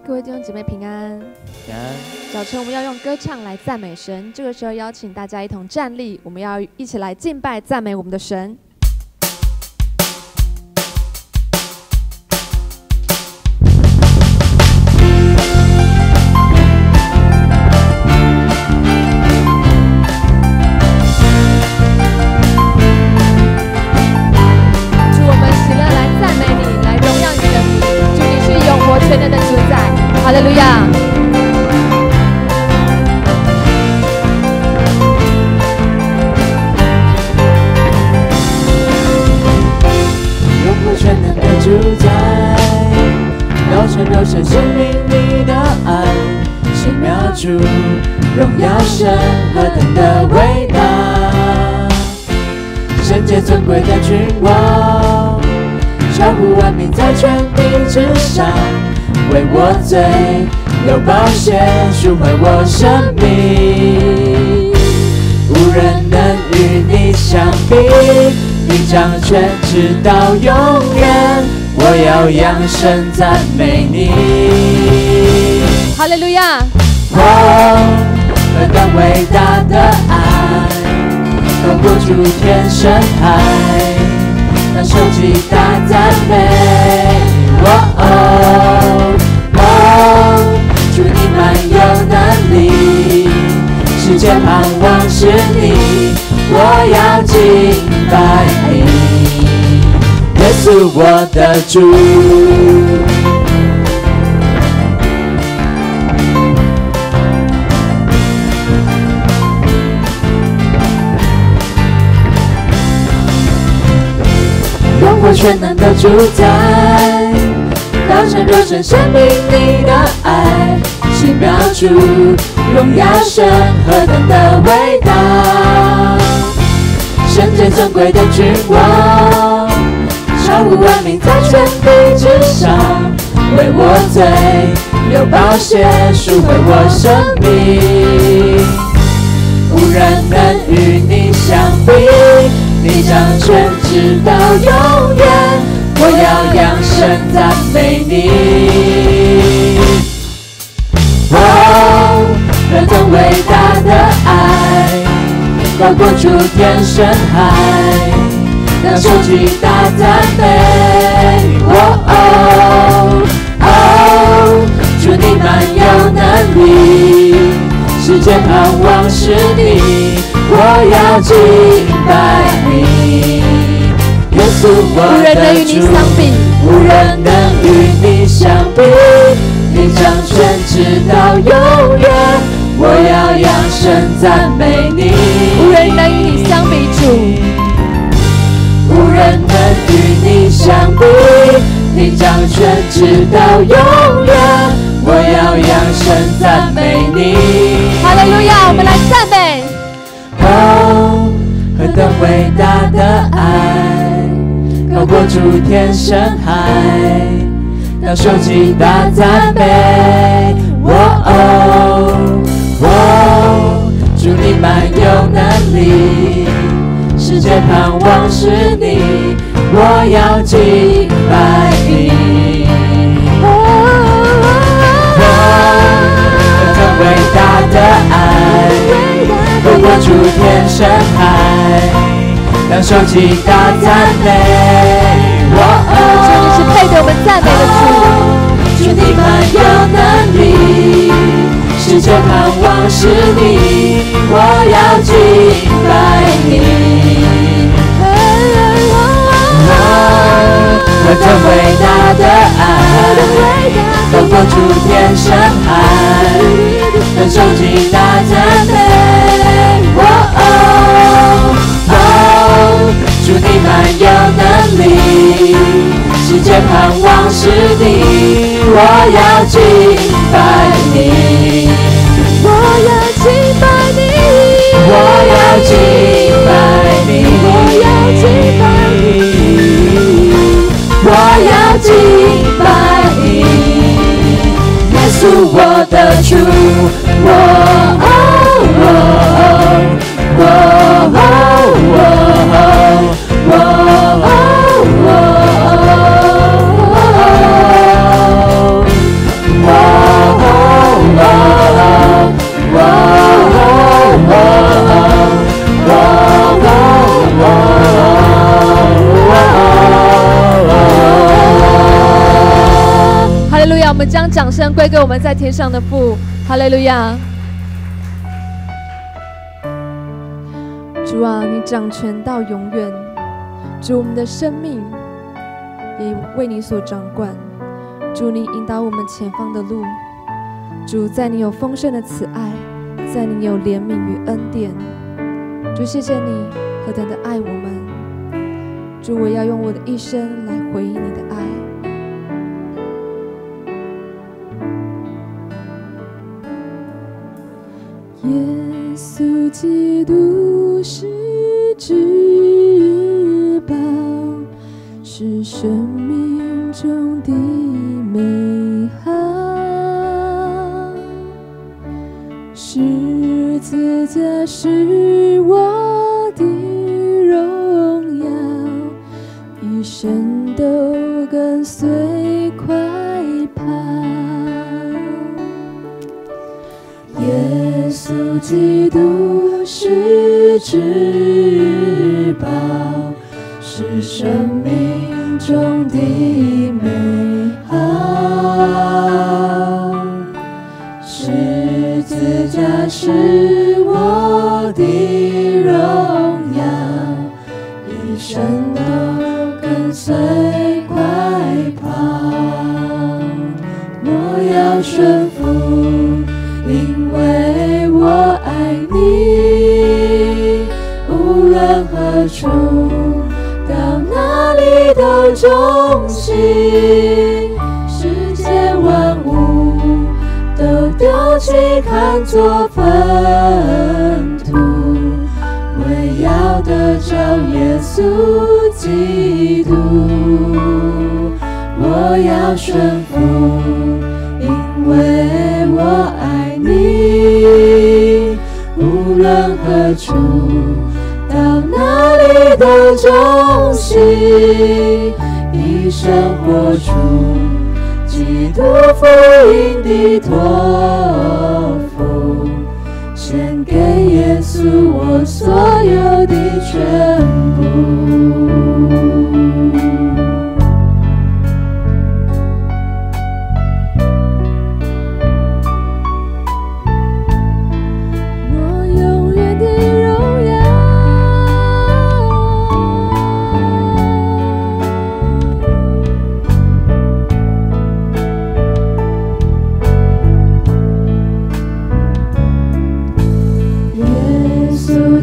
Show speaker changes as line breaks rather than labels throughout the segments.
各位弟兄姊妹平安。
平安。
早晨我們要用歌唱來讚美神，這個時候邀請大家一同站立，我們要一起來敬拜讚美我們的神。主，我們喜樂來讚美你，來榮耀你的名。主，你是永活全能的主宰。哈利路亞。
永活全能的主宰，道成肉身显明你的愛，奇妙主，榮耀神何等的偉大，聖潔尊貴的君王，超乎萬民在全地之上，為我罪流寶血贖回我生命，無人能與你相比，你掌權直到永遠，我要揚聲讚美你。
哈利路亞！
哦，何等偉大的愛，高過諸天深海，當受極大讚美。哦哦哦，主你滿有能力，世界盼望是你，我要敬拜你，耶穌我的主。永活全能的主宰，道成肉身顯明你的愛，奇妙主，榮耀神何等的偉大，聖潔尊貴的君王，超乎萬民在全地之上，為我罪流寶血贖回我生命，無人能與你相比，你掌權直到永遠，我要揚聲讚美你。哦，何等偉大的愛，高過諸天深海，當受極大讚美。哦哦哦，主你滿有能力，世界盼望是你，我要敬拜你，耶穌我
無人能
的
與你
主，
相比，
無人能與你相比，你掌權直到永遠，我要揚聲讚美你。
無人能與你相比，主。
無人能與你相比，你掌權直到永遠，我要揚聲讚美你。
哈利路亞！我們來讚美。
哦，何等偉大的愛，高過諸天深海，當受極大讚美。哦哦哦，主你滿有能力，世界盼望是你，我要敬拜你。哦，何等偉大的愛，高過諸天深海，當受極大讚美。哦
主，你是配得我們讚美的主。
主你滿有能力，世界盼望是你，我要敬拜你。哦，何等偉大的愛，高過諸天深海，當受極大讚美。哦哦哦，主你滿有能力，世界盼望是你，我要敬拜你，
我要敬拜你，
我要敬拜你，
我要敬拜你，
我要敬拜你，耶穌我的主，我哦我哦我哦我哦我哦我。
我們將掌聲歸給我們在天上的父，哈利路亞！主啊，你掌權到永遠，主，我們的生命也為你所掌管。主，你引導我們前方的路。主，在你有豐盛的慈愛，在你有憐憫與恩典。主，謝謝你何等的愛我們。主，我要用我的一生來回應你的愛。耶穌基督是至寶，是生命中的美好，十字架是我的榮耀，一生都跟隨快跑。耶穌基督是至寶，是生命中的美好，十字架是我的榮耀，一生都跟隨快跑。我要順服，因為我愛你，無論何處，到哪裡都忠心，世界萬物都丟棄看作糞土，唯要得著耶穌基督。我要順服，因為我愛你，無論何處，到哪裡都忠心，一生活出基督福音的託付，獻給耶穌我所有的全部。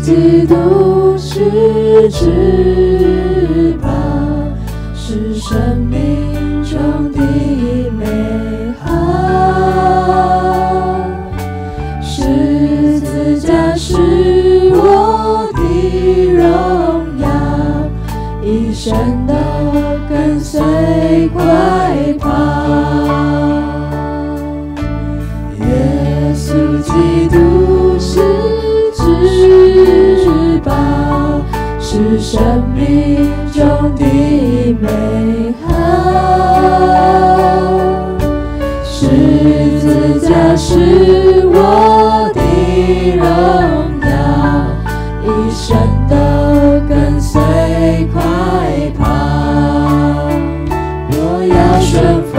基督是至寶，是生命中的美好，十字架是我的榮耀，一生都跟隨快跑。耶穌基督是至寶，是生命中的美好，十字架是我的榮耀，一生都跟隨快跑。我要順服，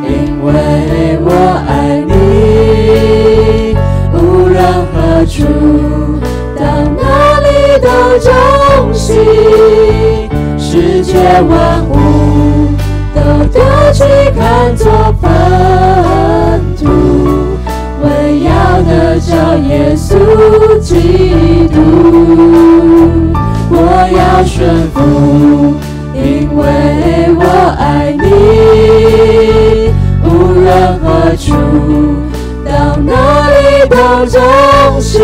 因為我愛你，無論何處，到哪裡都忠心，世界萬物都丟棄看作糞土，唯要得著耶穌基督。我要順服，因為我愛你，無論何處，到哪裡都忠心，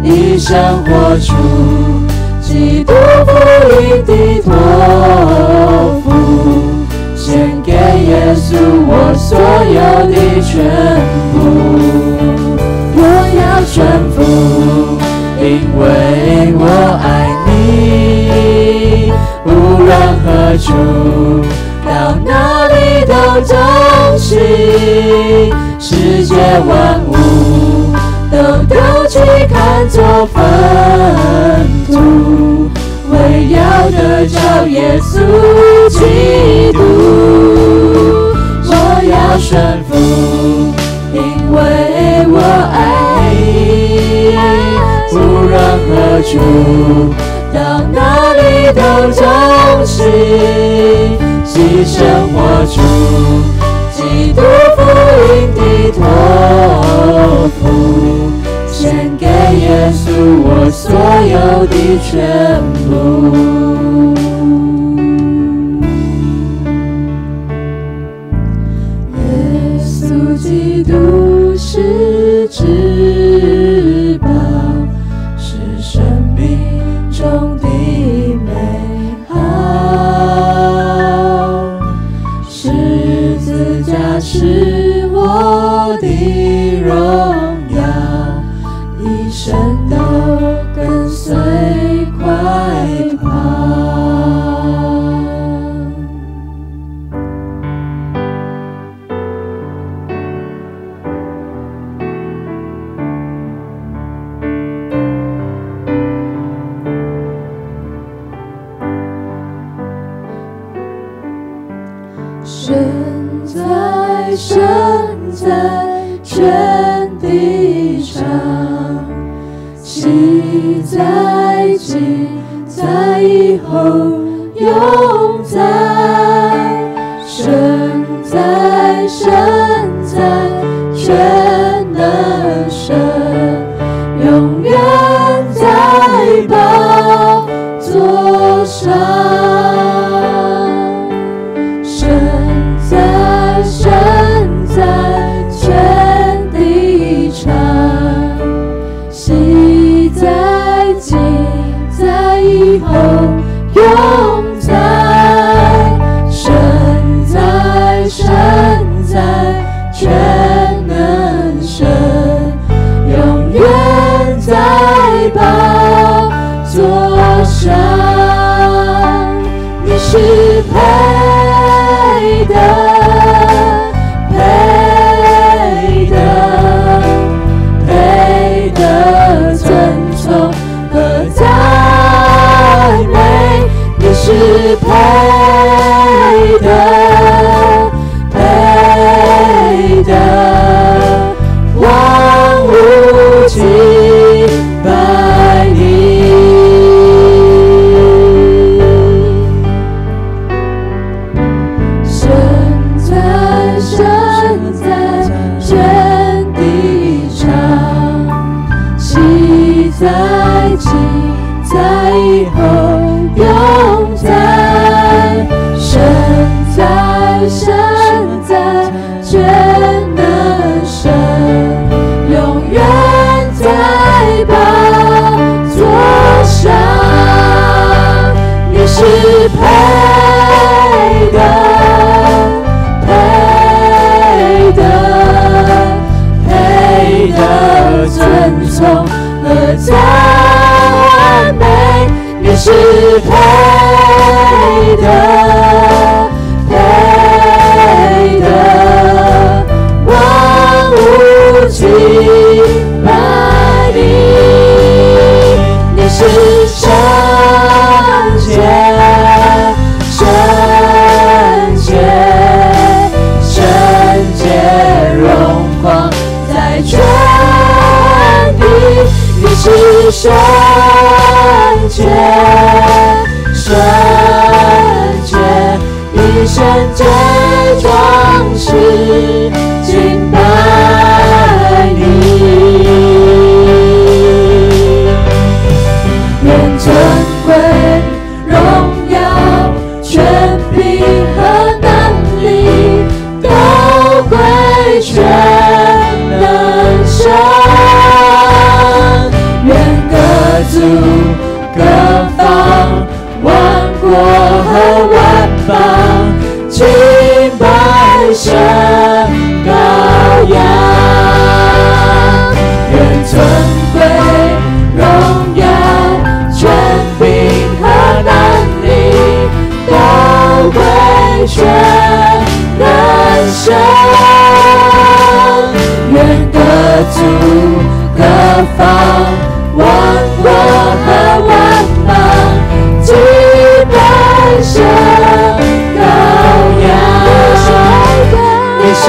一生活出基督福音的託付，獻給耶穌我所有的全部。我要順服，因為我愛你，無論何處，到哪裡都忠心，世界萬物都丟棄看作糞土，唯要得著耶穌基督。我顺服，因为我爱你。无论何处，到哪里都同行，牺牲活出基督福音的托付，献给耶稣我所有的全部。耶稣基督是至宝，是生命中的美好，十字架是我的荣耀，一生都跟随快跑。神在，神在全地上，昔在今在以后永在。神在，神在全能神，永远在宝座上。神在，神在全地上，昔在今在以后永在。神在，神在全能神，永远在宝座上。你是配的，配的，配得尊崇和赞美。你是配的，配的，万物敬拜你。神在，神在全地上，昔在今在以后永在。神在，神在全能神，永远在宝座上。你是配的，配的，配得尊崇和赞美。你是配的，配的，万物敬拜你。你是圣洁，圣洁，圣洁，荣光在全地。你是圣洁，圣洁，以圣洁装饰敬拜你。愿尊贵、荣耀、权柄和能力都归全能神。愿各族各方万国和万邦敬拜神羔羊。愿尊贵、荣耀、权柄和能力都归全能神。愿各族各方万国和万邦敬拜神羔羊。你是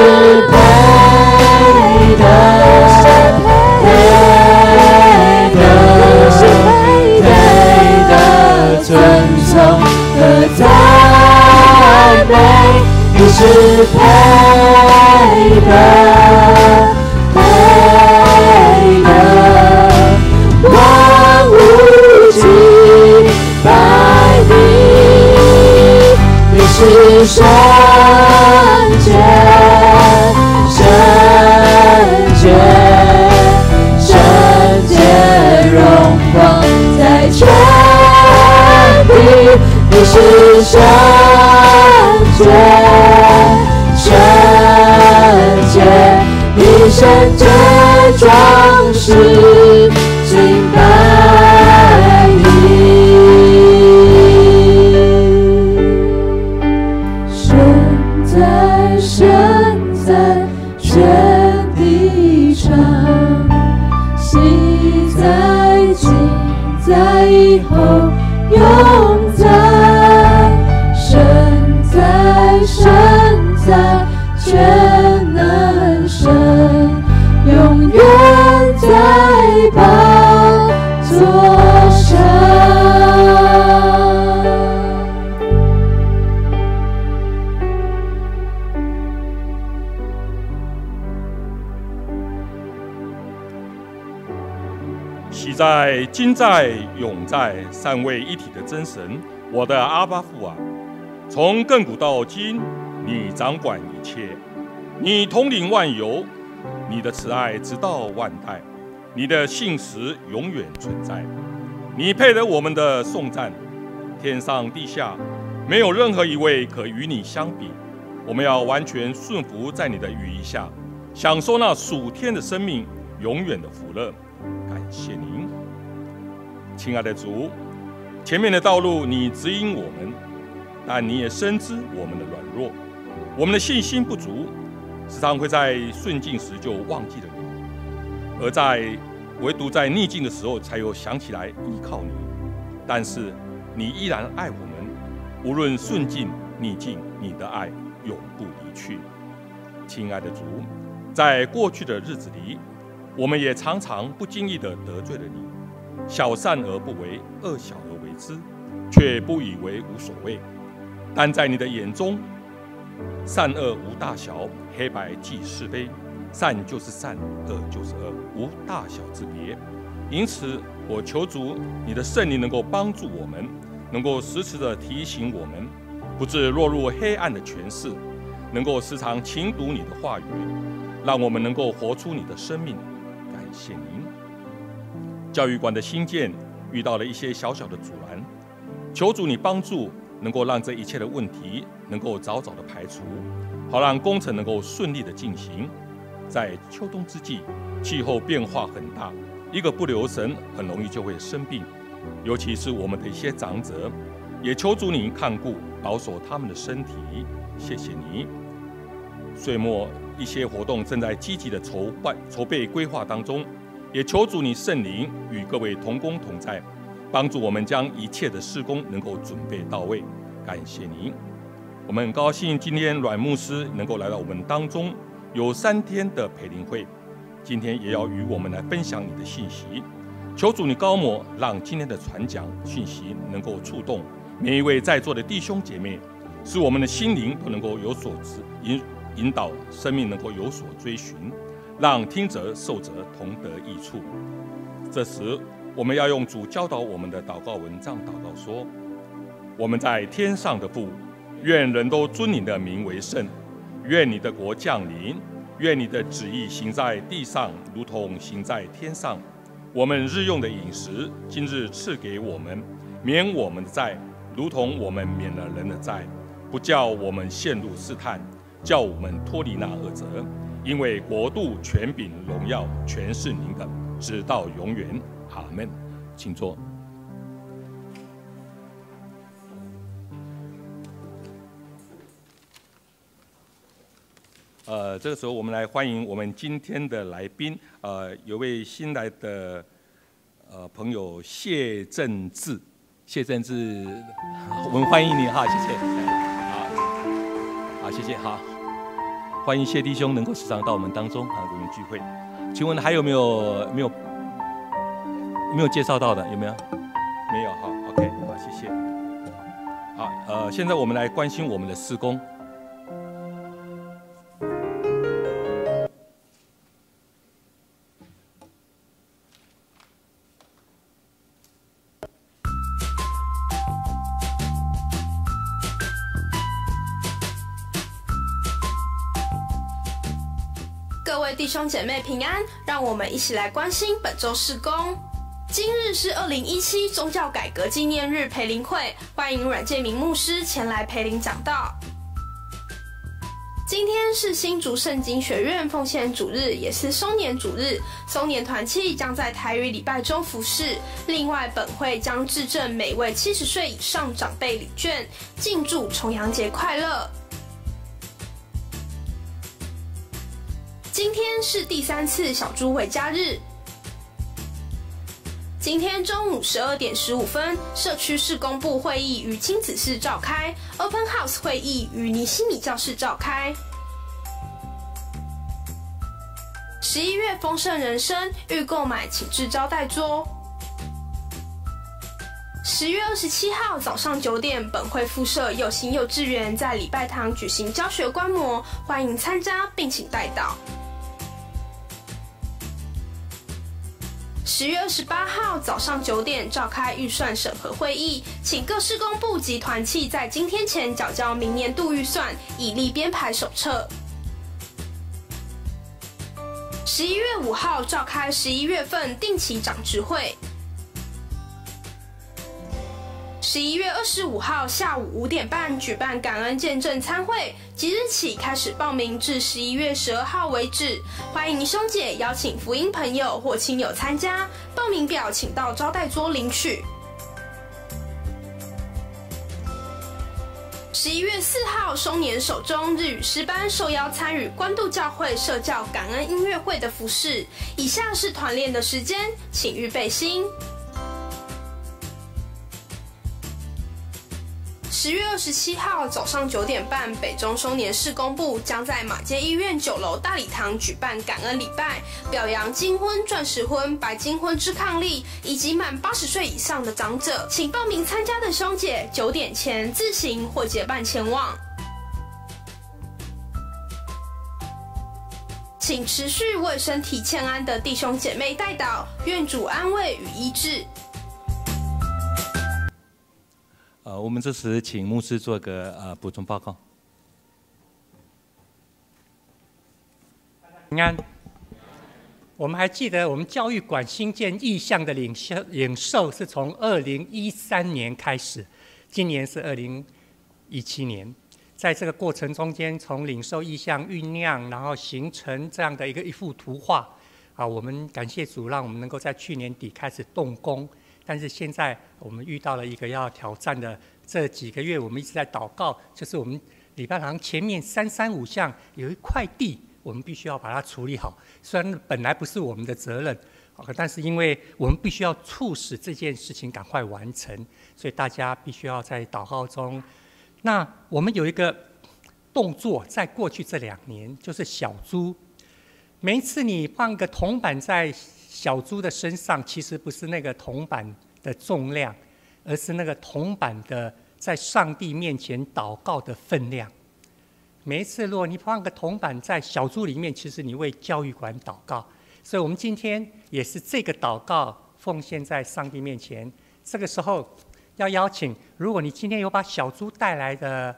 圣洁壮士敬拜你。神在，神在全地上，昔在今在以后永在。神在，神在全能神，永远在宝座上。
昔在、今在、永在，三位一体的真神，我的阿爸父啊，从亘古到今，你掌管一切，你统领万有，你的慈爱直到万代，你的信实永远存在。你配得我们的颂赞，天上地下没有任何一位可与你相比。我们要完全顺服在你的羽翼下，享受那属天的生命，永远的福乐。感谢您，亲爱的主，前面的道路你指引我们，但你也深知我们的软弱，我们的信心不足，时常会在顺境时就忘记了你，而在唯独在逆境的时候才有想起来依靠你。但是你依然爱我们，无论顺境逆境，你的爱永不离去。亲爱的主，在过去的日子里，我们也常常不经意地得罪了你，小善而不为，恶小而为之，却不以为无所谓。但在你的眼中，善恶无大小，黑白即是非，善就是善，恶就是恶，无大小之别。因此，我求主，你的圣灵能够帮助我们，能够时时地提醒我们，不致落入黑暗的权势，能够时常勤读你的话语，让我们能够活出你的生命。感谢您。教育馆的兴建遇到了一些小小的阻拦，求主你帮助，能够让这一切的问题能够早早的排除，好让工程能够顺利的进行。在秋冬之际，气候变化很大，一个不留神，很容易就会生病，尤其是我们的一些长者，也求主您看顾保守他们的身体。谢谢你。岁末一些活动正在积极的筹备规划当中，也求主你圣灵与各位同工同在，帮助我们将一切的事工能够准备到位。感谢您。我们很高兴今天阮牧师能够来到我们当中，有3天的培灵会，今天也要与我们来分享你的信息。求主你膏抹，让今天的传讲信息能够触动每一位在座的弟兄姐妹，使我们的心灵都能够有所指引导，生命能够有所追寻，让听者受者同得益处。这时，我们要用主教导我们的祷告文章祷告说：我们在天上的父，愿人都尊你的名为圣，愿你的国降临，愿你的旨意行在地上，如同行在天上。我们日用的饮食，今日赐给我们，免我们的债，如同我们免了人的债，不叫我们陷入试探，叫我们脱离那恶者。因为国度、权柄、荣耀，全是您的，直到永远。阿们。请坐。这个时候我们来欢迎我们今天的来宾，有位新来的朋友谢正志，谢正志，我们欢迎你哈，谢谢，好，好，谢谢，好，欢迎谢弟兄能够时常到我们当中啊，我们聚会。请问还有没有没有介绍到的？有没有？没有，好，OK，好，谢谢。好，现在我们来关心我们的事工。
各位弟兄姐妹平安，让我们一起来关心本周事工。今日是2017宗教改革纪念日培灵会，欢迎阮建明牧师前来培灵讲道。今今天是新竹圣经学院奉献主日，也是松年主日。松年团契将在台语礼拜中服侍。另外，本会将致赠每位70岁以上长辈礼券，敬祝重阳节快乐。今天是第三次小猪回家日。今天中午12点15分，社区事工部会议于亲子室召开，Open House 会议于尼西米教室召开。11月丰盛人生欲购买，请至招待桌。10月27号早上9点，本会附设幼新幼稚园在礼拜堂举行教学观摩，欢迎参加，并请代祷。10月28号早上九点召开预算审核会议，请各事工部及团契在今天前缴交明年度预算，以利编排手册。11月5号召开11月份定期长执会。11月25号下午5点半举办感恩见证餐会，即日起开始报名，至11月12号为止。欢迎兄姐邀请福音朋友或亲友参加，报名表请到招待桌领取。11月4号，松年手中日语诗班受邀参与关渡教会社教感恩音乐会的服事。以下是团练的时间，请预备心。10月27号早上9点半，北中松年事工部将在马偕医院9楼大礼堂举办感恩礼拜，表扬金婚、钻石婚、白金婚之伉俪，以及满80岁以上的长者。请报名参加的兄姐9点前自行或结伴前往。请持续为身体欠安的弟兄姐妹代祷，愿主安慰与医治。
我们这时请牧师做个补充报告。
平安。我们还记得我们教育馆兴建意向的领受是从2013年开始，今年是2017年，在这个过程中间，从领受意向酝酿，然后形成这样的一幅图画，啊，我们感谢主，让我们能够在去年底开始动工。但是现在我们遇到了一个要挑战的，这几个月我们一直在祷告，就是我们礼拜堂前面335巷有一块地，我们必须要把它处理好。虽然本来不是我们的责任，但是因为我们必须要促使这件事情赶快完成，所以大家必须要在祷告中。那我们有一个动作，在过去这2年，就是小猪。每一次你放个铜板在小猪的身上，其实不是那个铜板的重量，而是那个铜板的在上帝面前祷告的分量。每一次，如果你放个铜板在小猪里面，其实你为教育馆祷告。所以，我们今天也是这个祷告奉献在上帝面前。这个时候要邀请，如果你今天有把小猪带来的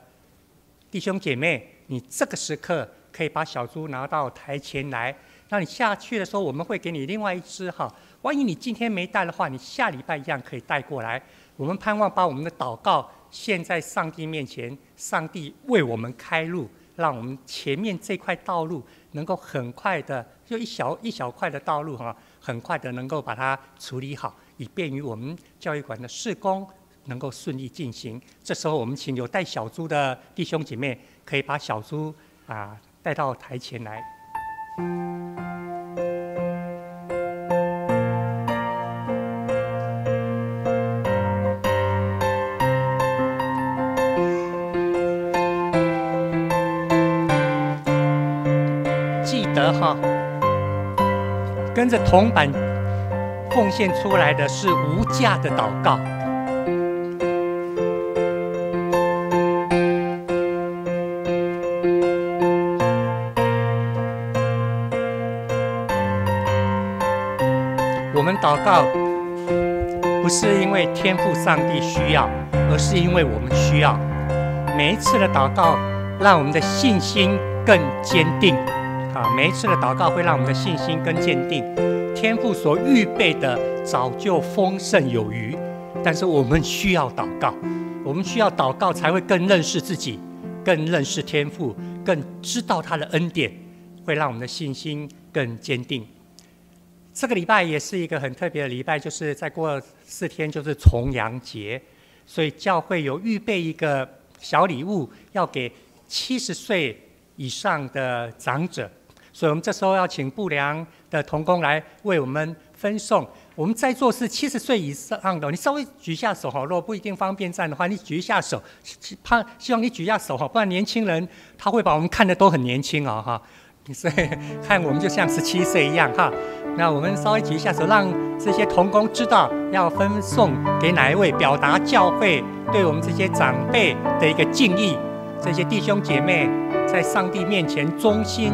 弟兄姐妹，你这个时刻可以把小猪拿到台前来。那你下去的时候，我们会给你另外一只哈。万一你今天没带的话，你下礼拜一样可以带过来。我们盼望把我们的祷告献在上帝面前，上帝为我们开路，让我们前面这块道路能够很快的，就一小一小块的道路哈，很快的能够把它处理好，以便于我们教育馆的事工能够顺利进行。这时候，我们请有带小猪的弟兄姐妹，可以把小猪啊带到台前来。记得哈，跟着铜板奉献出来的是无价的祷告。我们祷告不是因为天父上帝需要，而是因为我们需要。每一次的祷告，让我们的信心更坚定。啊，每一次的祷告会让我们的信心更坚定。天父所预备的早就丰盛有余，但是我们需要祷告，我们需要祷告才会更认识自己，更认识天父，更更知道他的恩典，会让我们的信心更坚定。这个礼拜也是一个很特别的礼拜，就是再过4天就是重阳节，所以教会有预备一个小礼物要给70岁以上的长者，所以我们这时候要请布良的同工来为我们分送。我们在座是七十岁以上的，你稍微举一下手哈，如果不一定方便站的话，你举一下手，怕希望你举一下手哈，不然年轻人他会把我们看得都很年轻哦哈，所以看我们就像17岁一样哈。那我们稍微举一下手，让这些同工知道要分送给哪一位，表达教会对我们这些长辈的一个敬意。这些弟兄姐妹在上帝面前忠心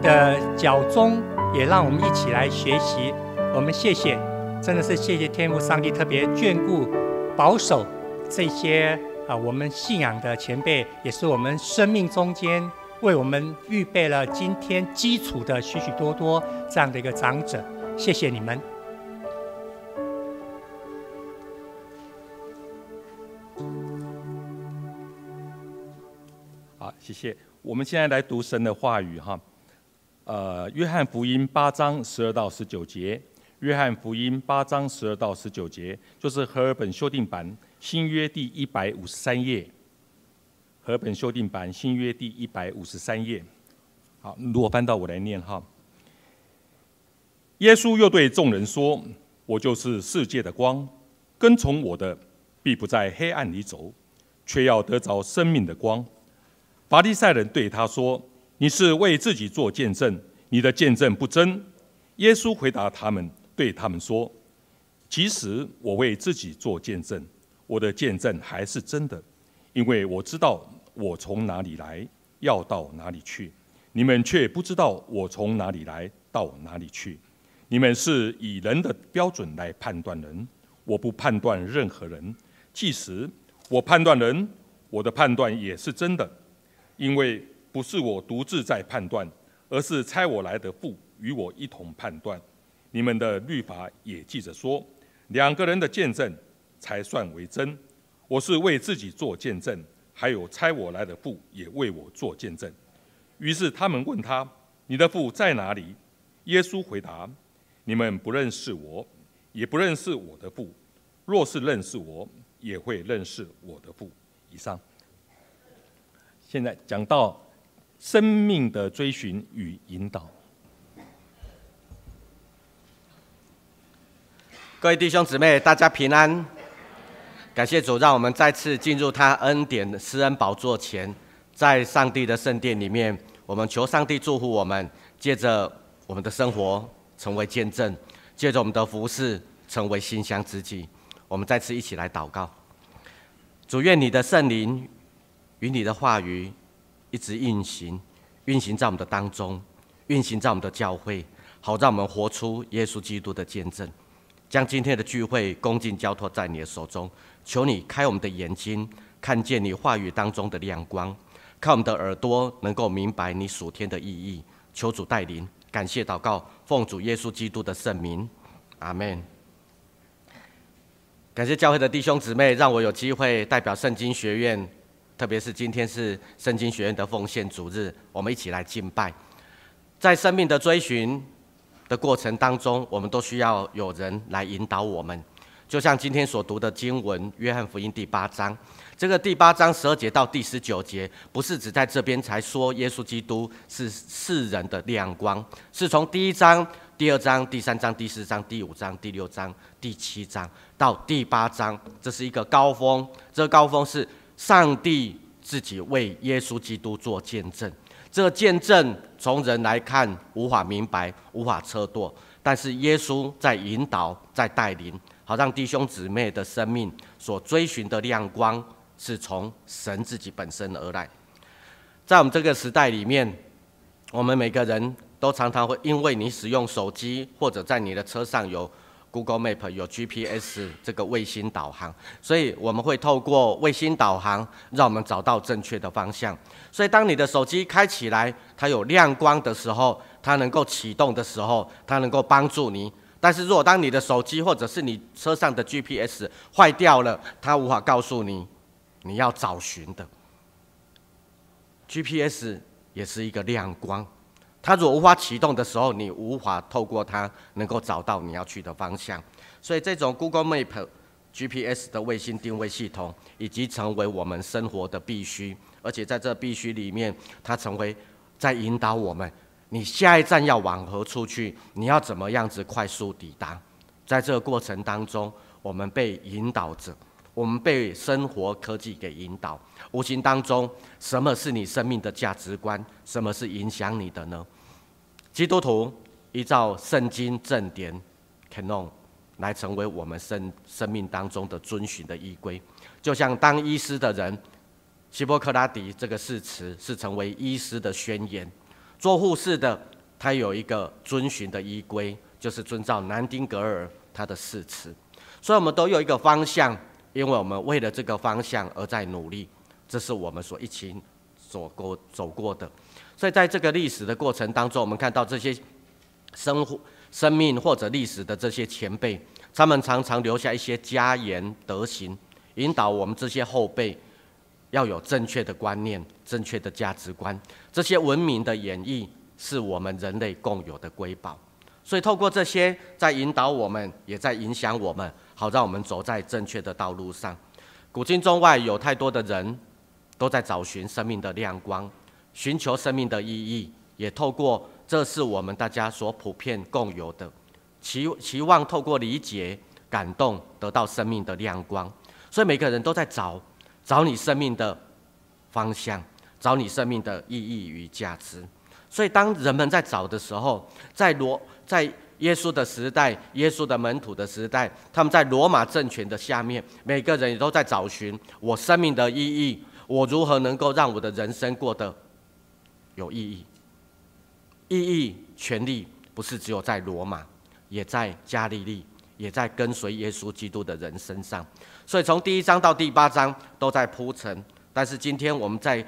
的脚踪，也让我们一起来学习。我们谢谢，真的是谢谢天父上帝特别眷顾、保守这些啊，我们信仰的前辈，也是我们生命中间为我们预备了今天基础的许许多多这样的一个长者。谢谢你们。
好，谢谢。我们现在来读神的话语哈，约翰福音八章十二到十九节。约翰福音八章十二到十九节，就是和合本修订版新约第一百五十三页。和合本修订版新约第一百五十三页。好，如果翻到我来念哈。耶稣又对众人说：“我就是世界的光，跟从我的，必不在黑暗里走，却要得着生命的光。”法利赛人对他说：“你是为自己做见证，你的见证不真。”耶稣回答他们，对他们说：“即使我为自己做见证，我的见证还是真的，因为我知道我从哪里来，要到哪里去。你们却不知道我从哪里来，到哪里去。你们是以人的标准来判断人，我不判断任何人。即使我判断人，我的判断也是真的，因为不是我独自在判断，而是差我来的父与我一同判断。你们的律法也记着说，两个人的见证才算为真。我是为自己做见证，还有差我来的父也为我做见证。”于是他们问他：“你的父在哪里？”耶稣回答：“你们不认识我，也不认识我的父。若是认识我，也会认识我的父。”以上。现在讲到生命的追寻与引导。
各位弟兄姊妹，大家平安。感谢主，让我们再次进入他恩典施恩宝座前，在上帝的圣殿里面，我们求上帝祝福我们，借着我们的生活成为见证，借着我们的服事成为馨香之祭。我们再次一起来祷告。主，愿你的圣灵与你的话语一直运行，运行在我们的当中，运行在我们的教会，好让我们活出耶稣基督的见证。将今天的聚会恭敬交托在你的手中，求你开我们的眼睛，看见你话语当中的亮光；开我们的耳朵，能够明白你属天的意义。求主带领，感谢祷告，奉主耶稣基督的圣名，阿门。感谢教会的弟兄姊妹，让我有机会代表圣经学院，特别是今天是圣经学院的奉献主日，我们一起来敬拜。在生命的追寻的过程当中，我们都需要有人来引导我们。就像今天所读的经文《约翰福音》第八章，这个第八章12节到第19节，不是只在这边才说耶稣基督是世人的亮光，是从第一章、第二章、第三章、第四章、第五章、第六章、第七章到第八章，这是一个高峰。这个高峰是上帝自己为耶稣基督做见证。这个见证从人来看无法明白、无法测度，但是耶稣在引导、在带领，好让弟兄姊妹的生命所追寻的亮光是从神自己本身而来。在我们这个时代里面，我们每个人都常常会因为你使用手机或者在你的车上有 Google Map、有 GPS 这个卫星导航，所以我们会透过卫星导航，让我们找到正确的方向。所以当你的手机开起来，它有亮光的时候，它能够启动的时候，它能够帮助你。但是如果当你的手机或者是你车上的 GPS 坏掉了，它无法告诉你你要找寻的。GPS 也是一个亮光，它如果无法启动的时候，你无法透过它能够找到你要去的方向。所以这种 Google Map、GPS 的卫星定位系统，已经成为我们生活的必须，而且在这必须里面，它成为在引导我们，你下一站要往何处去，你要怎么样子快速抵达。在这个过程当中，我们被引导着，我们被生活科技给引导，无形当中，什么是你生命的价值观？什么是影响你的呢？基督徒依照圣经正典 Canon 来成为我们生命当中的遵循的依归。就像当医师的人，希波克拉底这个誓词是成为医师的宣言；做护士的，他有一个遵循的依归，就是遵照南丁格尔他的誓词。所以，我们都有一个方向。因为我们为了这个方向而在努力，这是我们所一起走过的。所以在这个历史的过程当中，我们看到这些生活、生命或者历史的这些前辈，他们常常留下一些嘉言德行，引导我们这些后辈要有正确的观念、正确的价值观。这些文明的演绎是我们人类共有的瑰宝。所以透过这些，在引导我们，也在影响我们，好让我们走在正确的道路上。古今中外有太多的人都在找寻生命的亮光，寻求生命的意义，也透过这是我们大家所普遍共有的，期望透过理解、感动，得到生命的亮光。所以每个人都在找找你生命的方向，找你生命的意义与价值。所以当人们在找的时候，在耶稣的时代，耶稣的门徒的时代，他们在罗马政权的下面，每个人也都在找寻我生命的意义，我如何能够让我的人生过得有意义？意义、权力不是只有在罗马，也在加利利，也在跟随耶稣基督的人身上。所以从第一章到第八章都在铺陈。但是今天我们在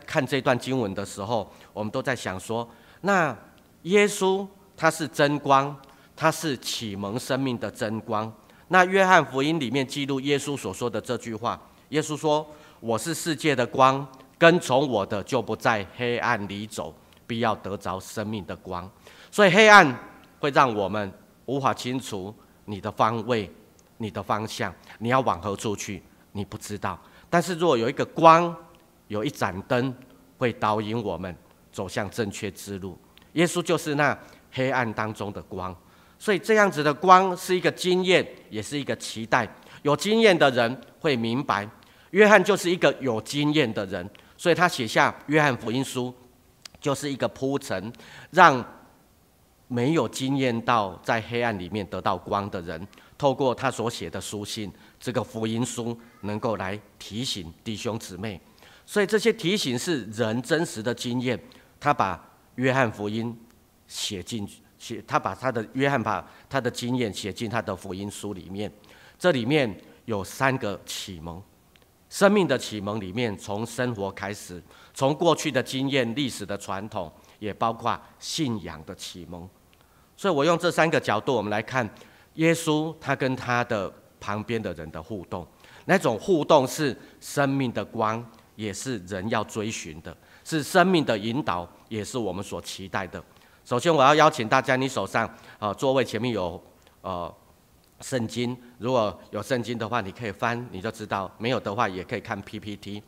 看这段经文的时候，我们都在想说，那耶稣他是真光，他是启蒙生命的真光。那约翰福音里面记录耶稣所说的这句话，耶稣说：“我是世界的光，跟从我的就不在黑暗里走，必要得着生命的光。”所以黑暗会让我们无法清楚你的方位、你的方向，你要往何处去，你不知道。但是如果有一个光，有一盏灯，会导引我们走向正确之路。耶稣就是那黑暗当中的光，所以这样子的光是一个经验，也是一个期待。有经验的人会明白，约翰就是一个有经验的人，所以他写下约翰福音书，就是一个铺陈，让没有经验到在黑暗里面得到光的人，透过他所写的书信，这个福音书能够来提醒弟兄姊妹。所以这些提醒是人真实的经验，他把约翰福音写进写，他把他的约翰把他的经验写进他的福音书里面。这里面有三个启蒙，生命的启蒙里面，从生活开始，从过去的经验、历史的传统，也包括信仰的启蒙。所以我用这三个角度，我们来看耶稣他跟他的旁边的人的互动，那种互动是生命的光，也是人要追寻的，是生命的引导，也是我们所期待的。首先，我要邀请大家，你手上啊座位前面有圣经，如果有圣经的话，你可以翻，你就知道；没有的话，也可以看 PPT。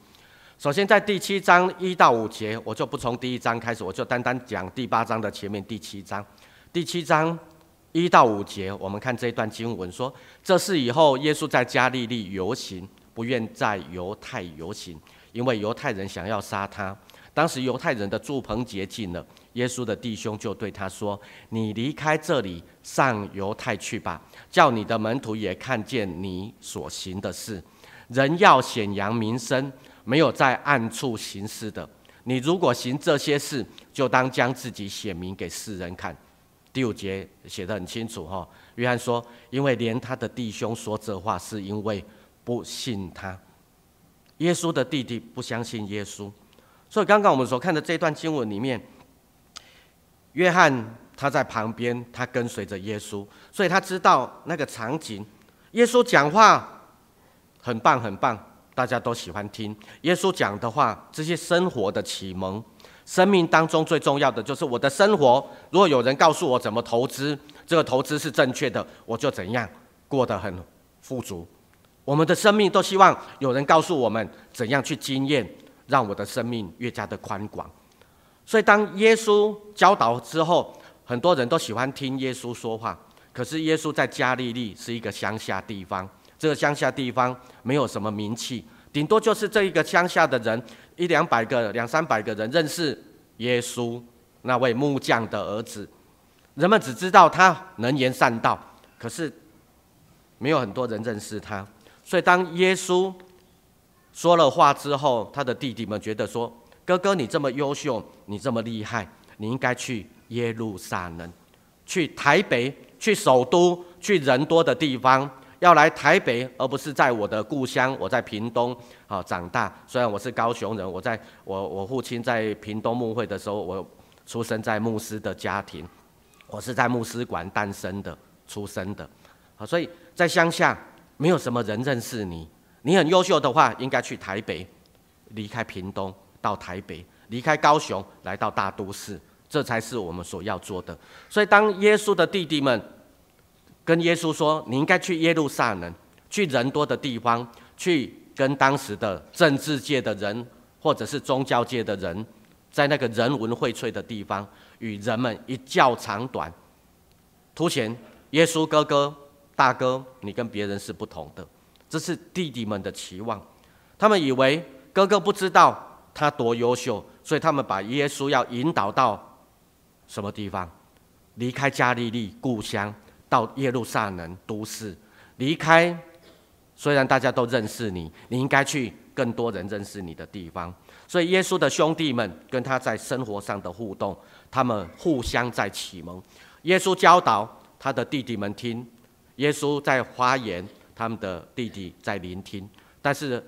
首先，在第七章1到5节，我就不从第一章开始，我就单单讲第八章的前面第七章。第七章一到五节，我们看这段经文说：这事以后，耶稣在加利利游行，不愿在犹太游行，因为犹太人想要杀他。当时犹太人的住棚节近了，耶稣的弟兄就对他说：“你离开这里，上犹太去吧，叫你的门徒也看见你所行的事。人要显扬名声，没有在暗处行事的。你如果行这些事，就当将自己显明给世人看。”第五节写得很清楚哈，约翰说：“因为连他的弟兄说这话，是因为不信他。耶稣的弟弟不相信耶稣。”所以刚刚我们所看的这段经文里面，约翰他在旁边，他跟随着耶稣，所以他知道那个场景。耶稣讲话很棒很棒，大家都喜欢听耶稣讲的话，这些生活的启蒙，生命当中最重要的就是我的生活。如果有人告诉我怎么投资，这个投资是正确的，我就怎样过得很富足。我们的生命都希望有人告诉我们怎样去经验，让我的生命越加的宽广。所以当耶稣教导之后，很多人都喜欢听耶稣说话。可是耶稣在加利利是一个乡下地方，这个乡下地方没有什么名气，顶多就是这一个乡下的人一两百个、两三百个人认识耶稣那位木匠的儿子，人们只知道他能言善道，可是没有很多人认识他。所以当耶稣说了话之后，他的弟弟们觉得说：“哥哥，你这么优秀，你这么厉害，你应该去耶路撒冷，去台北，去首都，去人多的地方，要来台北，而不是在我的故乡。我在屏东长大，虽然我是高雄人，我在我我父亲在屏东牧会的时候，我出生在牧师的家庭，我是在牧师馆诞生的，出生的，好，所以在乡下没有什么人认识你。你很优秀的话，应该去台北，离开屏东到台北，离开高雄来到大都市，这才是我们所要做的。所以，当耶稣的弟弟们跟耶稣说：“你应该去耶路撒冷，去人多的地方，去跟当时的政治界的人，或者是宗教界的人，在那个人文荟萃的地方，与人们一较长短，凸显耶稣哥哥、大哥，你跟别人是不同的。”这是弟弟们的期望，他们以为哥哥不知道他多优秀，所以他们把耶稣要引导到什么地方？离开加利利故乡，到耶路撒冷都市。离开，虽然大家都认识你，你应该去更多人认识你的地方。所以耶稣的兄弟们跟他在生活上的互动，他们互相在启蒙。耶稣教导他的弟弟们听，耶稣在发言，他们的弟弟在聆听。但是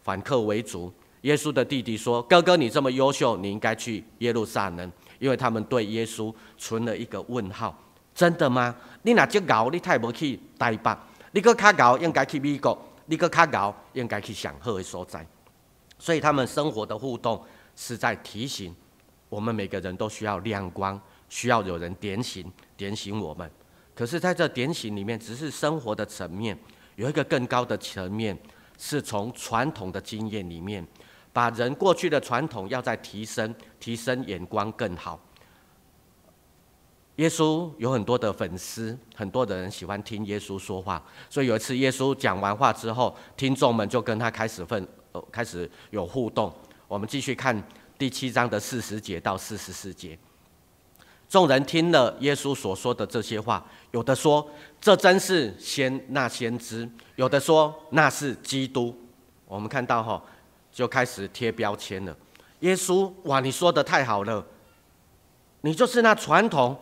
反客为主，耶稣的弟弟说：“哥哥，你这么优秀，你应该去耶路撒冷。”因为他们对耶稣存了一个问号：真的吗？你若这𠢕，你太无去台北；你阁较𠢕，应该去美国；你阁较𠢕，应该去上好的所在。所以他们生活的互动是在提醒我们每个人都需要亮光，需要有人点醒点醒我们。可是，在这点醒里面，只是生活的层面，有一个更高的层面，是从传统的经验里面，把人过去的传统要再提升，提升眼光更好。耶稣有很多的粉丝，很多的人喜欢听耶稣说话，所以有一次耶稣讲完话之后，听众们就跟他开始有互动。我们继续看第七章的40节到44节。众人听了耶稣所说的这些话，有的说这真是那先知，有的说那是基督。我们看到哈，就开始贴标签了。耶稣，哇，你说的太好了，你就是那传统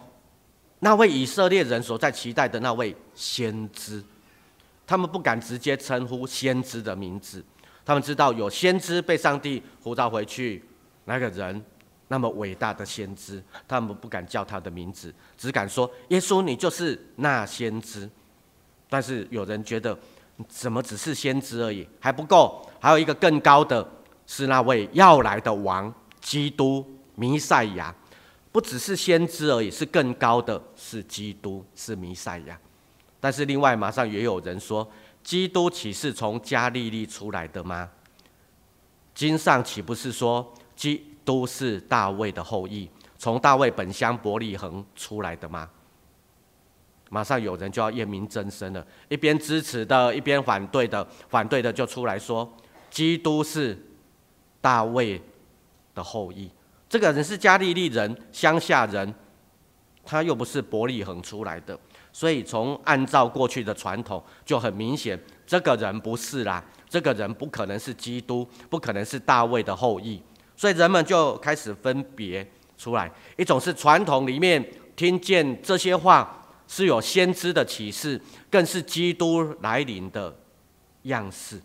那位以色列人所在期待的那位先知。他们不敢直接称呼先知的名字，他们知道有先知被上帝呼召回去，那个人那么伟大的先知，他们不敢叫他的名字，只敢说耶稣，你就是那先知。但是有人觉得，怎么只是先知而已，还不够，还有一个更高的，是那位要来的王，基督弥赛亚，不只是先知而已，是更高的，是基督，是弥赛亚。但是另外马上也有人说，基督岂是从加利利出来的吗？经上岂不是说基督是大卫的后裔，从大卫本乡伯利恒出来的吗？马上有人就要验明正身了，一边支持的，一边反对的，反对的就出来说，基督是大卫的后裔，这个人是加利利人，乡下人，他又不是伯利恒出来的，所以从按照过去的传统，就很明显，这个人不是啦，这个人不可能是基督，不可能是大卫的后裔，所以人们就开始分别出来，一种是传统里面听见这些话是有先知的启示，更是基督来临的样式。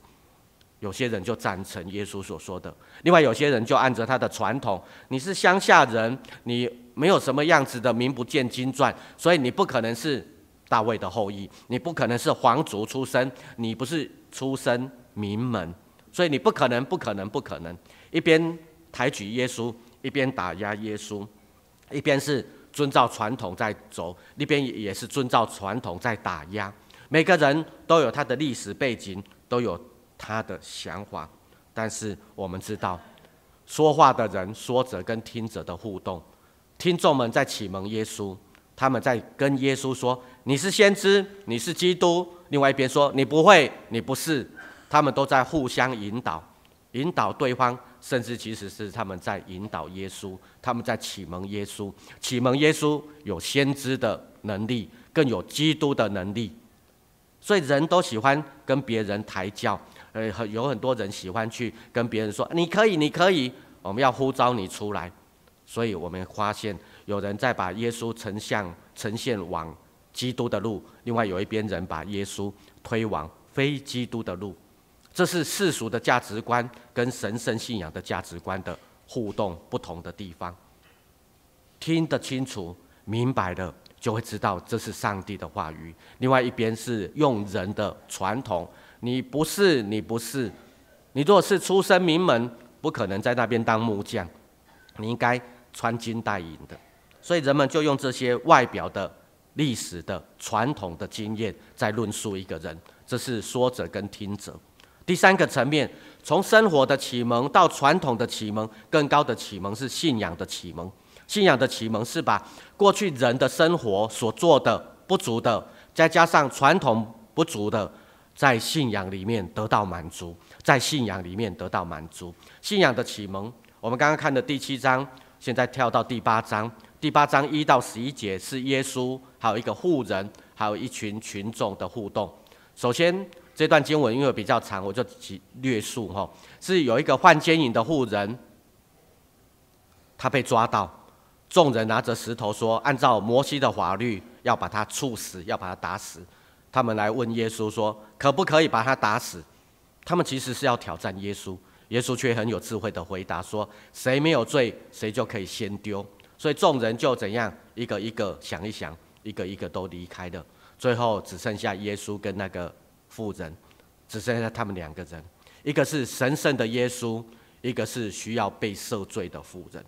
有些人就赞成耶稣所说的，另外有些人就按着他的传统，你是乡下人，你没有什么样子的名不见经传，所以你不可能是大卫的后裔，你不可能是皇族出身，你不是出身名门，所以你不可能，不可能，不可能，一边抬举耶稣，一边打压耶稣，一边是遵照传统在走，一边也是遵照传统在打压。每个人都有他的历史背景，都有他的想法，但是我们知道，说话的人、说者跟听者的互动，听众们在启蒙耶稣，他们在跟耶稣说：“你是先知，你是基督。”另外一边说：“你不会，你不是。”他们都在互相引导，引导对方，甚至其实是他们在引导耶稣，他们在启蒙耶稣，启蒙耶稣有先知的能力，更有基督的能力。所以人都喜欢跟别人抬轿，有很多人喜欢去跟别人说：“你可以，你可以。”我们要呼召你出来。所以我们发现有人在把耶稣呈现往基督的路，另外有一边人把耶稣推往非基督的路。这是世俗的价值观跟神圣信仰的价值观的互动不同的地方。听得清楚、明白了，就会知道这是上帝的话语。另外一边是用人的传统，你不是，你不是，你若是出身名门，不可能在那边当木匠，你应该穿金戴银的。所以人们就用这些外表的、历史的、传统的经验在论述一个人，这是说者跟听者。第三个层面，从生活的启蒙到传统的启蒙，更高的启蒙是信仰的启蒙。信仰的启蒙是把过去人的生活所做的不足的，再加上传统不足的，在信仰里面得到满足，在信仰里面得到满足。信仰的启蒙，我们刚刚看的第七章，现在跳到第八章。第八章1到11节是耶稣，还有一个妇人，还有一群群众的互动。首先，这段经文因为比较长，我就略述哈。是有一个犯奸淫的妇人，他被抓到，众人拿着石头说，按照摩西的法律要把他处死，要把他打死。他们来问耶稣说，可不可以把他打死？他们其实是要挑战耶稣，耶稣却很有智慧的回答说，谁没有罪，谁就可以先丢。所以众人就怎样，一个一个想一想，一个一个都离开了，最后只剩下耶稣跟那个妇人，只剩下他们两个人，一个是神圣的耶稣，一个是需要被赦罪的妇人。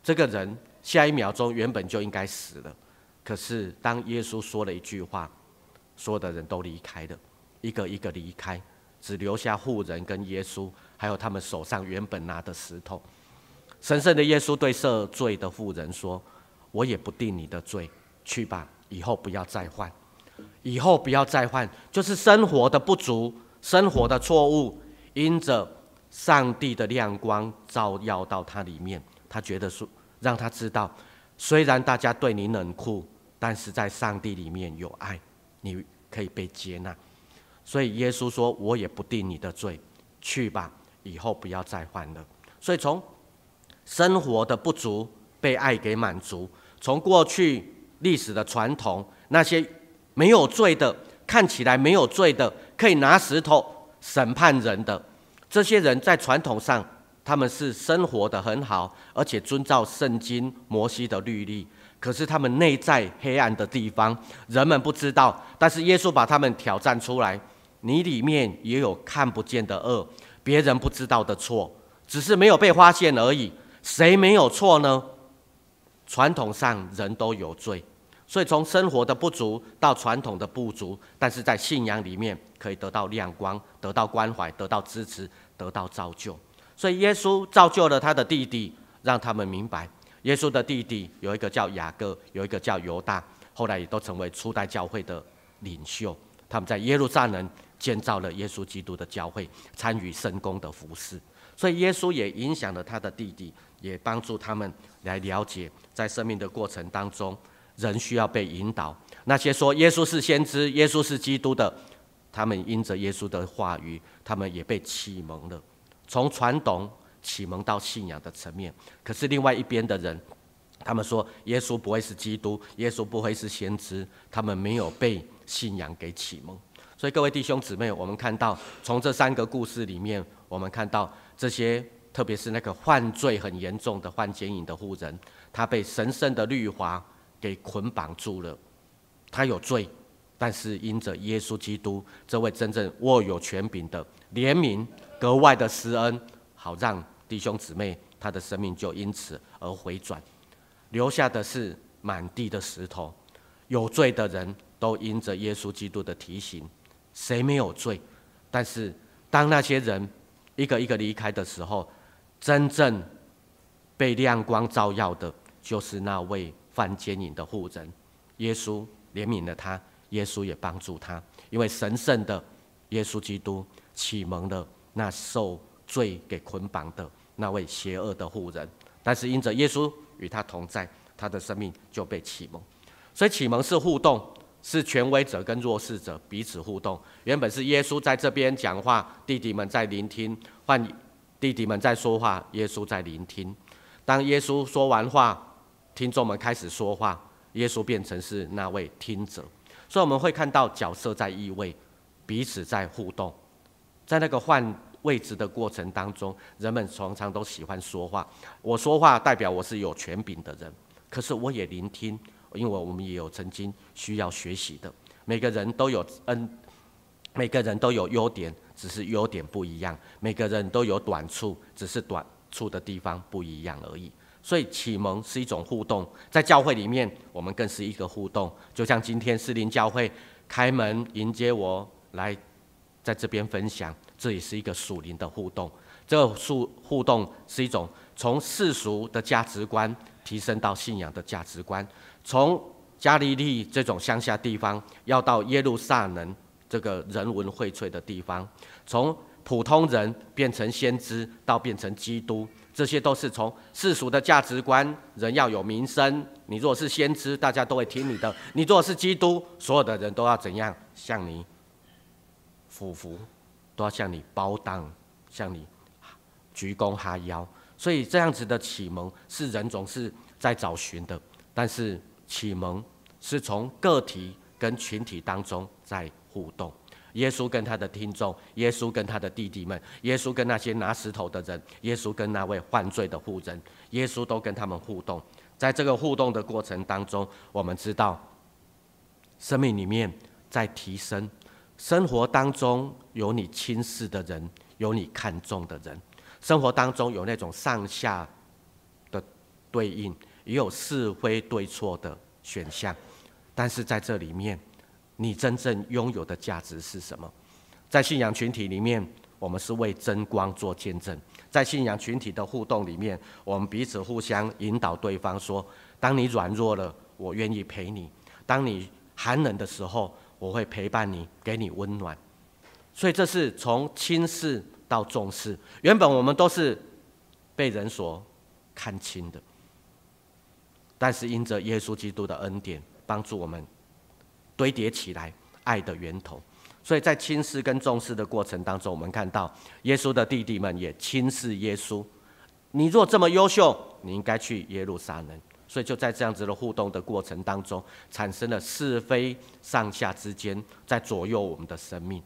这个人下一秒钟原本就应该死了，可是当耶稣说了一句话，所有的人都离开了，一个一个离开，只留下妇人跟耶稣，还有他们手上原本拿的石头。神圣的耶稣对赦罪的妇人说：“我也不定你的罪，去吧，以后不要再犯。”以后不要再犯，就是生活的不足，生活的错误，因着上帝的亮光照耀到他里面，他觉得说，让他知道，虽然大家对你冷酷，但是在上帝里面有爱，你可以被接纳。所以耶稣说：“我也不定你的罪，去吧，以后不要再犯了。”所以从生活的不足被爱给满足，从过去历史的传统，那些没有罪的，看起来没有罪的，可以拿石头审判人的这些人，在传统上他们是生活的很好，而且遵照圣经摩西的律例。可是他们内在黑暗的地方，人们不知道。但是耶稣把他们挑战出来，你里面也有看不见的恶，别人不知道的错，只是没有被发现而已。谁没有错呢？传统上人都有罪。所以从生活的不足到传统的不足，但是在信仰里面可以得到亮光，得到关怀，得到支持，得到造就。所以耶稣造就了他的弟弟，让他们明白，耶稣的弟弟有一个叫雅各，有一个叫犹大，后来也都成为初代教会的领袖。他们在耶路撒冷建造了耶稣基督的教会，参与圣工的服事。所以耶稣也影响了他的弟弟，也帮助他们来了解，在生命的过程当中，人需要被引导。那些说耶稣是先知、耶稣是基督的，他们因着耶稣的话语，他们也被启蒙了，从传统启蒙到信仰的层面。可是另外一边的人，他们说耶稣不会是基督，耶稣不会是先知，他们没有被信仰给启蒙。所以各位弟兄姊妹，我们看到从这三个故事里面，我们看到这些，特别是那个犯罪很严重的犯奸淫的妇人，他被神圣的律法给捆绑住了，他有罪，但是因着耶稣基督这位真正握有权柄的怜悯，格外的施恩，好让弟兄姊妹他的生命就因此而回转，留下的是满地的石头。有罪的人都因着耶稣基督的提醒，谁没有罪？但是当那些人一个一个离开的时候，真正被亮光照耀的，就是那位犯奸淫的妇人。耶稣怜悯了他，耶稣也帮助他，因为神圣的耶稣基督启蒙了那受罪给捆绑的那位邪恶的妇人。但是因着耶稣与他同在，他的生命就被启蒙。所以启蒙是互动，是权威者跟弱势者彼此互动。原本是耶稣在这边讲话，弟弟们在聆听；换弟弟们在说话，耶稣在聆听。当耶稣说完话，听众们开始说话，耶稣变成是那位听者。所以我们会看到角色在易位，彼此在互动。在那个换位置的过程当中，人们常常都喜欢说话。我说话代表我是有权柄的人，可是我也聆听，因为我们也有曾经需要学习的。每个人都有恩，每个人都有优点，只是优点不一样；每个人都有短处，只是短处的地方不一样而已。所以启蒙是一种互动，在教会里面，我们更是一个互动。就像今天士林教会开门迎接我来在这边分享，这也是一个属灵的互动。这个互动是一种从世俗的价值观提升到信仰的价值观，从加利利这种乡下地方，要到耶路撒冷这个人文荟萃的地方，从普通人变成先知，到变成基督，这些都是从世俗的价值观，人要有名声。你若是先知，大家都会听你的；你若是基督，所有的人都要怎样向你俯伏，都要向你 bow down，向你鞠躬哈腰。所以这样子的启蒙是人总是在找寻的，但是启蒙是从个体跟群体当中在互动。耶稣跟他的听众，耶稣跟他的弟弟们，耶稣跟那些拿石头的人，耶稣跟那位犯罪的妇人，耶稣都跟他们互动。在这个互动的过程当中，我们知道，生命里面在提升，生活当中有你轻视的人，有你看重的人，生活当中有那种上下的对应，也有是非对错的选项，但是在这里面，你真正拥有的价值是什么？在信仰群体里面，我们是为真光做见证。在信仰群体的互动里面，我们彼此互相引导对方说：当你软弱了，我愿意陪你；当你寒冷的时候，我会陪伴你，给你温暖。所以这是从轻视到重视。原本我们都是被人所看轻的，但是因着耶稣基督的恩典，帮助我们堆叠起来爱的源头。所以在轻视跟重视的过程当中，我们看到耶稣的弟弟们也轻视耶稣。你若这么优秀，你应该去耶路撒冷。所以就在这样子的互动的过程当中，产生了是非上下之间，在左右我们的生命。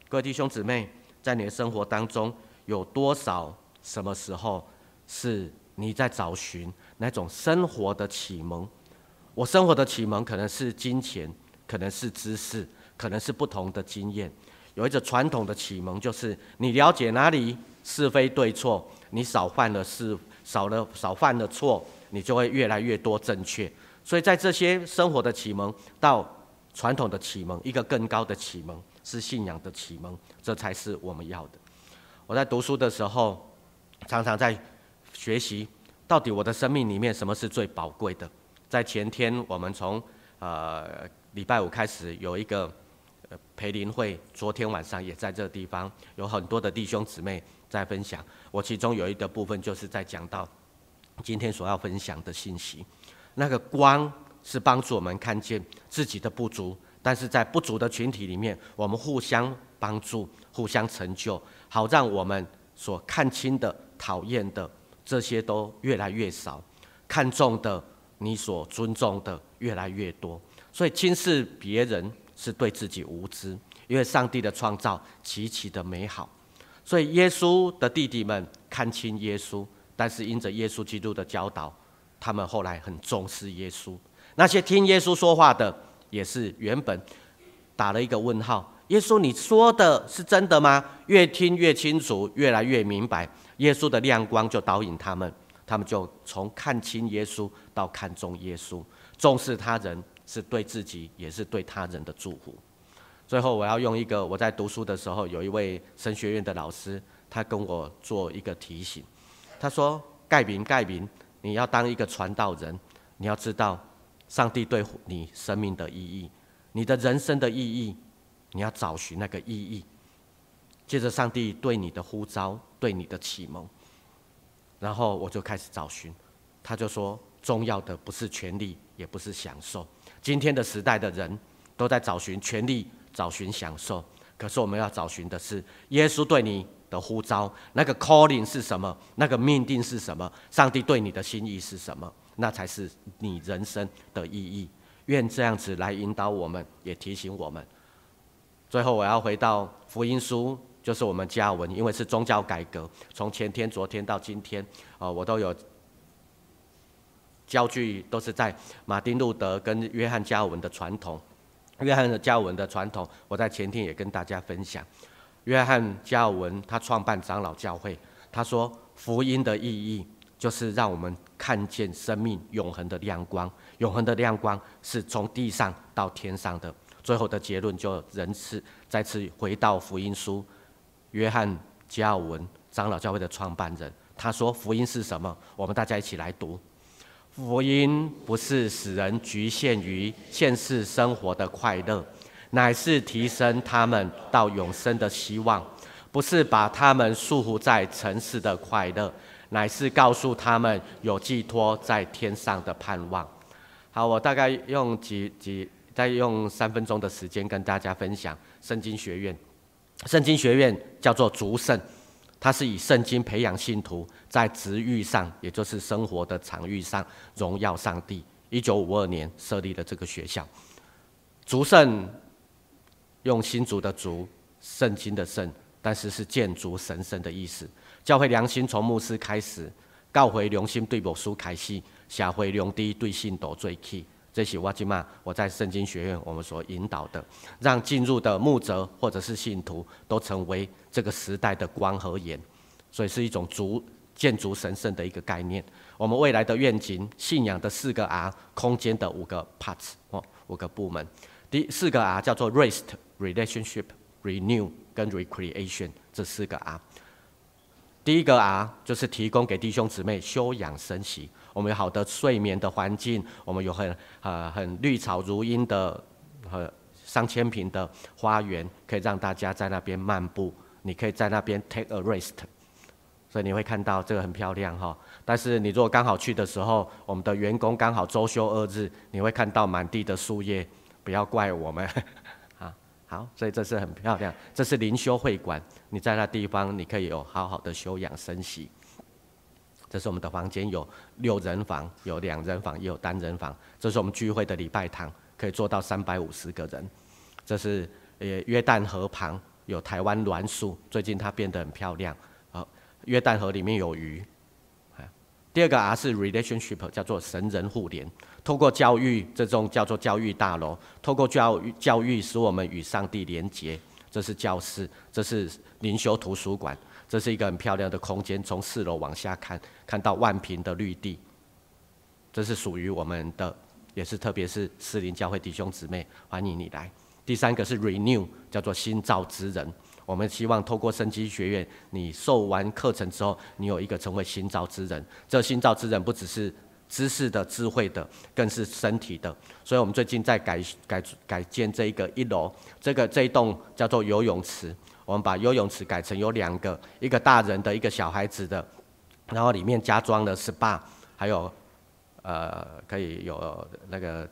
各位弟兄姊妹，在你的生活当中，有多少什么时候是你在找寻那种生活的启蒙？我生活的启蒙可能是金钱，可能是知识，可能是不同的经验。有一种传统的启蒙，就是你了解哪里是非对错，你少犯了是，少犯了错，你就会越来越多正确。所以在这些生活的启蒙到传统的启蒙，一个更高的启蒙是信仰的启蒙，这才是我们要的。我在读书的时候，常常在学习，到底我的生命里面什么是最宝贵的。在前天，我们从礼拜五开始有一个培灵会，昨天晚上也在这个地方有很多的弟兄姊妹在分享。我其中有一个部分就是在讲到今天所要分享的信息。那个光是帮助我们看见自己的不足，但是在不足的群体里面，我们互相帮助、互相成就，好让我们所看轻的、讨厌的这些都越来越少，看重的、你所尊重的越来越多。所以轻视别人是对自己无知，因为上帝的创造极其的美好。所以耶稣的弟弟们看轻耶稣，但是因着耶稣基督的教导，他们后来很重视耶稣。那些听耶稣说话的，也是原本打了一个问号。耶稣，你说的是真的吗？越听越清楚，越来越明白。耶稣的亮光就导引他们，他们就从看轻耶稣到看重耶稣，重视他人是对自己也是对他人的祝福。最后，我要用一个我在读书的时候，有一位神学院的老师，他跟我做一个提醒。他说：“盖明，盖明，你要当一个传道人，你要知道上帝对你生命的意义，你的人生的意义。”你要找寻那个意义，借着上帝对你的呼召，对你的启蒙，然后我就开始找寻。他就说，重要的不是权力，也不是享受。今天的时代的人都在找寻权力，找寻享受，可是我们要找寻的是耶稣对你的呼召，那个 calling 是什么？那个命定是什么？上帝对你的心意是什么？那才是你人生的意义。愿这样子来引导我们，也提醒我们。最后，我要回到福音书，就是我们加尔文，因为是宗教改革，从前天、昨天到今天，啊，我都有教具，都是在马丁路德跟约翰加尔文的传统。约翰加尔文的传统，我在前天也跟大家分享。约翰加尔文他创办长老教会，他说福音的意义就是让我们看见生命永恒的亮光，永恒的亮光是从地上到天上的。最后的结论就仍是再次回到福音书，约翰加尔文长老教会的创办人，他说福音是什么？我们大家一起来读。福音不是使人局限于现世生活的快乐，乃是提升他们到永生的希望；不是把他们束缚在尘世的快乐，乃是告诉他们有寄托在天上的盼望。好，我大概用几几。再用3分钟的时间跟大家分享圣经学院。圣经学院叫做逐圣，它是以圣经培养信徒在职域上，也就是生活的场域上荣耀上帝。1952年设立了这个学校。逐圣用新竹的竹，圣经的圣，但是是建筑神圣的意思。教会良心从牧师开始，教会良心对牧师开始，社会良知对信徒做起。这是我这马我在圣经学院我们所引导的，让进入的牧者或者是信徒都成为这个时代的光和盐，所以是一种建筑神圣的一个概念。我们未来的愿景，信仰的四个 R，空间的五个 parts 哦，五个部门。第四个 R 叫做 Rest、Relationship、Renew 跟 Recreation 这四个 R。第一个 R 就是提供给弟兄姊妹休养生息。我们有好的睡眠的环境，我们有很绿草如茵的和上千坪的花园，可以让大家在那边漫步。你可以在那边 take a rest，所以你会看到这个很漂亮哈。但是你如果刚好去的时候，我们的员工刚好周休二日，你会看到满地的树叶，不要怪我们啊。好，所以这是很漂亮，这是灵修会馆，你在那地方你可以有好好的休养生息。这是我们的房间，有六人房，有两人房，也有单人房。这是我们聚会的礼拜堂，可以坐到350个人。这是约旦河旁有台湾栾树，最近它变得很漂亮。好，约旦河里面有鱼。第二个 R 是 relationship，叫做神人互联。透过教育，这种叫做教育大楼，透过教育使我们与上帝连结。这是教室，这是灵修图书馆。这是一个很漂亮的空间，从4楼往下看，看到万坪的绿地。这是属于我们的，也是特别是士林教会弟兄姊妹，欢迎你来。第三个是 renew，叫做新造之人。我们希望透过圣经学院，你受完课程之后，你有一个成为新造之人。这新造之人不只是知识的、智慧的，更是身体的。所以，我们最近在改建这一个一楼，这一栋叫做游泳池。我们把游泳池改成有两个，一个大人的，一个小孩子的，然后里面加装了 SPA，还有可以有那个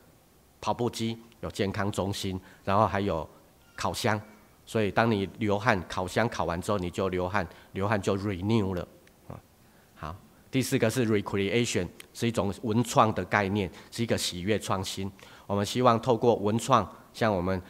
跑步机，有健康中心，然后还有烤箱。所以当你流汗，烤箱烤完之后你就流汗，流汗就 renew 了。好，第四个是 recreation，是一种文创的概念，是一个喜悦创新。我们希望透过文创，像我们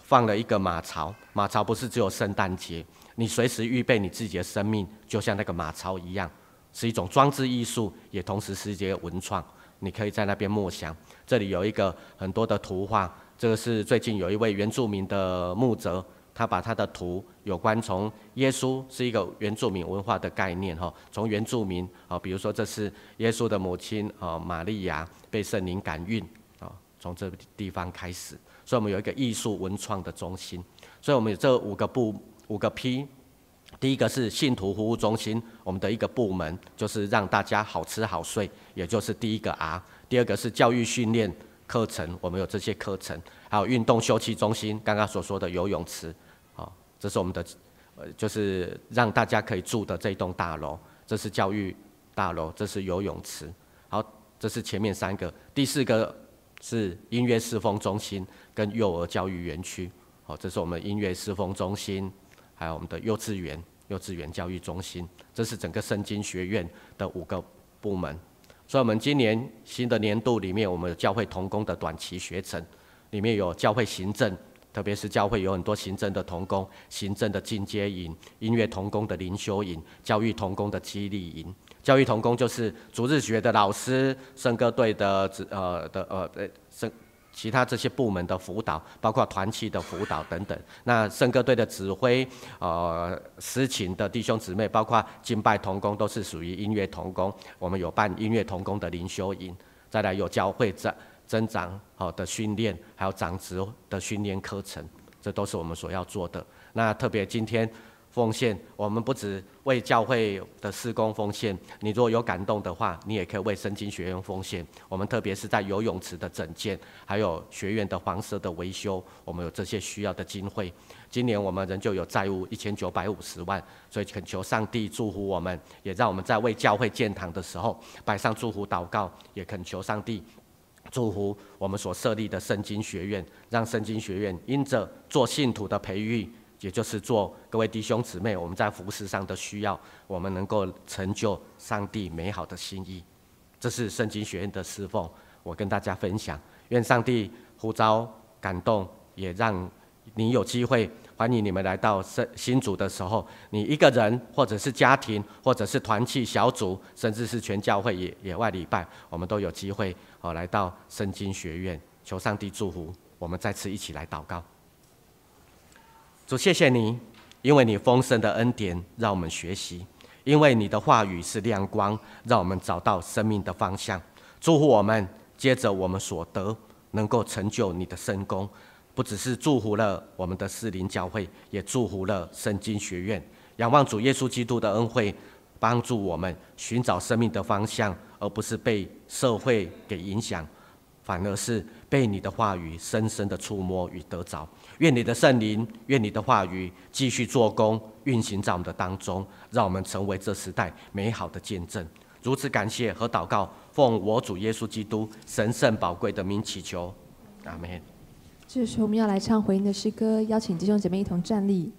放了一个马槽，马槽不是只有圣诞节，你随时预备你自己的生命，就像那个马槽一样，是一种装置艺术，也同时是一些文创。你可以在那边默想。这里有一个很多的图画，这个是最近有一位原住民的牧者，他把他的图有关从耶稣是一个原住民文化的概念哈，从原住民啊，比如说这是耶稣的母亲啊玛利亚被圣灵感孕啊，从这个地方开始，所以我们有一个艺术文创的中心，所以我们有这五个部五个 P，第一个是信徒服务中心，我们的一个部门就是让大家好吃好睡，也就是第一个 R。第二个是教育训练课程，我们有这些课程，还有运动休憩中心，刚刚所说的游泳池，好，这是我们的，就是让大家可以住的这栋大楼，这是教育大楼，这是游泳池，好，这是前面三个，第四个是音乐侍奉中心跟幼儿教育园区，好，这是我们音乐侍奉中心，还有我们的幼稚园、幼稚园教育中心，这是整个圣经学院的五个部门。所以，我们今年新的年度里面，我们有教会同工的短期学程，里面有教会行政，特别是教会有很多行政的同工、行政的进阶营、音乐同工的灵修营、教育同工的激励营。教育同工就是主日学的老师、圣歌队的的其他这些部门的辅导，包括团契的辅导等等。那圣歌队的指挥，司琴的弟兄姊妹，包括敬拜同工，都是属于音乐同工。我们有办音乐同工的灵修营，再来有教会增长好的训练，还有长职的训练课程，这都是我们所要做的。那特别今天奉献，我们不只为教会的事工奉献，你如果有感动的话，你也可以为圣经学院奉献。我们特别是在游泳池的整建，还有学院的房舍的维修，我们有这些需要的经费。今年我们仍旧有债务1950万，所以恳求上帝祝福我们，也让我们在为教会建堂的时候摆上祝福祷告，也恳求上帝祝福我们所设立的圣经学院，让圣经学院因着做信徒的培育，也就是做各位弟兄姊妹我们在服事上的需要，我们能够成就上帝美好的心意。这是圣经学院的侍奉，我跟大家分享。愿上帝呼召感动，也让你有机会，欢迎你们来到新主的时候，你一个人，或者是家庭，或者是团契小组，甚至是全教会野外礼拜，我们都有机会来到圣经学院。求上帝祝福，我们再次一起来祷告。主，谢谢你，因为你丰盛的恩典让我们学习，因为你的话语是亮光，让我们找到生命的方向。祝福我们，接着我们所得，能够成就你的圣工，不只是祝福了我们的士林教会，也祝福了圣经学院。仰望主耶稣基督的恩惠，帮助我们寻找生命的方向，而不是被社会给影响，反而是被你的话语深深的触摸与得着。愿你的圣灵，愿你的话语继续做工，运行在我们的当中，让我们成为这时代美好的见证。如此感谢和祷告，奉我主耶稣基督神圣宝贵的名祈求，阿们。
这时候我们要来唱回应的诗歌，邀请弟兄姐妹一同站立。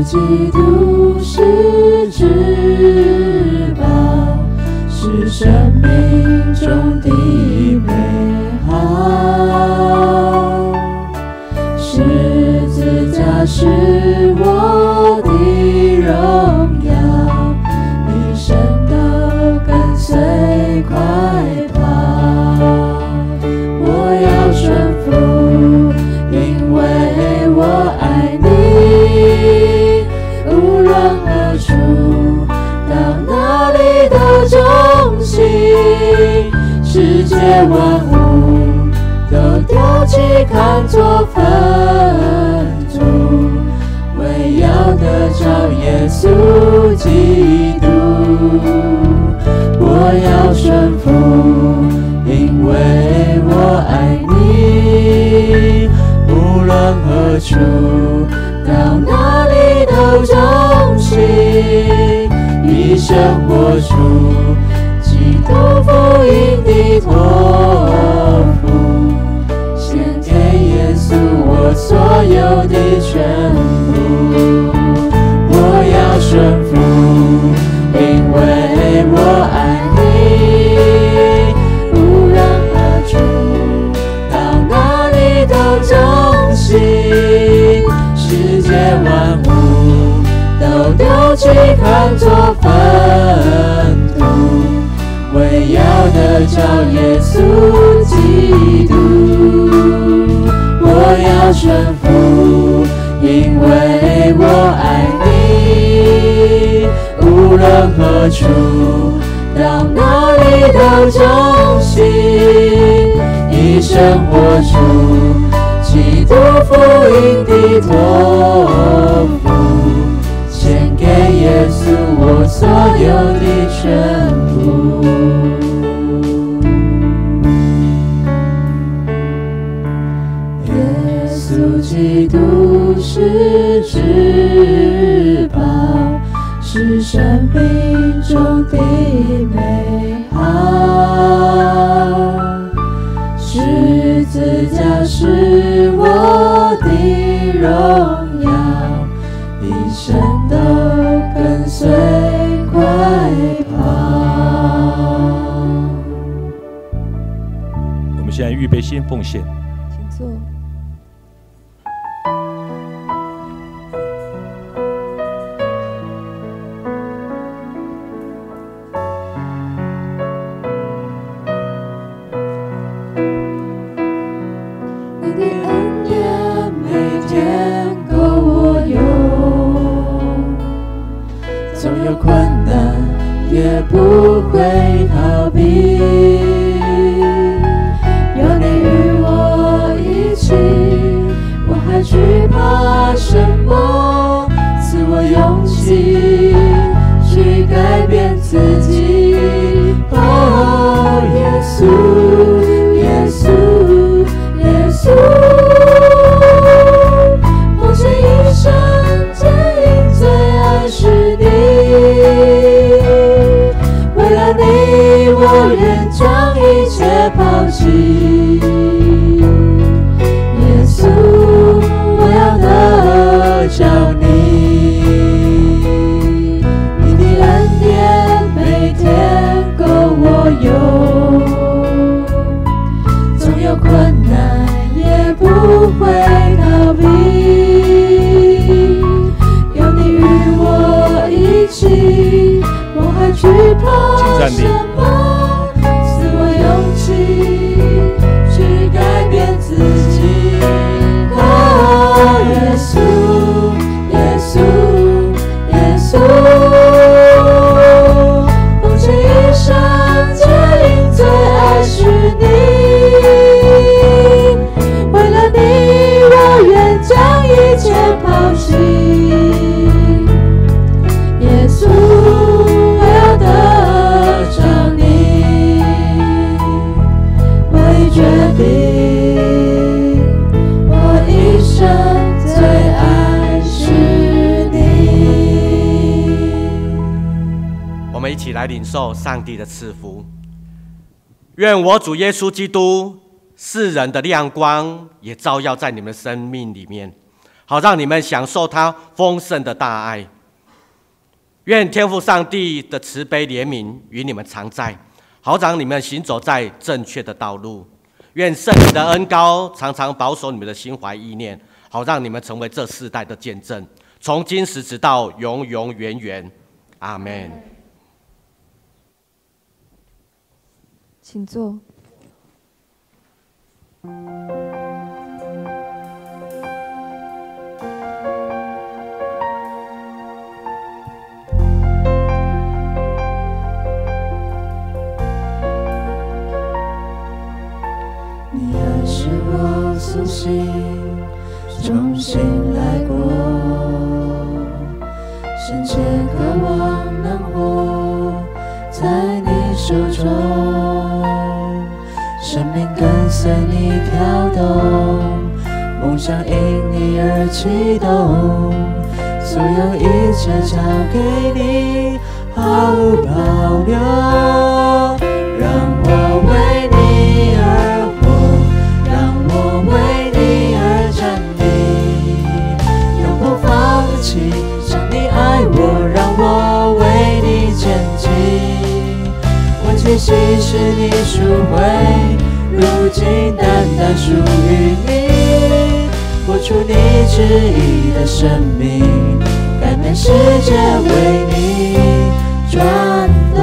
基督是至宝，是生命中的美好。十字架是我的荣耀，一生都跟随快跑。我要顺服，因为我爱你。无论何处，到哪里都忠心，世界万物都丢弃，看作粪土，唯
为要得著耶稣基督。我要顺服，因为我爱你，无论何处，到哪里都忠心，一生活出基督福音的托付，献给耶稣我所有的全部。我要顺服，因为我爱你，无论何处，到哪里都忠心，世界万物都丢弃，看作粪土，为要得著耶稣基督。我要顺服，因为我爱你，无论何处，到哪里都忠心，一生活出基督福音的托付，献给耶稣我所有的全部。耶稣基督是至宝，是生命中的美好，十字架是我的荣耀，一生都跟随快跑。
我们现在预备先奉献，
请坐。
不会逃避，有你与我一起，我还惧怕什么？赐我勇气去改变自己。哦，耶稣，耶稣，耶稣，奉献一生，坚定最爱是你。为了你，我愿将一切抛弃。耶稣，我要得着你，你的恩典每天够我用，纵有困难也不会逃避。有你与我一起，我还惧怕什么？赐我勇气去改变自己。哦，耶稣，耶稣，耶稣，奉献一生，坚定最爱是你。为了你，我愿将一切抛弃。耶稣，我要得着你，我已决定，我一生最爱是你。
我们一起来领受上帝的赐福。愿我主耶稣基督世人的亮光也照耀在你们生命里面，好让你们享受他丰盛的大爱。愿天父上帝的慈悲怜悯与你们常在，好让你们行走在正确的道路。愿圣灵的恩膏常常保守你们的心怀意念，好让你们成为这世代的见证，从今时直到永永远远。阿们。
请坐。
你何使我苏醒，重新来过？深切渴望能握在你手中，生命跟隨你跳動，夢想因你而啟動，所有一切交給你，毫無保留，讓我為你而活，讓我為你而站立，永不放棄。像你愛我，讓我為你前進。我氣息是你贖回，如今單單屬於你，活出你旨意的生命，改變世界為你轉動。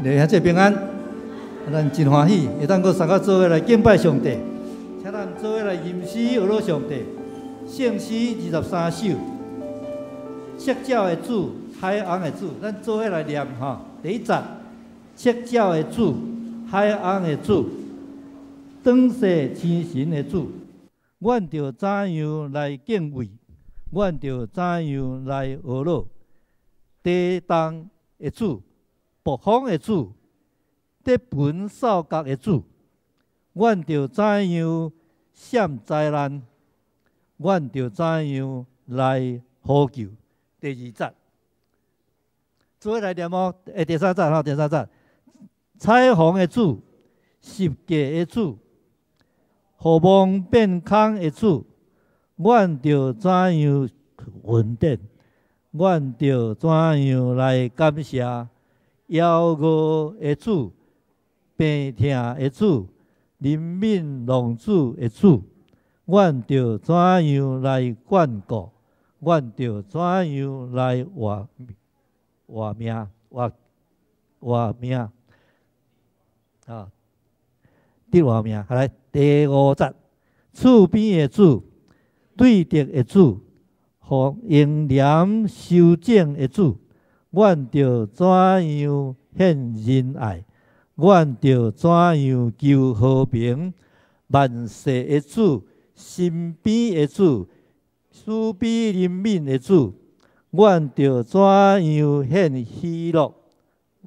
兄姊平安，咱真歡喜，會當閣三個做伙來敬拜上帝，請咱做伙來吟詩學樂上帝。聖詩23首，赤腳的主，海翁的主，咱做伙來念吼。第一節，赤腳的主，海翁的主，轉世星神的主，阮著怎樣來敬畏？阮著怎樣來學樂？地動的主，暴風的主，得盆掃角的主，阮著怎樣閃災難？阮著怎樣來呼救？第二節，做伙來念哦。第三節吼，第三節，彩虹的主，十架的主，予夢變空的主，阮著怎樣恩典？阮著怎樣來感謝？枵餓的主，病痛的主，憐憫浪子的主，阮著怎樣來眷顧？阮著怎樣來活活命？活活命？啊，得活命！來，第五節，厝邊的主，對敵的主，予英廉修整的主，阮著怎樣獻仁愛？阮著怎樣求和平？萬世的主，身邊的主，慈悲憐憫的主，阮著怎樣獻喜樂？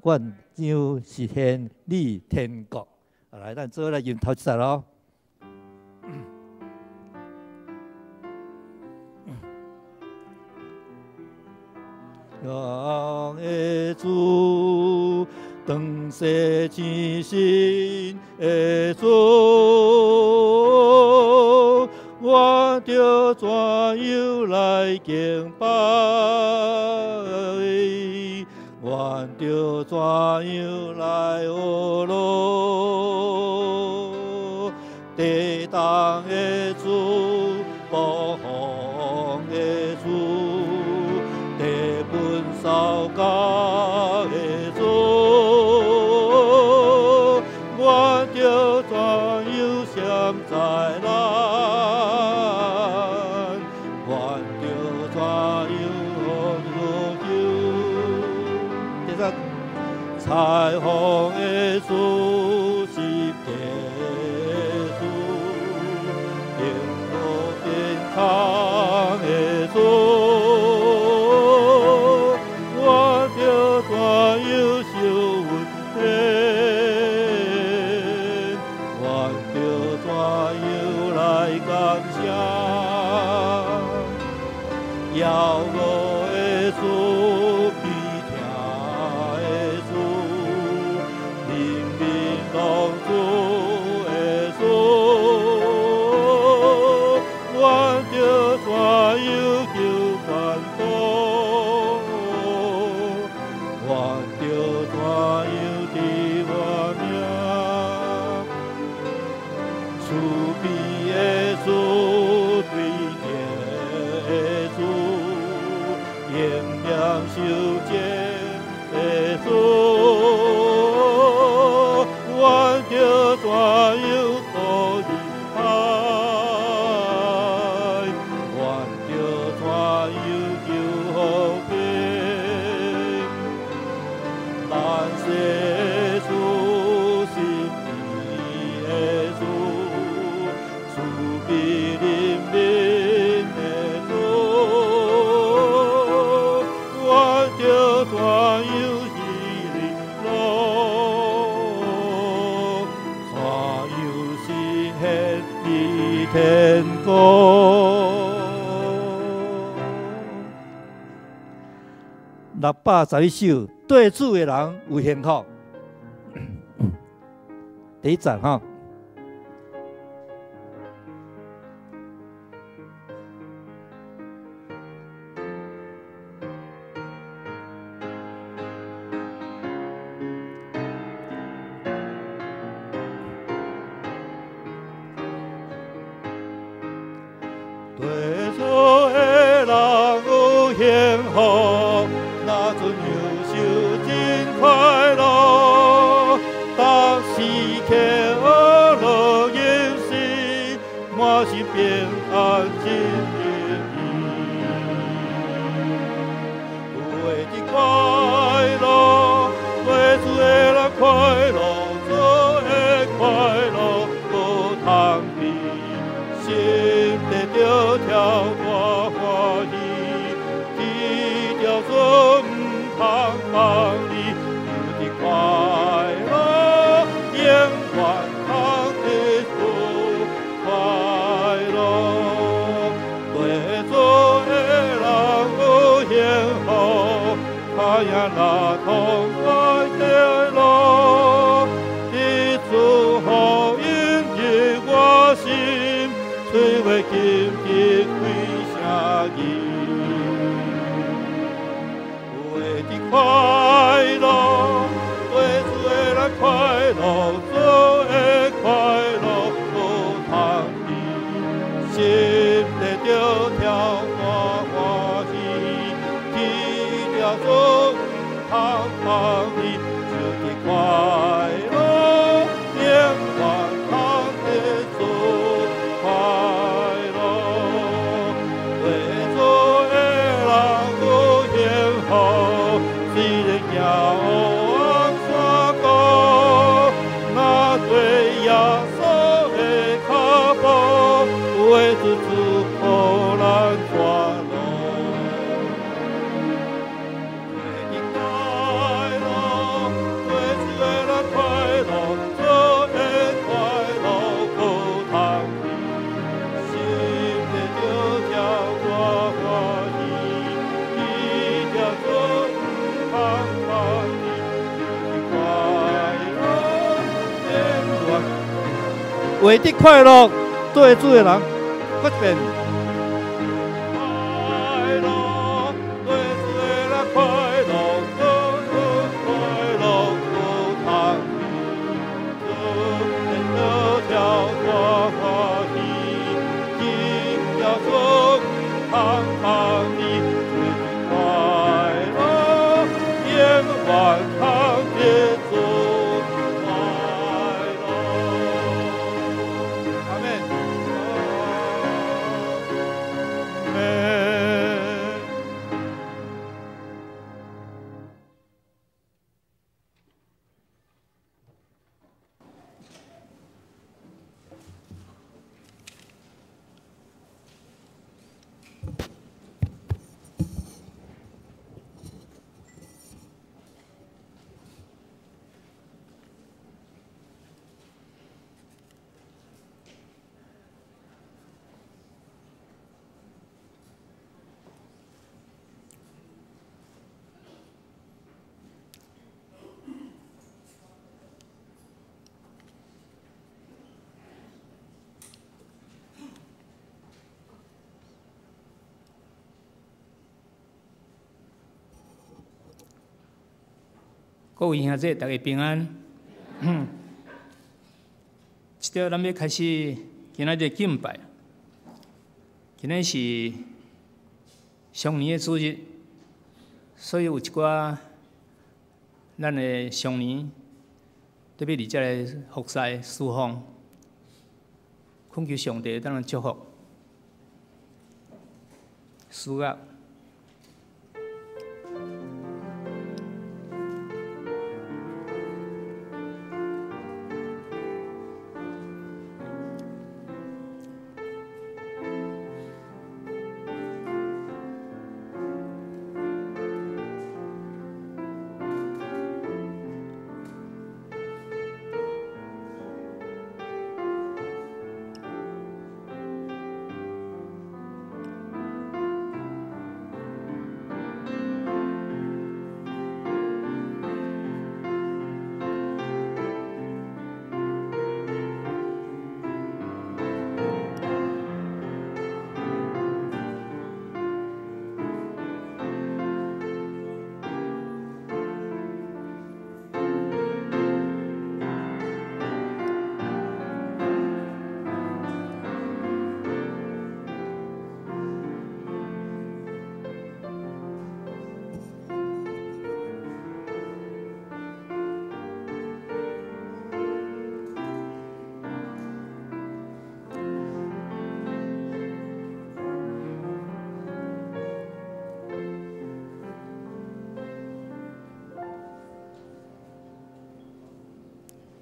阮將實現你天國。來，咱做伙來吟頭一節咯。人的主，轉世星神的主，我著怎樣來敬拜？阮著怎樣來學樂？地動的主，暴風的主，地盆掃角的主，阮著怎樣閃災難？阮著怎樣呼救？第三，彩虹的主，十架的主，平路健康的主，阮著怎樣受恩典？阮著怎樣來感謝？枵餓的主，悲痛的主，怜悯浪子的主，阮著怎樣求眷顧？阮著怎樣得活命？慈悲的主，對敵的主，英廉修剪的主，阮著怎樣可仁愛？阮著怎樣求和平？萬世主，神秘的主，慈悲憐憫的主，阮著怎樣喜樂？怎樣實現你天國？611首，對主的人有幸福。第一節吼。對主的人有幸福，若陣憂愁真快樂。心平安真得意。为的快乐，对主的人快乐，主的快乐无通比，心得着跳大欢喜，天着主毋通放你，有的快乐永远通得主快乐，对主的人有幸福，他也若痛快的乐，伫主福音入我心，喙话金的开声音。为的快乐，对主的人快乐，主的快乐无通比，心得着跳大欢喜，天着主毋通放你，就的快乐永远通得主快乐，对主的人有幸福，虽然行黑暗山谷，若对耶稣的脚步，为主祝福咱全路。为的快乐，对主的人快乐，主的快乐无通比，心得着跳大欢喜，天着主毋通放你，就的快乐永远。为的快乐，对主的人，搁一遍。快乐，对主的人快乐，主的快乐无通比，主得着跳大欢喜，天着主毋通放你，就的快乐永远通得主快乐。阿们。阿们。
各位兄弟，大家平安。这条咱欲开始今仔日敬拜。今日是双年的主日，所以有一寡咱的双年特别伫遮来服侍侍奉，恳求上帝当咱祝福。诗乐。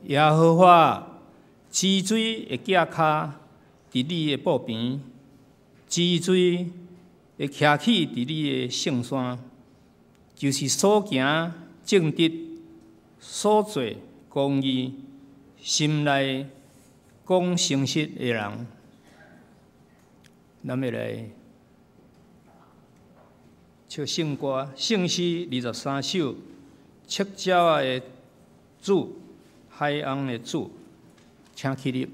耶和华，池水会寄跤伫你的布边，池水会徛起伫你的圣山，就是所行正直、所做公义、心内讲诚实的人。咱欲来唱圣歌，圣诗23首，赤鸟仔的主，海翁的主，请起立。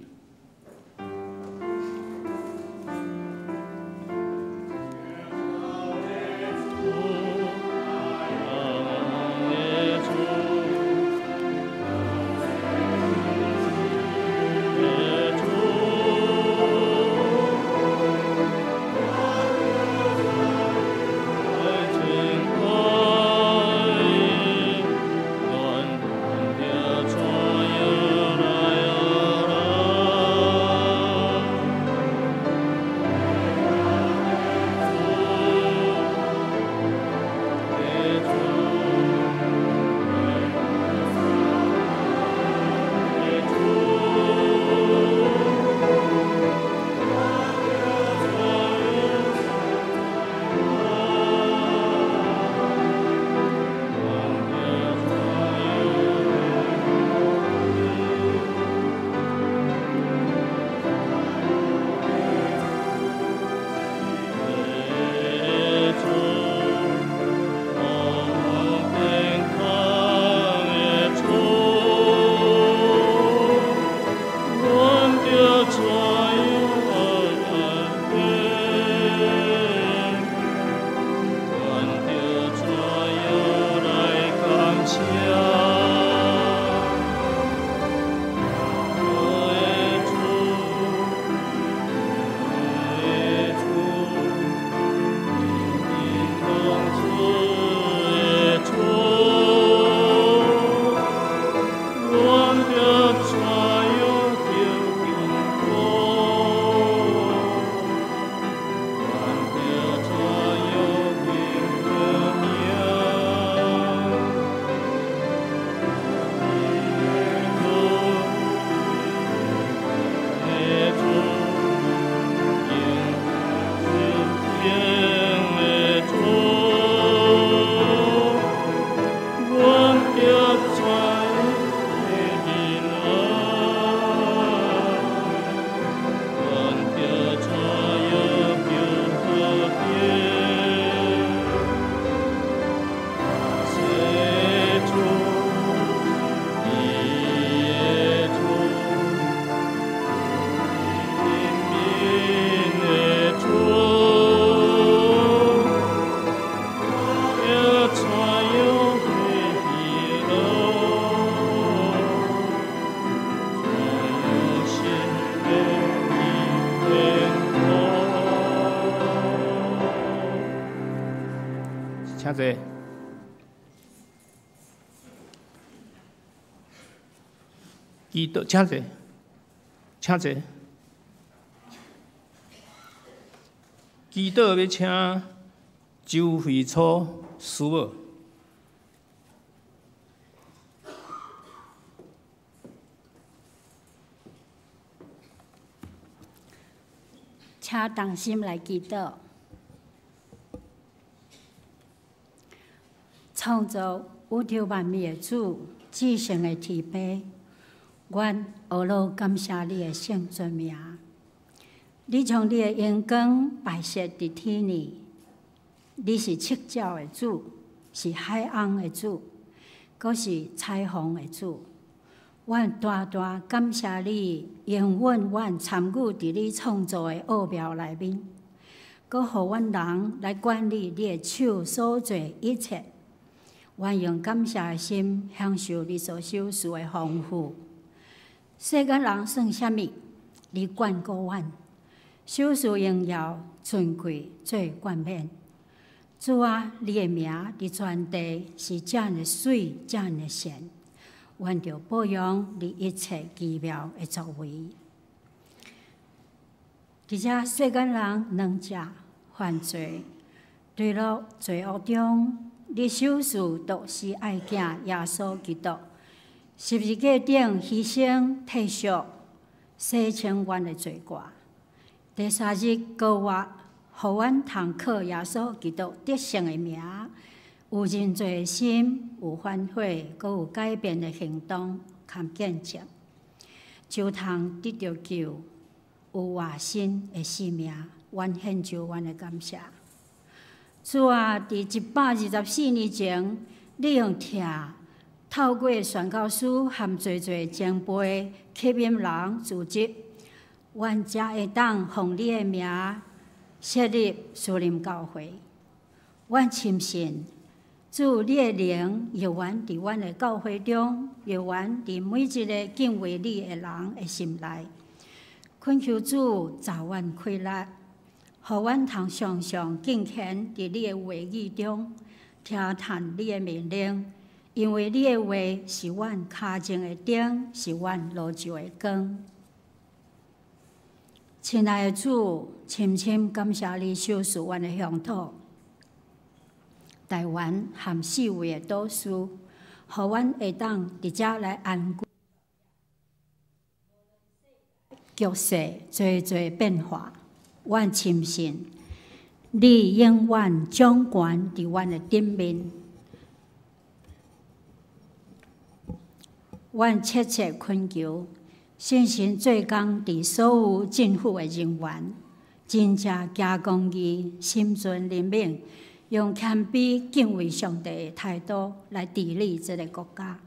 请坐。祈祷，请坐，请坐。祈祷欲请周慧初师母。
请同心来祈祷。创造宇宙万物的主，至圣的天父，阮呵咾感谢你的圣尊名。你将你的荣光摆设伫天里，你是赤鸟的主，是海翁的主，阁是彩虹的主。阮大大感谢你，容允阮参与伫你创造的奥妙内面，阁予阮人来管理你的手所做一切。阮用感谢的心享受你所赏赐的丰富。世间人算啥物？你眷顾阮，赏赐荣耀、尊贵做冠冕。主啊，你的名伫全地是遮尔媠，遮尔善。阮著褒扬你一切奇妙的作为。伫遮世间人软弱犯罪，坠落罪恶中，你赏赐独生爱子耶稣基督，十字架顶牺牲替赎，洗清阮的罪过。第三日復活，予阮通靠耶穌基督得勝的名，有認罪的心，有反悔，閣有改變的行動含見證，就通得著救，有活新的生命。阮獻上阮的感謝。主啊，佇124年前，你用疼透過宣教師和濟濟前輩吸引人組織，阮才會當奉你的名設立樹林教會。阮深信，主你的靈猶原佇阮的教會中，猶原佇每一个敬畏你的人的心內。懇求主助阮氣力，予阮通常常敬虔佇你的話語中，聽從你的命令，因為你的話是阮跤前的燈，是阮路上的光。親愛的主，深深感謝你賞賜阮的鄉土，台灣和四圍的島嶼，予阮會當佇遮來安居。局勢濟濟變化，阮深信你永遠掌權佇阮的頂面。阮切切懇求，聖神做工佇所有政府的人員，真正行公義、心存憐憫，用謙卑敬畏上帝的態度來治理這个國家。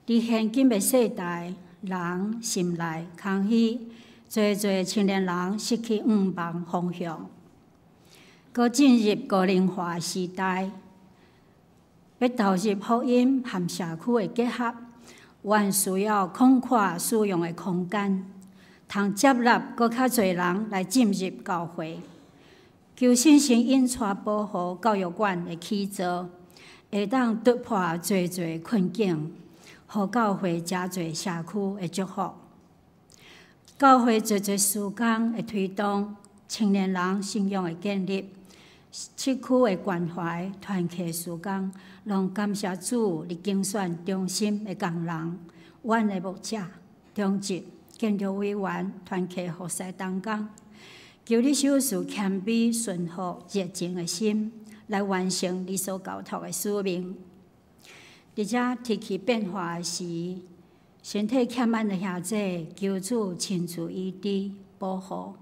佇現今的世代，人心內空虛，濟濟青年人失去向望方向，閣進入高齡化時代，欲投入福音和社區的結合，阮需要廣闊使用的空間，通接納閣較濟人來進入教會。求聖神引帶保護教育館的起造，會當突破濟濟困境，予教會誠濟社區的祝福。教會濟濟事工的推動，青年人信仰的建立，社區的關懷，團契事工，攏感謝主，你揀選忠心的工人，阮的牧者、長執、建築委員、團契服侍同工，求你賞賜謙卑、順服、熱情的心，來完成你所交託的使命。佇遮天氣變化的時，身體欠安的兄弟，求主親自醫治保護；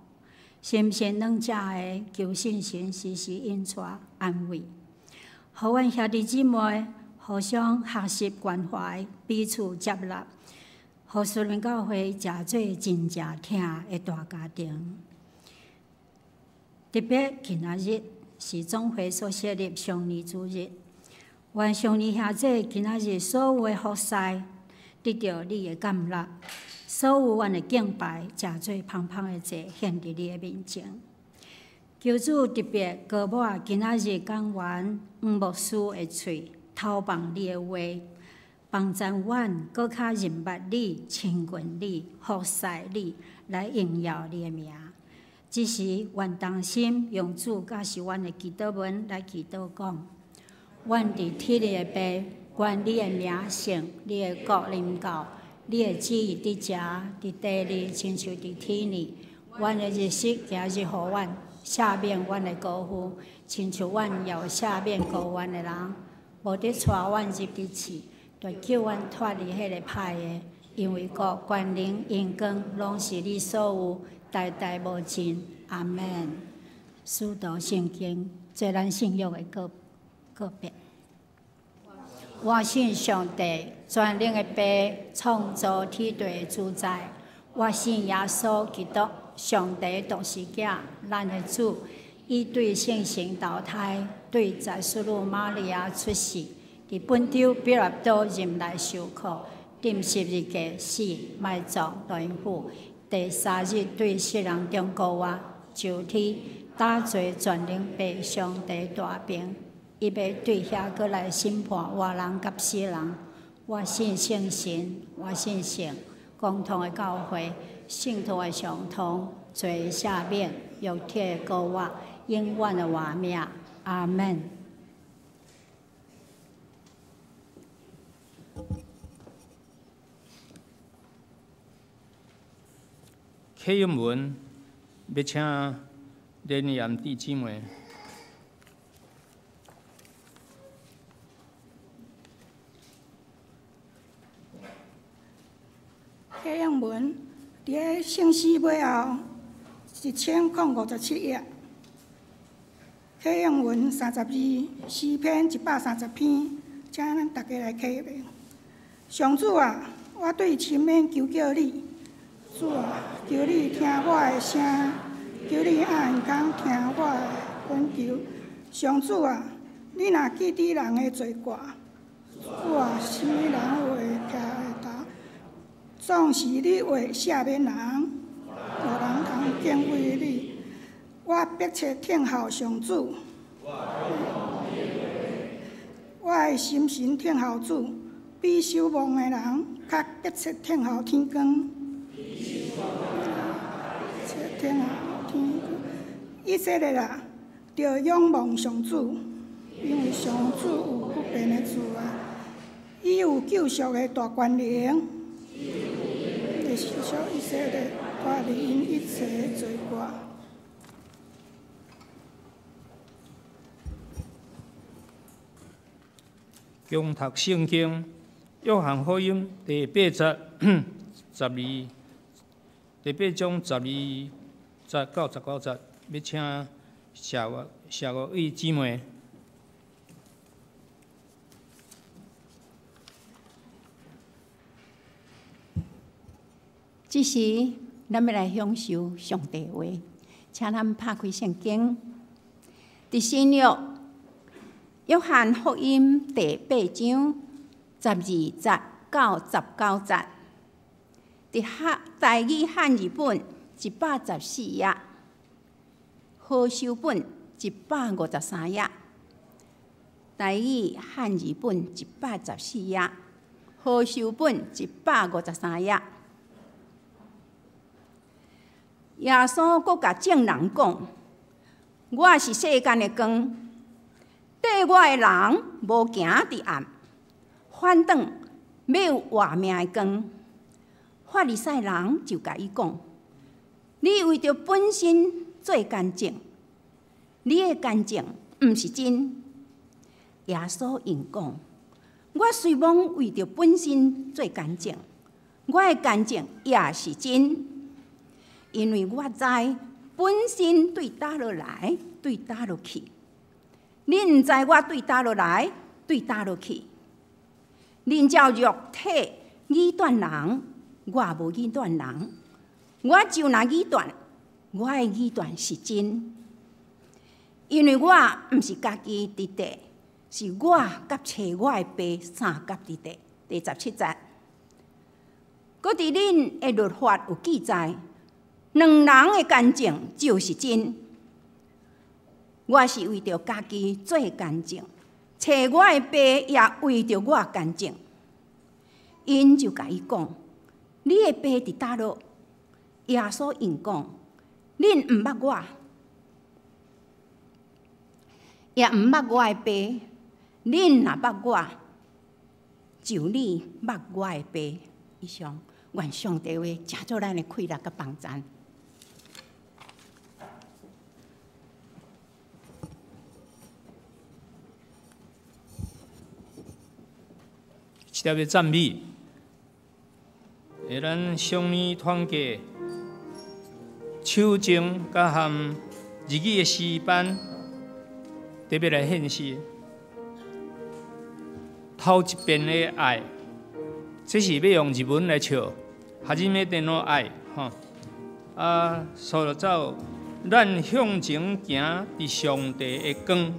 心神軟弱的，求聖神時時引帶安慰。予阮兄弟姊妹互相學習關懷，彼此接納，予樹林教會成做真正疼的大家庭。特別今仔日是總會所設立雙年主日，願雙年兄弟今仔日所有的服侍得著你的感納，所有阮的敬拜，成做芳芳的祭獻佇你的面前。求主特別膏抹今仔日講員黃牧師的喙，投放你的話，幫助阮閣較認捌你、親近你、服侍你，來榮耀你的名。這時，願同心用主教示阮的祈禱文來祈禱講：阮佇天的父，願你的名聖，你的國臨到，你的旨意佇遮，佇地裡親像佇天裡。阮的日食今日予阮，赦免阮的過犯，親像阮也有赦免過阮的人。無得帶阮入佇試，但救阮脫離彼个歹的，因為國、權能、榮光，攏是你所有，代代無盡。阿門。使徒信經做咱信仰的告告白。我信上帝，全能的父，創造天地的主宰。我信耶穌基督，上帝獨生子，咱的主。伊對聖神投胎，對十淑女瑪利亞出世，佇本丟彼拉多忍耐受苦，釘十字架死，埋葬，落陰府。第三日對死人中復活，上天，搭坐全能父上帝大爿。伊欲對遐閣來審判活人佮死人。我信聖神，我信聖共同的教會，聖徒的相通，罪赦免，肉體的復活，永遠的活命。阿門。
启用文，欲请连艳弟姊妹。
启用文伫咧圣诗尾后1057页。启用文32，诗篇130篇，请咱大家来启用。上主啊，我对深渊求叫你，主啊，求你听我的声，求你按耳孔听我的恳求。上主啊，你若记得人的罪过，主啊，啥物人会徛会头？总是你会赦免人，予人通敬畏你。我迫切等候上主，我的心神等候主，比守望的人较迫切等候天光。等候天光。以色列啊，著仰望上主，因为上主有不变的慈爱，伊有救赎的大权能。会救赎以色列脱离𪜶一切的罪过。
恭读圣经，约翰福音第八节十二，第八章12节到19节，欲请谢谢五位姊妹。
这时，咱欲来享受上帝话，请咱拍开圣经，伫新约约翰福音第八章12节到19节，伫汉台语汉字本114页，和修本153页，台语汉字本114页，和修本153页。耶稣阁共众人讲：我是世间的光，缀我的人无行伫暗，反转欲有活命的光。法利赛人就共伊讲：你为著本身做干净，你的干净毋是真。耶稣应讲：我虽罔为著本身做干净，我的干净也是真。因为我知本身对佗落来，对佗落去。恁毋知我对佗落来，对佗落去。恁照肉体议断人，我无议断人。我就若议断，我的议断是真。因为我毋是家己伫地，是我佮差我的爸相佮伫地。第17节，阁伫恁的律法有记载。两人的干净就是真。我是为著家己做干净，差我的爸也为著我干净。𪜶就共伊讲：你的爸伫佗落？耶稣应讲：恁毋捌我，也毋捌我的爸。恁若捌我，就你捌我的爸。以上，愿上帝话成做咱的气力佮帮赞。
一条赞美，咱上年团契手经佮含日语的诗班，特别来献诗。头一遍的爱，这是欲用日文来唱，初めての爱，吼。啊，所以走，咱向前行伫上帝的光。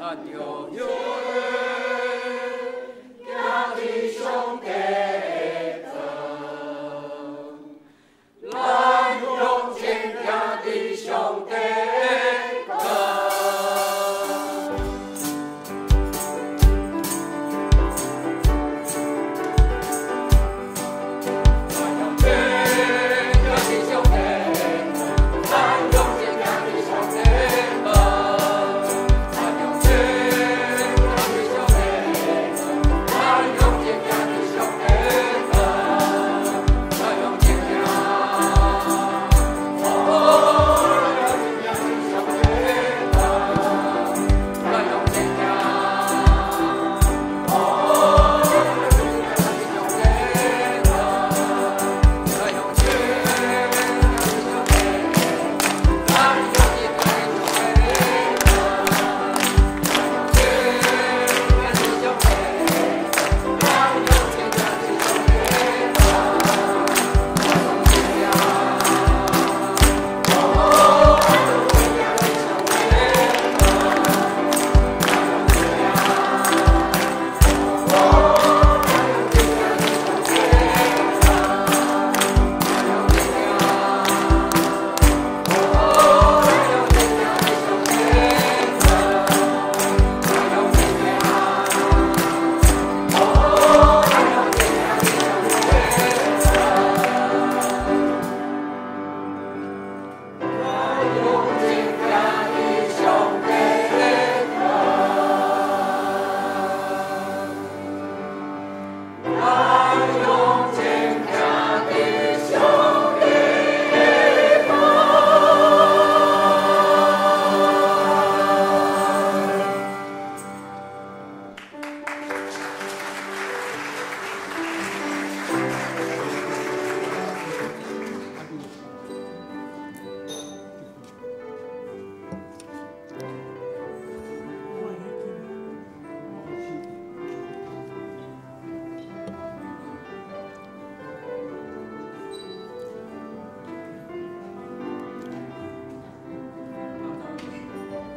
咱向前，行伫上帝的光。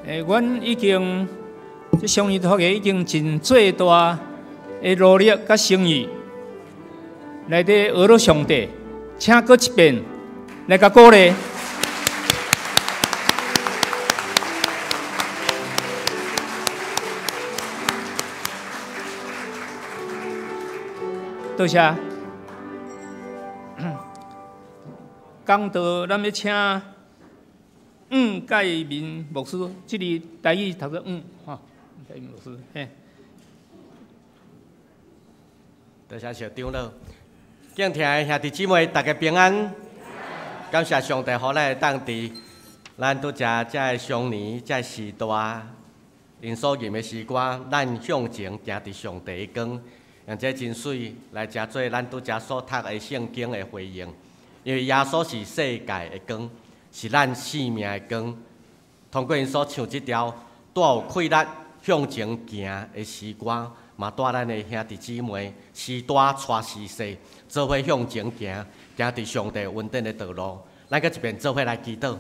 阮已经這雙年團契已經盡最大的努力佮誠意來佇學了上帝，請閣一遍來共鼓勵。多謝。講道，咱欲請黃蓋民牧師，這裡台語讀做黃吼，蓋民牧師嘿。
多謝小長老，敬聽的兄弟姊妹，大家平安。感謝上帝，予咱會當佇咱拄才這个雙年這个時代，𪜶所吟的詩歌，咱向前行佇上帝的光，用這真媠來成做咱拄才所讀的聖經的回應。因為耶穌是世界的光，是咱生命的光。通過𪜶所唱這條帶有氣力向前行的詩歌，嘛帶咱的兄弟姊妹時大帶時細，做伙向前行，行佇上帝恩典的道路。咱閣一遍做伙來祈禱。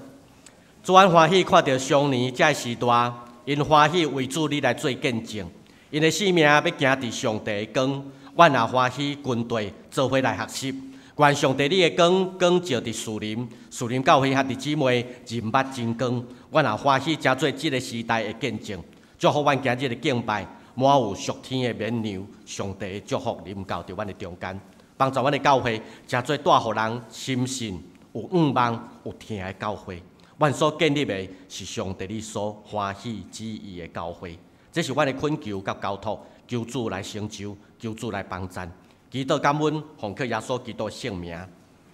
主，阮歡喜看著雙年這个時代，𪜶歡喜為主你來做見證，𪜶的生命欲行佇上帝的光，阮也歡喜軍隊做伙來學習。願上帝你的光光照佇樹林，樹林教會兄弟姊妹認捌真光，阮也歡喜成做這个時代的見證。祝福阮今日的敬拜，滿有屬天的勉勵，上帝的祝福臨到佇阮的中間，幫助阮的教會成做帶予人深信、有向望、有疼的教會。阮所建立的是上帝你所歡喜旨意的教會，這是阮的懇求佮交託，求主來成就，求主來幫贊。祈禱感恩，奉靠耶穌基督聖名，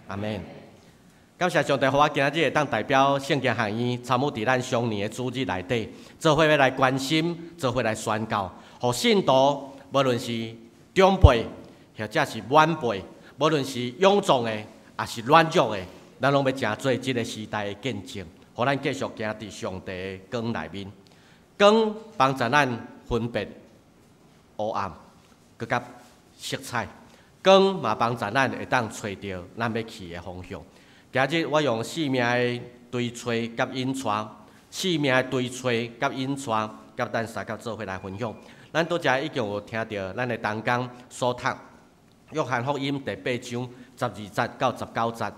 阿們。感謝上帝，予我今日會當代表聖經學院參與佇咱雙年的主日內底，做伙欲來關心，做伙來宣教，予信徒無論是長輩或者是晚輩，無論是勇壯的，抑是軟弱的，咱攏欲成做這个時代的見證，予咱繼續行佇上帝的光內面。光幫助咱分別黑暗，閣佮色彩。光嘛幫助咱會當揣著咱欲去的方向。今日我用生命的追揣佮引帶，生命的追揣佮引帶，佮咱三甲做伙來分享。咱拄才已經有聽著咱的同工所讀《約翰福音》第八章12節到19節。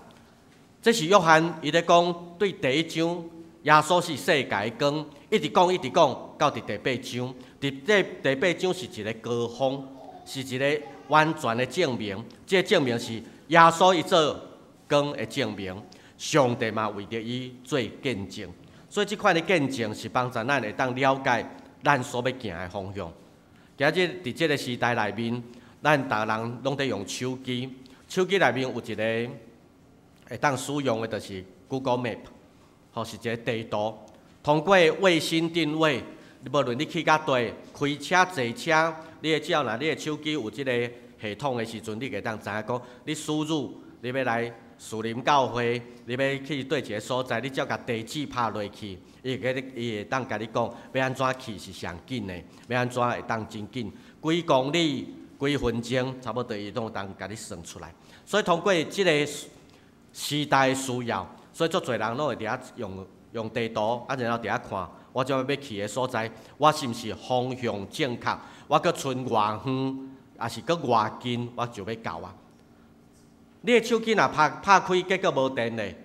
這是約翰伊咧講對第一章耶穌是世界的光，一直講一直講到佇第八章。佇這第八章是一个高峰，是一个完全的證明。這個證明是耶穌伊做光的證明，上帝嘛為著伊做見證。所以這款的見證是幫助咱會當了解咱所欲行的方向。今日佇這个時代內面，咱逐个人攏佇用手機，手機內面有一个會當使用的，就是 Google Map，吼，是一个地圖。通過衛星定位，無論你去佗佗，開車、坐車，你會只要若你的手機有這个系統的時陣，你會當知影講，你輸入你欲來樹林教會，你欲去佗一个所在，你只要共地址拍落去，伊會共你，伊會當共你講，欲按怎去是上緊的，欲按怎會當真緊，幾公里、幾分鐘，差不多伊攏會當共你算出來。所以通過這个時代的需要，所以足濟人攏會佇遐用用地圖，啊，然後佇遐看，我這欲去的所在，我是毋是方向正確？我閣賰偌遠，抑是閣偌近，我就欲到啊。你的手機若拍拍開，結果無電咧，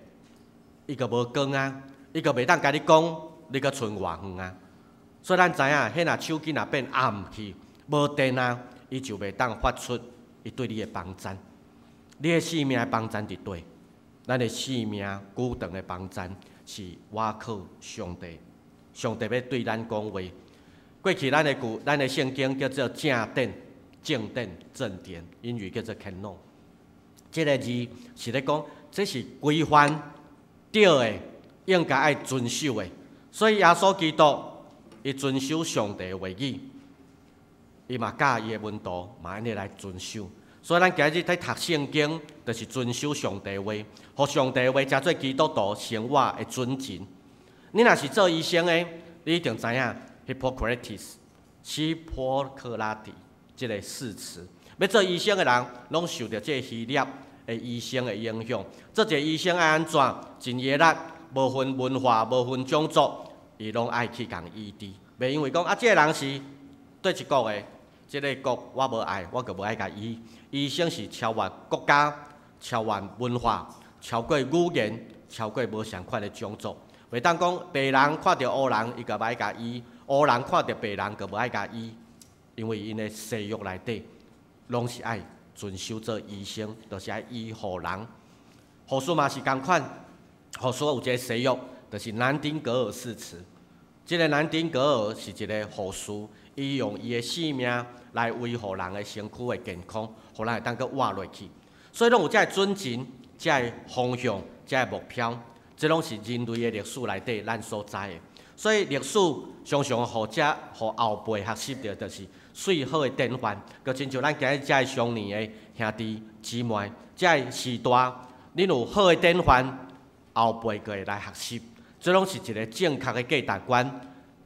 伊就無光啊，伊就袂當共你講，你閣賰偌遠啊。所以咱知影，彼若手機若變暗去，無電啊，伊就袂當發出伊對你的幫贊。你的生命的幫贊佇佗？咱的生命久長的幫贊是倚靠上帝，上帝欲對咱講話。過去咱的舊，咱的聖經叫做正典、正典、正典，英語叫做 Canon。這个字是咧講，這是規範對的，應該愛遵守的。所以耶穌基督伊遵守上帝的話語，伊嘛教伊的門徒嘛按呢來遵守。所以咱今日佇讀聖經，就是遵守上帝話，予上帝話成做基督徒生活的準繩。你若是做醫生的，你一定知影 Hippocrates 希波克拉底這个誓詞。欲做醫生的人，攏受著這个希臘的醫生的影響。做一个醫生愛按怎？盡伊的力，無分文化，無分種族，伊攏愛去共醫治，袂因為講啊，這个人是佗一國的，這个國我無愛，我就無愛共醫。醫生是超越國家、超越文化、超過語言、超過無仝款的種族。袂當講白人看著烏人，伊就無愛共醫；烏人看著白人，就無愛共醫。因為𪜶的誓約內底，攏是愛遵守做醫生，就是愛醫護人。護士嘛是仝款，護士有一个誓約，就是南丁格爾誓詞。這个南丁格爾是一个護士，伊用伊的性命來維護人的身軀的健康，予人會當閣活落去。所以攏有這个準繩、這个方向、這个目標，這攏是人類的歷史內底咱所知的。所以歷史常常予這予後輩學習著，就是媠好的典範。就親像咱今日這个雙年的兄弟姊妹，這个時代，恁有好的典範，後輩就會來學習。這攏是一个正確的價值觀，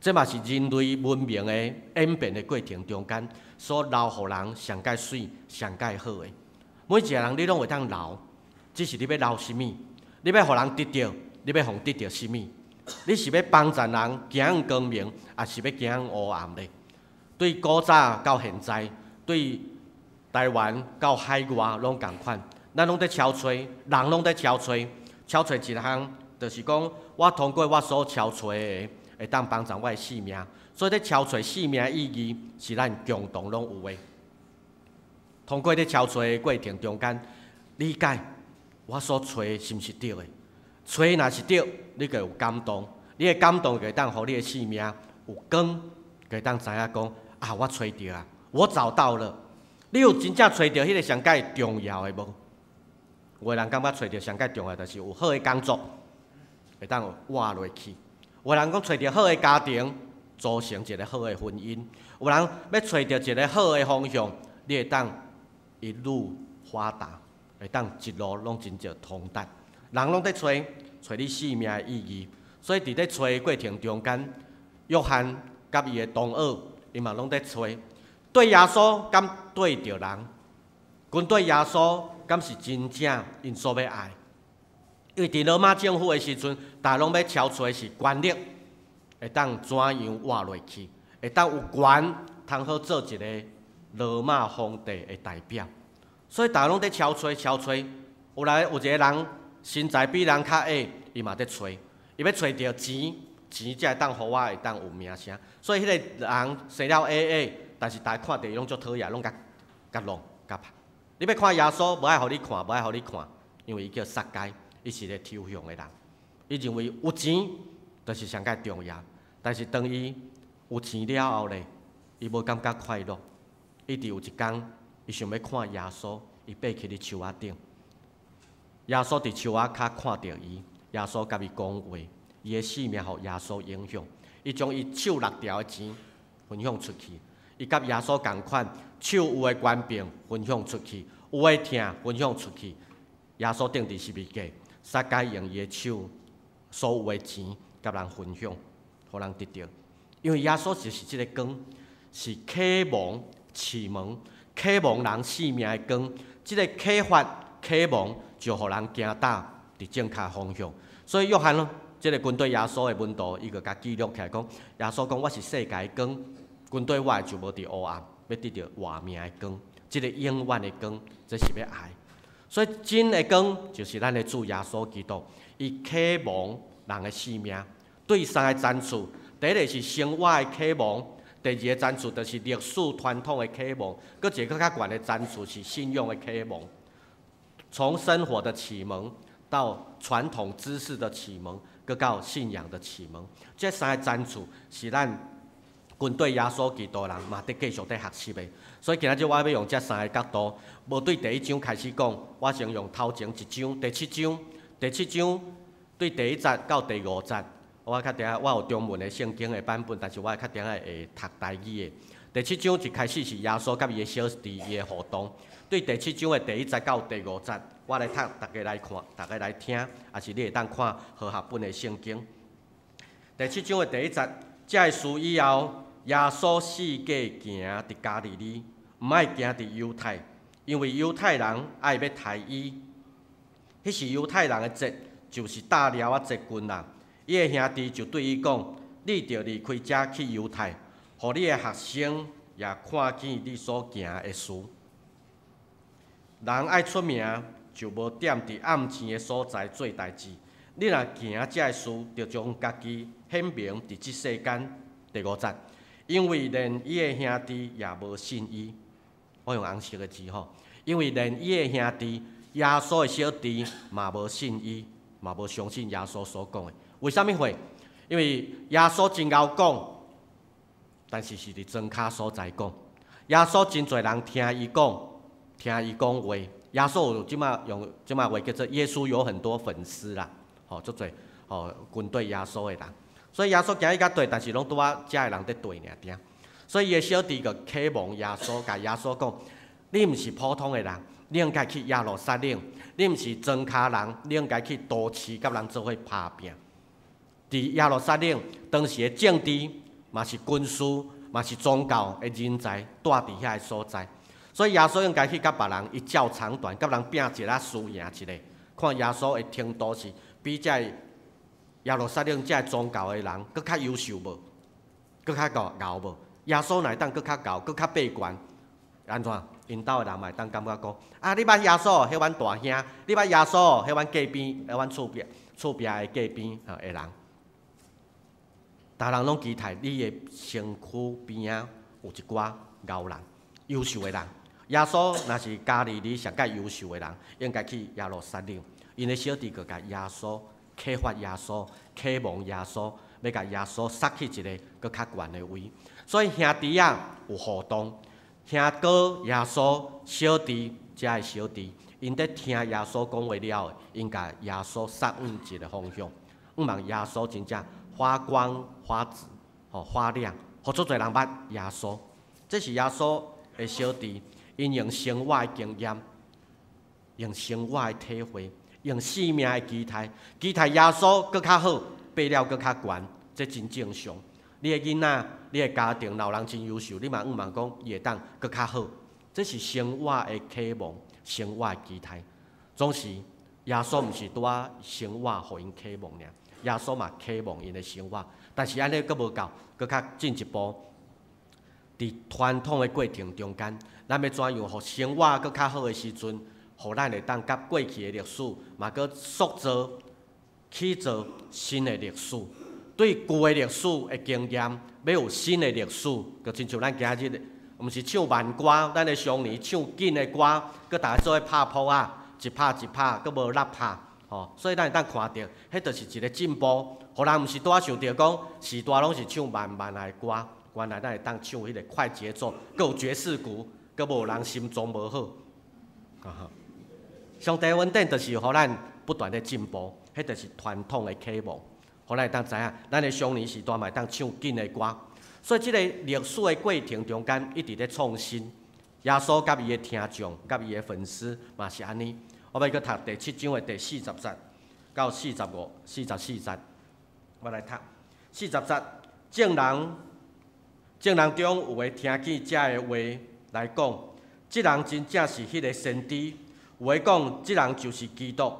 這嘛是人類文明的演變的過程中間所留予人上蓋媠、上蓋好的。每一个人你攏會當留，只是你欲留啥物？你欲予人得著，你欲予人得著啥物？你是欲幫助人行向光明，抑是欲行向黑暗咧？對古早到現在，對台灣到海外攏仝款，咱攏佇敲揣，人攏佇敲揣，敲揣一項，就是講我通過我所敲揣的，會當幫助我的性命。所以佇敲揣性命意義是咱共同攏有的。通過佇敲揣的過程中間，理解我所揣是毋是對的。揣若是對，你就有感動，你的感動就會當予你的性命有光，就會當知影講啊，我揣著啊，我找到了。你有真正揣著彼个上蓋重要的無？有的人感覺揣著上蓋重要，就是有好的工作，會當活落去；有的人講揣著好的家庭，組成一个好的婚姻；有人欲揣著一个好的方向，你會當一路發達，會當一路攏真正通達。人攏佇揣揣你生命的意義，所以佇咧揣的過程中間，約翰佮伊的同學，𪜶嘛攏佇揣。對耶穌敢對著人？跟對耶穌敢是真正𪜶所欲愛？因為佇羅馬政府的時陣，大家攏欲敲揣是權力，會當怎樣活落去？會當有權通好做一個羅馬皇帝的代表。所以大家攏佇敲揣敲揣，有來有一个人身材比人較矮，伊嘛佇揣，伊欲揣著錢，錢才會當予我會當有名聲。所以彼个人生了矮矮，但是大家看著伊攏足討厭，攏共共弄共拍。你欲看耶穌，無愛予你看，無愛予你看，因為伊叫撒該，伊是個抽象的人。伊認為有錢就是上蓋重要，但是當伊有錢了後咧，伊無感覺快樂。伊佇有一工，伊想欲看耶穌，伊爬起佇樹仔頂。耶穌佇樹仔跤看著伊，耶穌共伊講話，伊的生命予耶穌影響。伊將伊手六條的錢分享出去，伊佮耶穌仝款，手有的權柄分享出去，有的疼分享出去。耶穌釘佇十字架，撒該用伊的手所有的錢共人分享，予人得著。因為耶穌就是這个光，是啟蒙、啟蒙、啟蒙人生命的光。這个啟發、啟蒙，就予人行佇佇正確方向。所以約翰咯，這个跟綴耶穌的門徒，伊就共記錄起來講：耶穌講我是世界的光，跟綴我的就無佇黑暗，欲得著活命的光，這个永遠的光，這是欲愛。所以真的光就是咱的主耶穌基督，伊啟蒙人的生命。對三个層次，第一个是生活的啟蒙，第二个層次就是歷史傳統的啟蒙，閣一个較懸的層次是信仰的啟蒙。從生活的啟蒙到傳統知識的啟蒙，閣到信仰的啟蒙，這三个層次是咱跟綴耶穌基督的人嘛，佇繼續佇學習的。所以今仔日我欲用這三个角度，無對第一章開始講，我先用頭前一章，第七章，第七章對第一節到第五節，我較定我有中文的聖經的版本，但是我較定會讀台語的。第七章一開始是耶穌佮伊的小弟伊的互動，對第七章的第一節到第五節，我來讀，大家來看，大家來聽，抑是你會當看和合本的聖經。第七章的第一節，這个事以後，耶穌四界行佇加利利，毋愛行佇猶太，因為猶太人愛欲刣伊。彼時猶太人的節就是大寮仔節近啦。伊的兄弟就對伊講：你著離開遮去猶太，予你的學生也看見你所行的事。人愛出名，就無踮佇暗糋的所在做代誌。你若行這个事，就將家己顯明佇這世間。第五節，因為連伊的兄弟也無信伊。我用紅色的字吼，因為連伊的兄弟耶穌的小弟嘛無信伊，嘛無相信耶穌所講的。為啥物會？因為耶穌真𠢕講，但是是佇莊跤所在講。耶穌真濟人聽伊講，聽伊講話。耶穌有這馬用這馬話叫做耶穌有很多粉絲啦，吼，足濟吼跟綴耶穌的人。所以耶穌行去較綴，但是攏拄仔遮的人佇綴爾定。所以伊的小弟就啟蒙耶穌，共耶穌講：你毋是普通的人，你應該去耶路撒冷；你毋是莊跤人，你應該去都市佮人做伙拍拚。佇耶路撒冷，當時的政治嘛是軍事，嘛是宗教的人才蹛佇遐个所在。所以耶穌應該去佮別人一較長短，佮人拚一下輸贏一下，看耶穌的程度是比這个耶路撒冷這个宗教的人閣較優秀無？閣較𠢕𠢕無？耶穌若會當閣較𠢕，閣較爬懸，按怎？𪜶兜的人嘛會當感覺講：啊，你捌耶穌，彼阮大兄；你捌耶穌，彼阮隔邊，彼阮厝壁厝壁的隔邊吼的人。逐人攏期待你的身軀邊仔有一寡𠢕人、優秀的人。耶穌若是加利利上蓋優秀的人，應該去耶路撒冷。𪜶的小弟閣共耶穌啟發耶穌、啟蒙耶穌，欲共耶穌殺去一个閣較懸的位。所以兄弟仔有互動，兄哥耶穌小弟遮的小弟，𪜶佇聽耶穌講話了後，𪜶共耶穌殺往一个方向，向望耶穌真正發光發紫，吼發亮，予足濟人捌耶穌。這是耶穌的小弟，𪜶用生活的經驗，用生活的體會，用生命的期待，期待耶穌閣較好，爬了閣較懸，這真正常。你的囡仔，你的家庭，若有人真優秀，你嘛向望講伊會當閣較好，這是生活的啟望，生活的期待。總是耶穌毋是拄仔生活予𪜶啟望爾，耶穌嘛啟望𪜶的生活，但是按呢閣無夠，閣較進一步。佇傳統的過程中間，咱欲怎樣予生活閣較好的時陣，予咱會當佮過去的歷史，嘛閣塑造、起造新的歷史。對舊的歷史的經驗，欲有新的歷史，就親像咱今日，毋是唱慢歌，咱的雙年唱緊的歌，閣逐家做伙拍噗仔，一拍一拍，閣無落拍，吼。所以咱會當看著，彼就是一个進步。予人毋是拄仔想著講，時代攏是唱慢慢的歌，原來咱會當唱彼个快節奏，閣有爵士鼓，閣無人心臟無好。上帝恩典就是予咱不斷咧進步，彼就是傳統的啟蒙。予咱會當知影，咱的少年時代嘛會當唱緊的歌。所以這个歷史的過程中間，一直咧創新。耶穌佮伊的聽眾、佮伊的粉絲嘛是按呢。我欲閣讀第七章的第40節到45、44節，我來讀四十節。眾人，眾人中有的聽見這个話來講，這人真正是彼个先知；有的講，這人就是基督。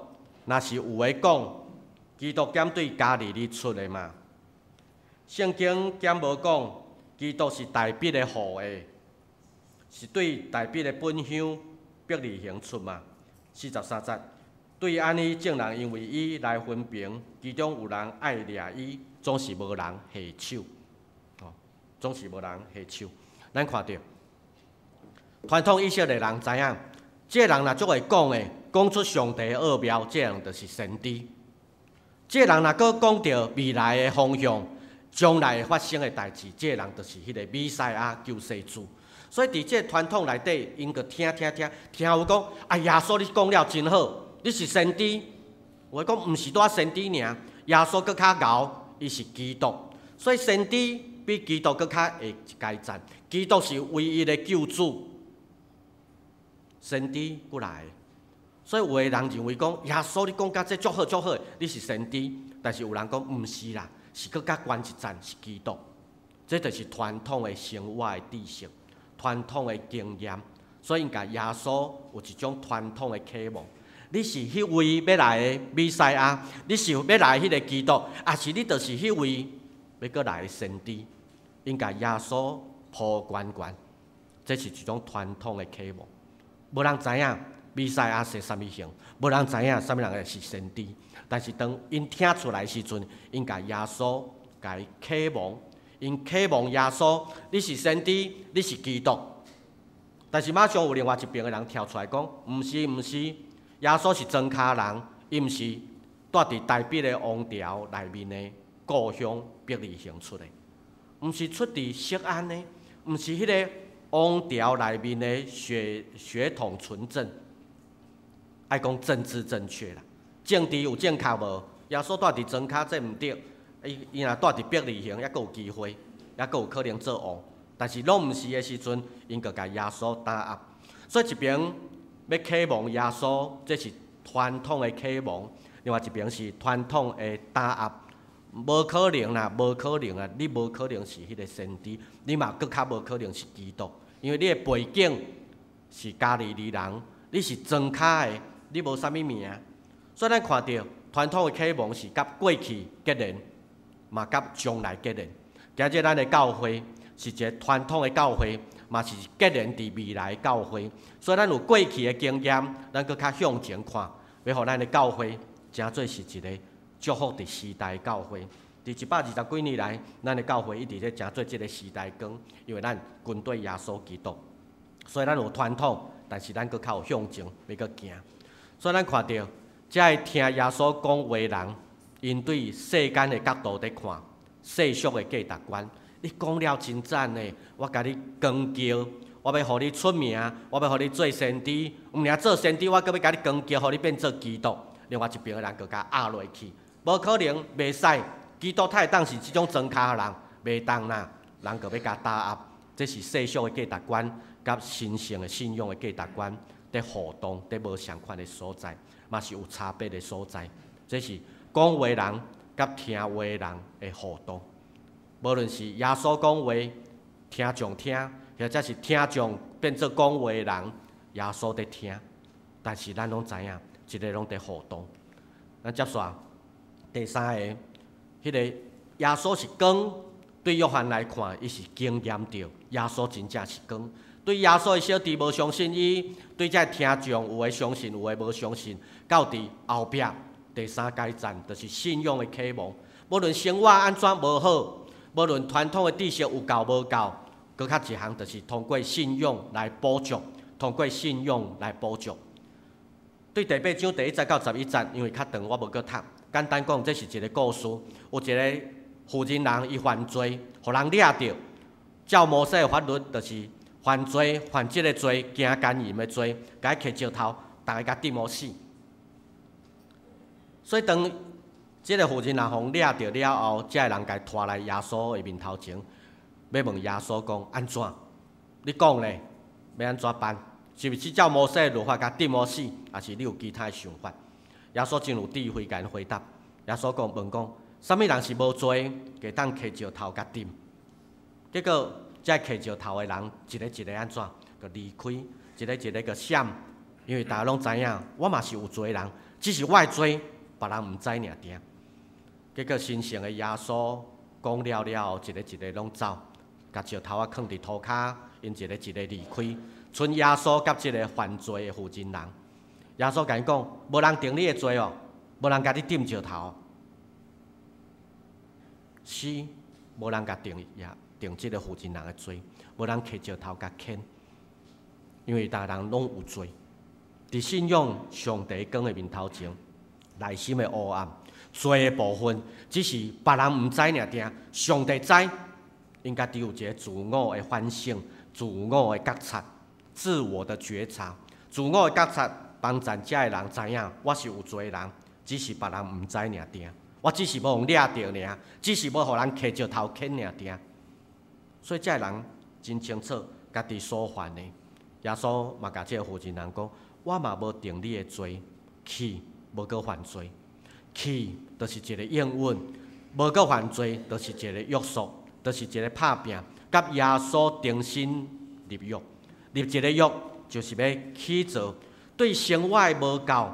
若是有的講，基督敢對加利利出的嗎？聖經敢無講，基督是大衛的後裔，是對大衛的本鄉伯利恆出嗎？43節，對按呢，眾人因為伊來分評，其中有人愛掠伊，總是無人下手。哦，總是無人下手。咱看著傳統以色列人知影，這个人若足會講的，講出上帝的奧妙，這个人就是先知。這个人若閣講著未來的方向，將來會發生的代誌，這个人就是彼个彌賽亞救世主。所以佇這个傳統內底，𪜶閣聽聽聽，聽有講啊，耶穌你講了真好，你是先知。有的講毋是拄仔先知爾，耶穌閣較𠢕，伊是基督。所以先知比基督閣較下一階層，基督是唯一的救主，先知閣來。所以有的人認為講耶穌你講甲這足好足好，你是先知，但是有人講毋是啦，是閣較懸一層是基督。這就是傳統的生活的知識，傳統的經驗。所以𪜶共耶穌有一種傳統的啟蒙。你是彼位欲來的彌賽亞，你是欲來彼个基督，抑是你就是彼位欲閣來的先知，𪜶共耶穌抱懸懸，這是一種傳統的啟蒙。無人知影彌賽亞是啥物形，無人知影啥物人是先知。但是當𪜶聽出來時陣，𪜶共耶穌共伊啟蒙，𪜶啟蒙耶穌，你是先知，你是基督。但是馬上有另外一爿的人跳出來講，毋是毋是，耶穌是莊跤人，伊毋是蹛佇大衛的王朝內面的故鄉伯利恆出的，毋是出佇錫安的，毋是彼个王朝內面的血統純正，愛講政治正確啦，政治有正確無？耶穌蹛佇莊跤這毋對，伊若蹛佇伯利恆，猶閣有機會，猶閣有可能做王。但是攏毋是的時陣，𪜶就共耶穌打壓。所以一邊欲啟蒙耶穌，這是傳統的啟蒙；另外一邊是傳統的打壓。無可能啦，無可能啊！你無可能是彼个先知，你嘛閣較無可能是基督，因為你的背景是加利利人，你是莊跤的，你無啥物名。所以咱看著傳統的啟蒙是佮過去結連，嘛佮將來結連。今日咱的教會是一个傳統的教會，嘛是結連佇未來的教會。所以咱有過去的經驗，咱閣較向前看，欲予咱的教會成做是一個祝福佇時代的教會。佇120幾年來，咱的教會一直咧成做這个時代光，因為咱跟綴耶穌基督，所以咱有傳統，但是咱閣較有向前，欲閣行。所以咱看著，遮个聽耶穌講話人，𪜶對世間的角度佇看，世俗的價值觀。你講了真讚呢，我共你扛轎，我欲予你出名，我欲予你做先知，毋爾做先知，我閣欲共你扛轎，予你變做基督。另外一爿的人閣共壓落去，無可能，袂使。基督哪會當是這種莊跤人，袂當啦，人閣欲共打壓。這是世俗的價值觀，佮神聖的信仰的價值觀佇互動，佇無仝款的所在，嘛是有差別的所在。這是講話人佮聽話人的互動。無論是耶穌講話，聽眾聽，或者是聽眾變做講話人，耶穌佇聽。但是咱攏知影，這个攏佇互動。咱接續第三个，彼个耶穌是光，對約翰來看，伊是經驗著耶穌真正是光。對耶穌的小弟無相信伊，對這聽眾有的相信，有的無相信。到佇後壁第三階層，就是信仰的啟蒙。無論生活按怎無好，無論傳統的知識有夠無夠，閣較一項就是通過信仰來補足，通過信仰來補足。對第八章第一節到11節，因為較長，我無閣讀。簡單講，這是一个故事。有一个婦人人，伊犯罪，予人掠著。照摩西的法律，就是犯罪犯這个罪，行姦淫的罪，共伊揢石頭，逐个共釘予死。所以當這个婦人人予掠著了後，這个人共拖來耶穌的面頭前，欲問耶穌講按怎？你講咧，欲按怎辦？是毋是照摩西的律法共釘予死，抑是你有其他的想法？耶穌真有智慧，共𪜶回答。耶穌講問講，啥物人是無罪，會當揢石頭共釘？結果，這揢石頭的人一个一个按怎？就離開，一個一個閣閃，因為逐家攏知影，我嘛是有罪的人，只是我的罪，別人毋知爾爾。結果神聖的耶穌講了了後，一个一個攏走，共石頭仔囥佇塗跤，𪜶一個一個離開，賰耶穌佮這个犯罪的婦人人。耶穌共伊講：無人定你的罪哦，無人共你釘石頭。是，無人共定也定這个婦人人的罪，無人揢石頭共牽，因為逐个人攏有罪。佇信仰上帝光的面頭前，內心的黑暗、罪的部分，只是別人毋知爾爾，上帝知。𪜶家己有一个自我的反省、自我的覺察、自我的覺察、自我的覺察，幫助遮的人知影，我是有罪的人，只是別人毋知爾爾，我只是無予掠著爾，只是無予人揢石頭牽爾爾。所以遮的人真清楚家己所犯的。耶穌嘛共這个婦人人講：我嘛無定你的罪，去無閣犯罪，去就是一个應允，無閣犯罪就是一个約束，就是一个拍拚，佮耶穌重新立約，立一个約就是欲去做對生活的無夠，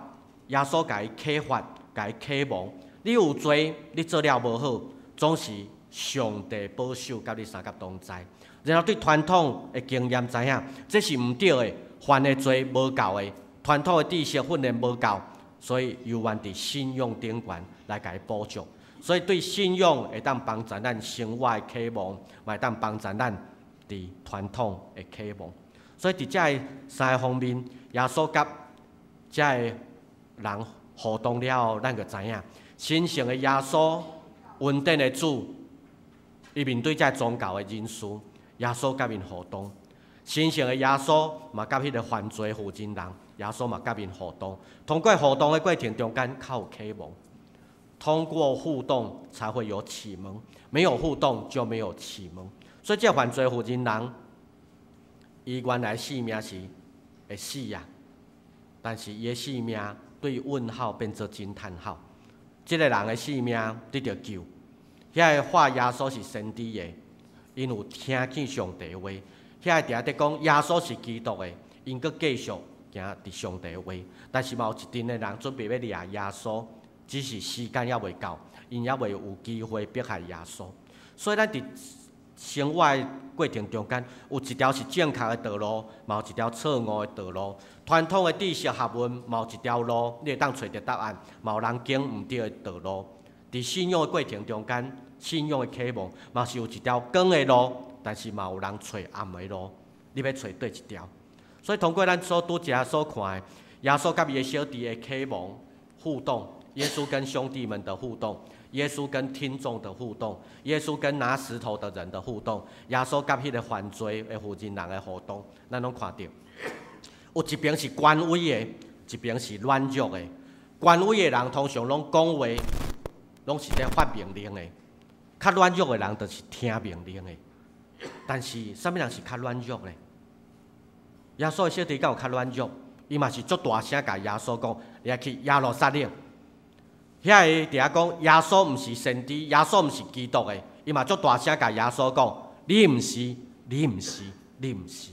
耶穌共伊啟發，共伊啟蒙。你有罪，你做了無好，總是上帝保守佮你相佮同在。然後對傳統的經驗知影，這是毋對的，犯的罪無夠的，傳統的知識訓練無夠，所以猶原佇信仰頂懸來共伊補足。所以對信仰會當幫助咱生活的啟蒙，嘛會當幫助咱佇傳統的啟蒙。所以佇這个三個方面，耶穌佮這个人互動了後，咱就知影，神聖的耶穌，恩典的主，伊面對這个宗教的人士，耶穌佮𪜶互動。神聖的耶穌嘛佮彼个犯罪婦人人，耶穌嘛佮𪜶互動。通過互動的過程中間，較有啟蒙。通過互動才會有啟蒙，沒有互動就沒有啟蒙。所以這個犯罪婦人人，伊原來性命是會死啊，但是伊的性命對問號變做驚嘆號。這个人的性命得著救，遐个話耶穌是先知的，𪜶有聽見上帝話；遐个佇遐佇講耶穌是基督的，𪜶閣繼續行佇上帝話。但是嘛有一陣的人準備欲掠耶穌，只是時間猶未到，𪜶猶未有機會迫害耶穌。所以咱佇生活的過程中間，有一條是正確的道路，嘛有一條錯誤的道路。傳統的知識學問，嘛有一條路，你會當揣著答案，嘛有人行毋對的道路。佇信仰的過程中間，信仰的啟蒙，嘛是有一條光的路，但是嘛有人揣暗的路。你欲揣佗一條？所以通過咱所拄才所看的，耶穌佮伊的小弟的啟蒙互動，耶穌跟兄弟們的互動。耶穌跟聽眾的互動，耶穌跟拿石頭的人的互動，耶穌佮彼个犯罪的婦人人的互動，咱攏看著。有一邊是權威的，一邊是軟弱的。權威的人通常攏講話，攏是咧發命令的；較軟弱的人就是聽命令的。但是，啥物人是較軟弱的？耶穌的小弟敢有較軟弱？伊嘛是足大聲共耶穌講：你愛去耶路撒冷。遐个佇遐講耶穌毋是先知，耶穌毋是基督的，伊嘛足大聲共耶穌講：你毋是，你毋是，你毋是。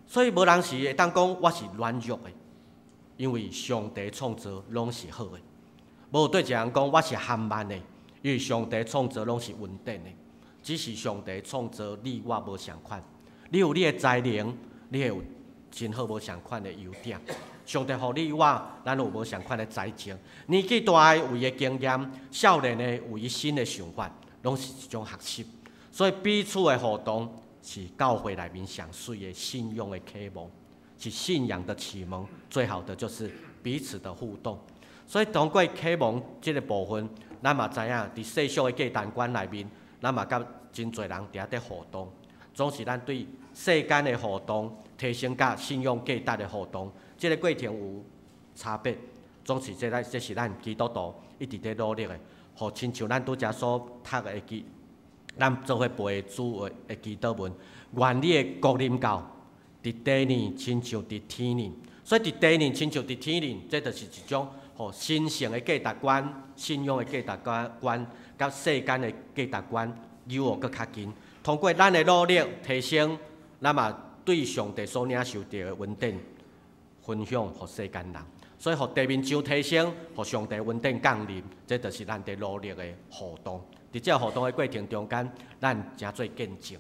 所以無人是會當講我是軟弱的，因為上帝創造攏是好的。無對一個人講我是含慢的，因為上帝創造攏是恩典的，只是上帝創造你我無仝款。你有你的才能，你會有真好無仝款的優點。上帝予你我，咱有無仝款的才情。年紀大的有伊的經驗，少年的有伊新的想法，攏是一種學習。所以彼此的互動是教會內面上媠的信仰的啟蒙，是信仰的啟蒙。最好的就是彼此的互動。所以通過啟蒙這個部分，咱嘛知影佇世俗的價值觀內面，咱嘛佮真濟人佇遐佇互動。總是咱對世間的互動提升佮信仰價值的互動。這个過程有差別，總是這咱這是咱基督徒一直佇努力的。予親像咱拄才所讀的祈，咱做伙背主的祈禱文，願你的國臨到，佇地呢，親像佇天呢。所以佇地呢，親像佇天呢，這就是一種予神聖的價值觀、信仰的價值觀，佮世間的價值觀扭予閣較近。通過咱的努力提升，咱嘛對上帝所領受著的恩典分享予世間人，所以予地面上提升，予上帝恩典降臨，這就是咱佇努力的互動。佇這個互動的過程中間，咱誠做見證。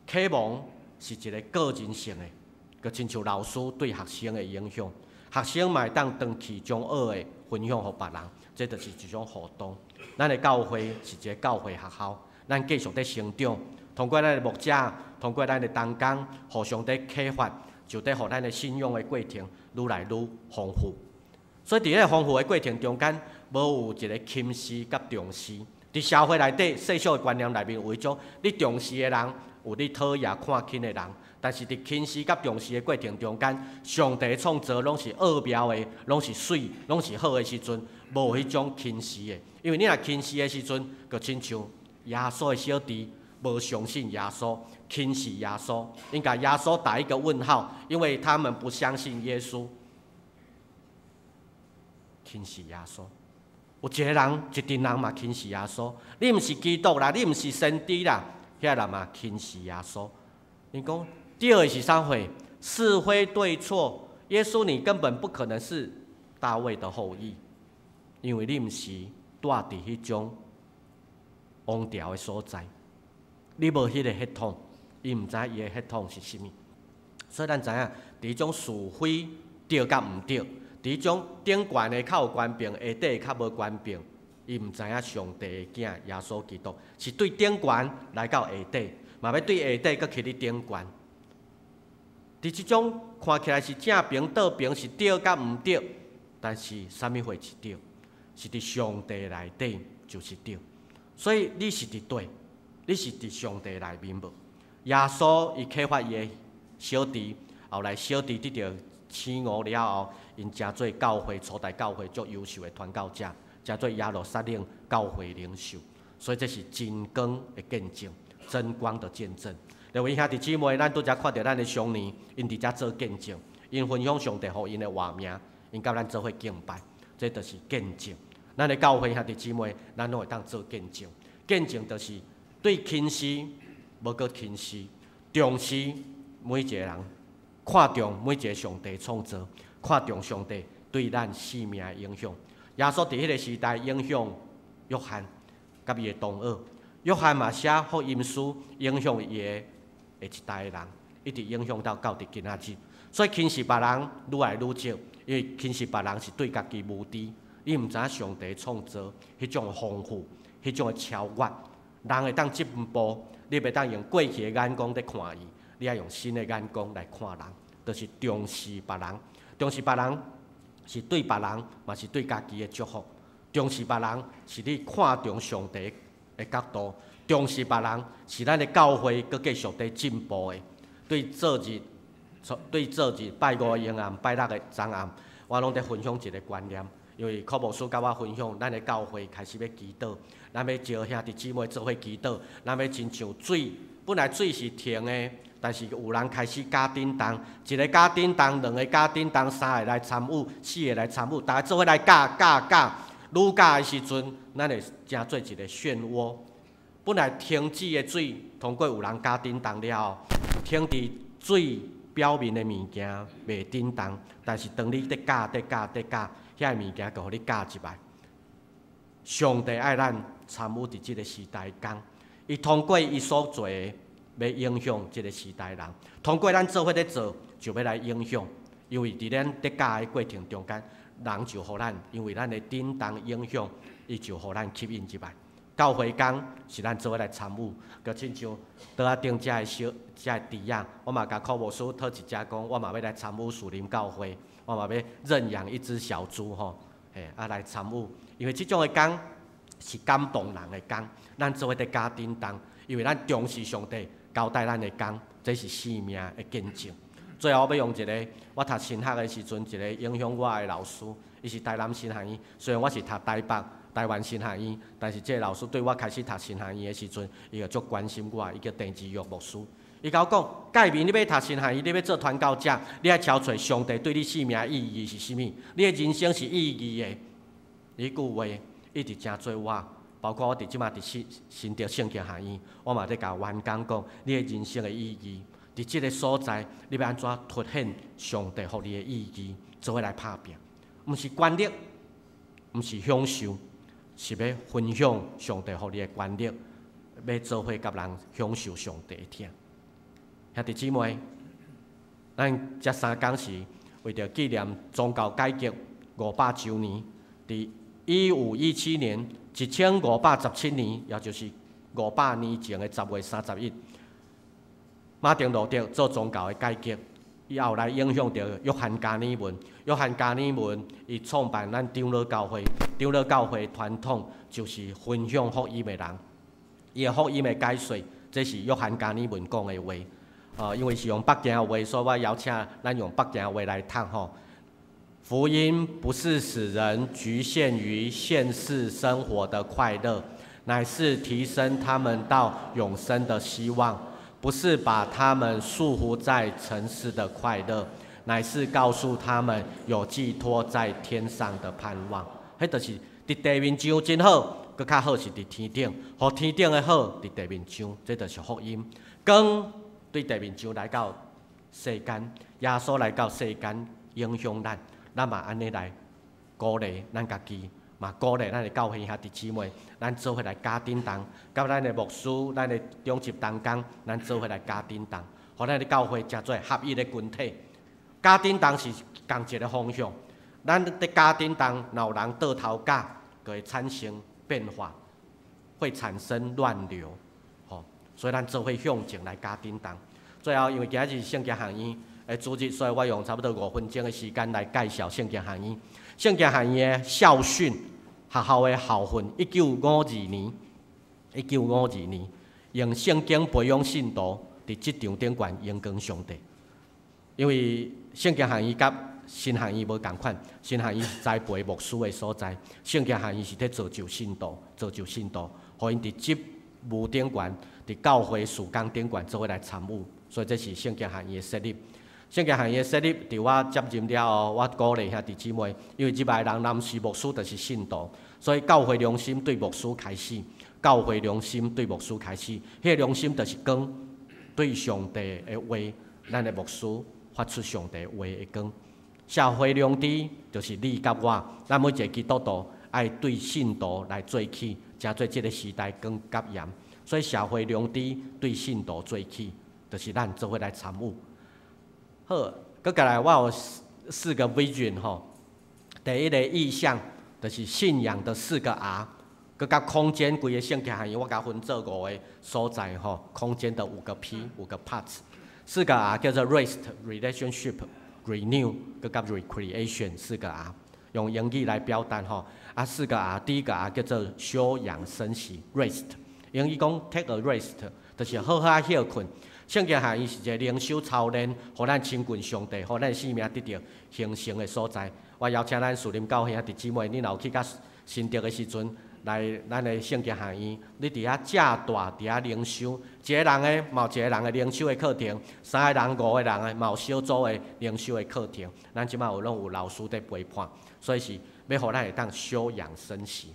啟蒙是一个個人性的，閣親像老師對學生的影響，學生嘛會當轉去將學的分享予別人，這就是一種互動。咱的教會是一个教會學校，咱繼續佇成長，通過咱的牧者，通過咱的同工，互相佇啟發。就佇予咱的信仰的過程愈來愈豐富。所以佇彼個豐富的過程中間，無有一个輕視佮重視。佇社會內底，世俗的觀念內面有一種你重視的人，有你討厭看輕的人。但是佇輕視佮重視的過程中間，上帝創造攏是奧妙的，攏是媠，攏是好的時陣，無彼種輕視的。因為你若輕視的時陣，就親像耶穌的小弟無相信耶穌，輕視耶穌，𪜶共耶穌打一個問號，因為他們不相信耶穌，輕視耶穌。有一个人，一陣人嘛輕視耶穌，你毋是基督啦，你毋是先知啦，遐人嘛輕視耶穌。𪜶講對的是啥貨？是非對錯，耶穌你根本不可能是大衛的後裔，因為你毋是蹛佇彼種王朝的所在。你無彼个血統，伊毋知影伊的血統是啥物。所以咱知影，佇彼種是非對佮毋對，佇彼種頂懸的較有權柄，下底的較無權柄，伊毋知影上帝的囝耶穌基督是對頂懸來到下底，嘛欲對下底閣去咧頂懸。佇這種看起來是正爿倒爿是對佮毋對，但是啥物貨是對？是佇上帝內底就是對。所以你是佇佗，你是佇上帝內面無？耶穌伊啟發伊的小弟，後來小弟得著醒悟了後，𪜶成做教會初代教會足優秀的傳教者，成做耶路撒冷教會領袖。所以這是真光的見證，真光的見證。各位兄弟姊妹，咱拄才看著咱的少年，𪜶佇遮做見證，𪜶分享上帝予𪜶的活命，𪜶佮咱做伙敬拜，這就是見證。咱的教會兄弟姊妹，咱攏會當做見證。見證就是對輕視，無閣輕視，重視每一個人，看重每一個上帝創造，看重上帝對咱生命的影響。耶穌佇彼個時代影響約翰佮伊的同學，約翰嘛寫福音書影響伊的下一代的人，一直影響到佇今仔日。所以輕視別人愈來愈少，因為輕視別人是對家己無知，你毋知影上帝創造彼種豐富，彼種的超越，人會當進步，你袂當用過去的眼光佇看伊，你愛用新的眼光來看人，就是重視別人，重視別人是對別人，嘛是對家己的祝福。重視別人是你看重上帝的角度，重視別人是咱的教會閣繼續佇進步的。對做日，對做日拜五的暝暗、拜六的早暗，我攏佇分享一个觀念，因為柯牧師佮我分享，咱的教會開始欲祈禱，咱欲招兄弟姊妹做伙祈禱，咱欲親像水，本來水是停的，但是有人開始加振動，一个加振動，兩个加振動，三个來參與，四个來參與，逐家做伙來加加加，愈加的時陣，咱會成做一个漩渦。本來停止的水，通過有人加振動了後，停佇水表面的物件袂振動，但是當你佇加、佇加、佇加，遐个物件就予你加入來。上帝愛咱參與佇這个時代工，伊通過伊所做的，欲影響這个時代人。通過咱做伙咧做，就欲來影響。因為佇咱佇教的過程中間，人就予咱，因為咱的振動影響，伊就予咱吸引入來。教會工是咱做伙來參與，閣親像桌仔頂遮的小遮的豬仔，我嘛共柯牧師討一隻講，我嘛欲來參與樹林教會，我嘛欲認養一隻小豬吼，嘿，啊來參與，因為這種的工是感動人的工，咱做伙佇加振動，因為咱重視上帝交代咱的工，這是生命的見證。最後，我欲用一个我讀神學的時陣，一个影響我的老師，伊是台南神學院，雖然我是讀台北台灣神學院，但是這个老師對我開始讀神學院的時陣，伊就足關心我，伊叫鄭志玉牧師。伊共我講，蓋明你欲讀神學院，你欲做傳教者，你愛撨揣上帝對你生命的意義是啥物？你的人生是意義的。彼句話一直成做我，包括我佇這馬佇新新竹聖經學院，我嘛佇共員工講，你的人生的意義，佇這个所在，你欲按怎凸顯上帝予你的意義，做伙來拍拚，毋是權力，毋是享受，是欲分享上帝予你的權力，欲做伙佮人享受上帝的疼。兄弟姊妹，咱這三工是為著紀念宗教改革500週年，佇1517年，1517年，也就是500年前的10月31，馬丁路德做宗教的改革，伊後來影響著約翰加爾文。約翰加爾文伊創辦咱長老教會，長老教會傳統就是分享福音的人。伊的福音的解說，這是約翰加爾文講的話。因為是用北京話，所以我邀請咱用北京話來讀吼。福音不是使人局限於現世生活的快樂，乃是提升他們到永生的希望；不是把他們束縛在塵世的快樂，乃是告訴他們有寄託在天上的盼望。彼就是佇地面上真好，閣較好是佇天頂，予天頂的好佇地面上，這就是福音。光對地面上來到世間，耶穌來到世間影響咱，咱嘛按呢來鼓勵咱家己。嘛鼓勵咱的教會兄弟姊妹，咱做伙來加振動，佮咱的牧師、咱的長執同工，咱做伙來加振動，予咱的教會成做合一的群體。加振動是仝一个方向，咱佇加振動，若有人倒頭鉸，就會產生變化，會產生亂流，吼，所以咱做伙向前來加振動。最後，因為今仔日是聖經學院的主日，所以我用差不多5分鐘的時間來介紹聖經學院。聖經學院的校訓，學校的校訓，1952年，1952年，用聖經培養信徒，佇職場頂懸榮光上帝。因為聖經學院佮神學院無仝款，神學院是栽培牧師的所在，聖經學院是佇造就信徒，造就信徒，予𪜶佇職務頂懸，佇教會事工頂懸做伙來參與，所以這是聖經學院的設立。聖經學院的設立，佇我接任了後，我鼓勵兄弟姊妹，因為入來人若毋是牧師，就是信徒，所以教會良心對牧師開始，教會良心對牧師開始，彼個良心就是光，對上帝的話，咱的牧師發出上帝話的光。社會良知就是你佮我，咱每一个基督徒愛對信徒來做起，成做這个時代光佮鹽。所以社會良知對信徒做起，就是咱做伙來參與。好，閣過來我有四個 vision 吼。第一个異象就是信仰的四個 R，閣佮空間規個聖經學院，我共分做五个所在吼，空間的五個 P，五個 parts。四個 R 叫做 rest、relationship、renew，閣佮 recreation 四個 R，用英語來表達吼。啊，四個 R，第一個 R 叫做休養生息 rest，英語講 take a rest，就是好好歇睏。聖經學院是一個靈修操練，予咱親近上帝，予咱生命得著形成的所在。我邀請咱樹林教會兄弟姊妹，你若有去到新竹的時陣，來咱的聖經學院，你佇遐借蹛佇遐靈修，一个人的嘛有一个人的靈修的課程，三個人、五個人的嘛有小組的靈修的課程。咱這擺有攏有老師佇陪伴，所以是欲予咱會當休養生息。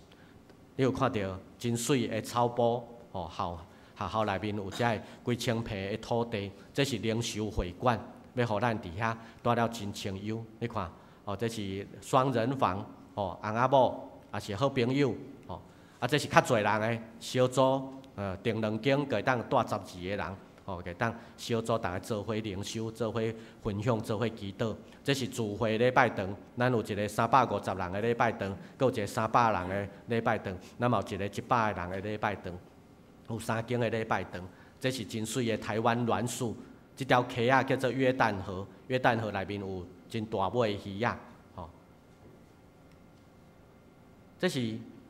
你有看著真媠的草埔，吼，校學校內面有遮个幾千坪的土地，這是靈修會館，欲予咱佇遐蹛了真清幽。你看，哦，這是雙人房，哦，翁仔某，也是好朋友，哦，啊，這是較濟人的小組，訂兩間，會當蹛12個人，哦，會當小組逐家做伙靈修、做伙分享、做伙祈禱。這是聚會禮拜堂，咱有一个350人的禮拜堂，閣有一个300人的禮拜堂，咱嘛有一个100個人的禮拜堂，有三間的禮拜堂。這是真媠的台灣欒樹，這條溪仔叫做約旦河，約旦河內面有真大尾的魚仔，吼。這是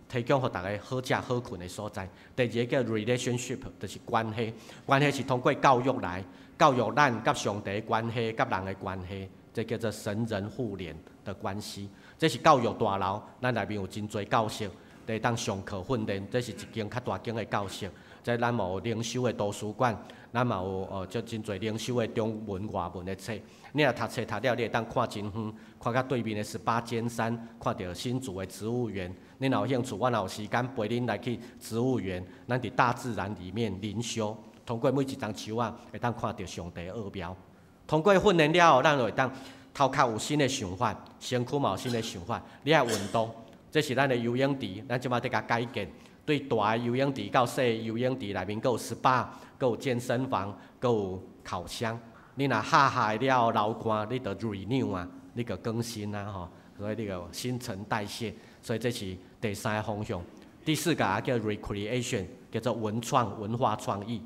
提供予逐家好食好睏的所在。第二个叫 relationship，就是關係，關係是通過教育來教育咱佮上帝的關係、佮人的關係，這叫做神人互聯的關係。這是教育大樓，咱內面有真濟教室，會當上課訓練。這是一間較大間的教室。這咱嘛有靈修的圖書館，咱嘛有哦，這真濟靈修的中文、外文的冊。你若讀冊讀了，你會當看真遠，看到對面的十八尖山，看著新竹的植物園。你若有興趣，我若有時間陪恁來去植物園，咱佇大自然裡面靈修，通過每一叢樹仔，會當看著上帝奧妙。通過訓練了後，咱就會當頭殼有新的想法，身軀嘛有新的想法。你愛運動，這是咱的游泳池，咱這擺佇共改建。對大的游泳池到細的游泳池內面，閣有 SPA，閣有健身房，閣有烤箱。你若哈哈了後流汗，你就 renew 啊，你就更新啊吼，所以你就新陳代謝。所以這是第三個方向。第四個啊叫 recreation，叫做文創文化創意。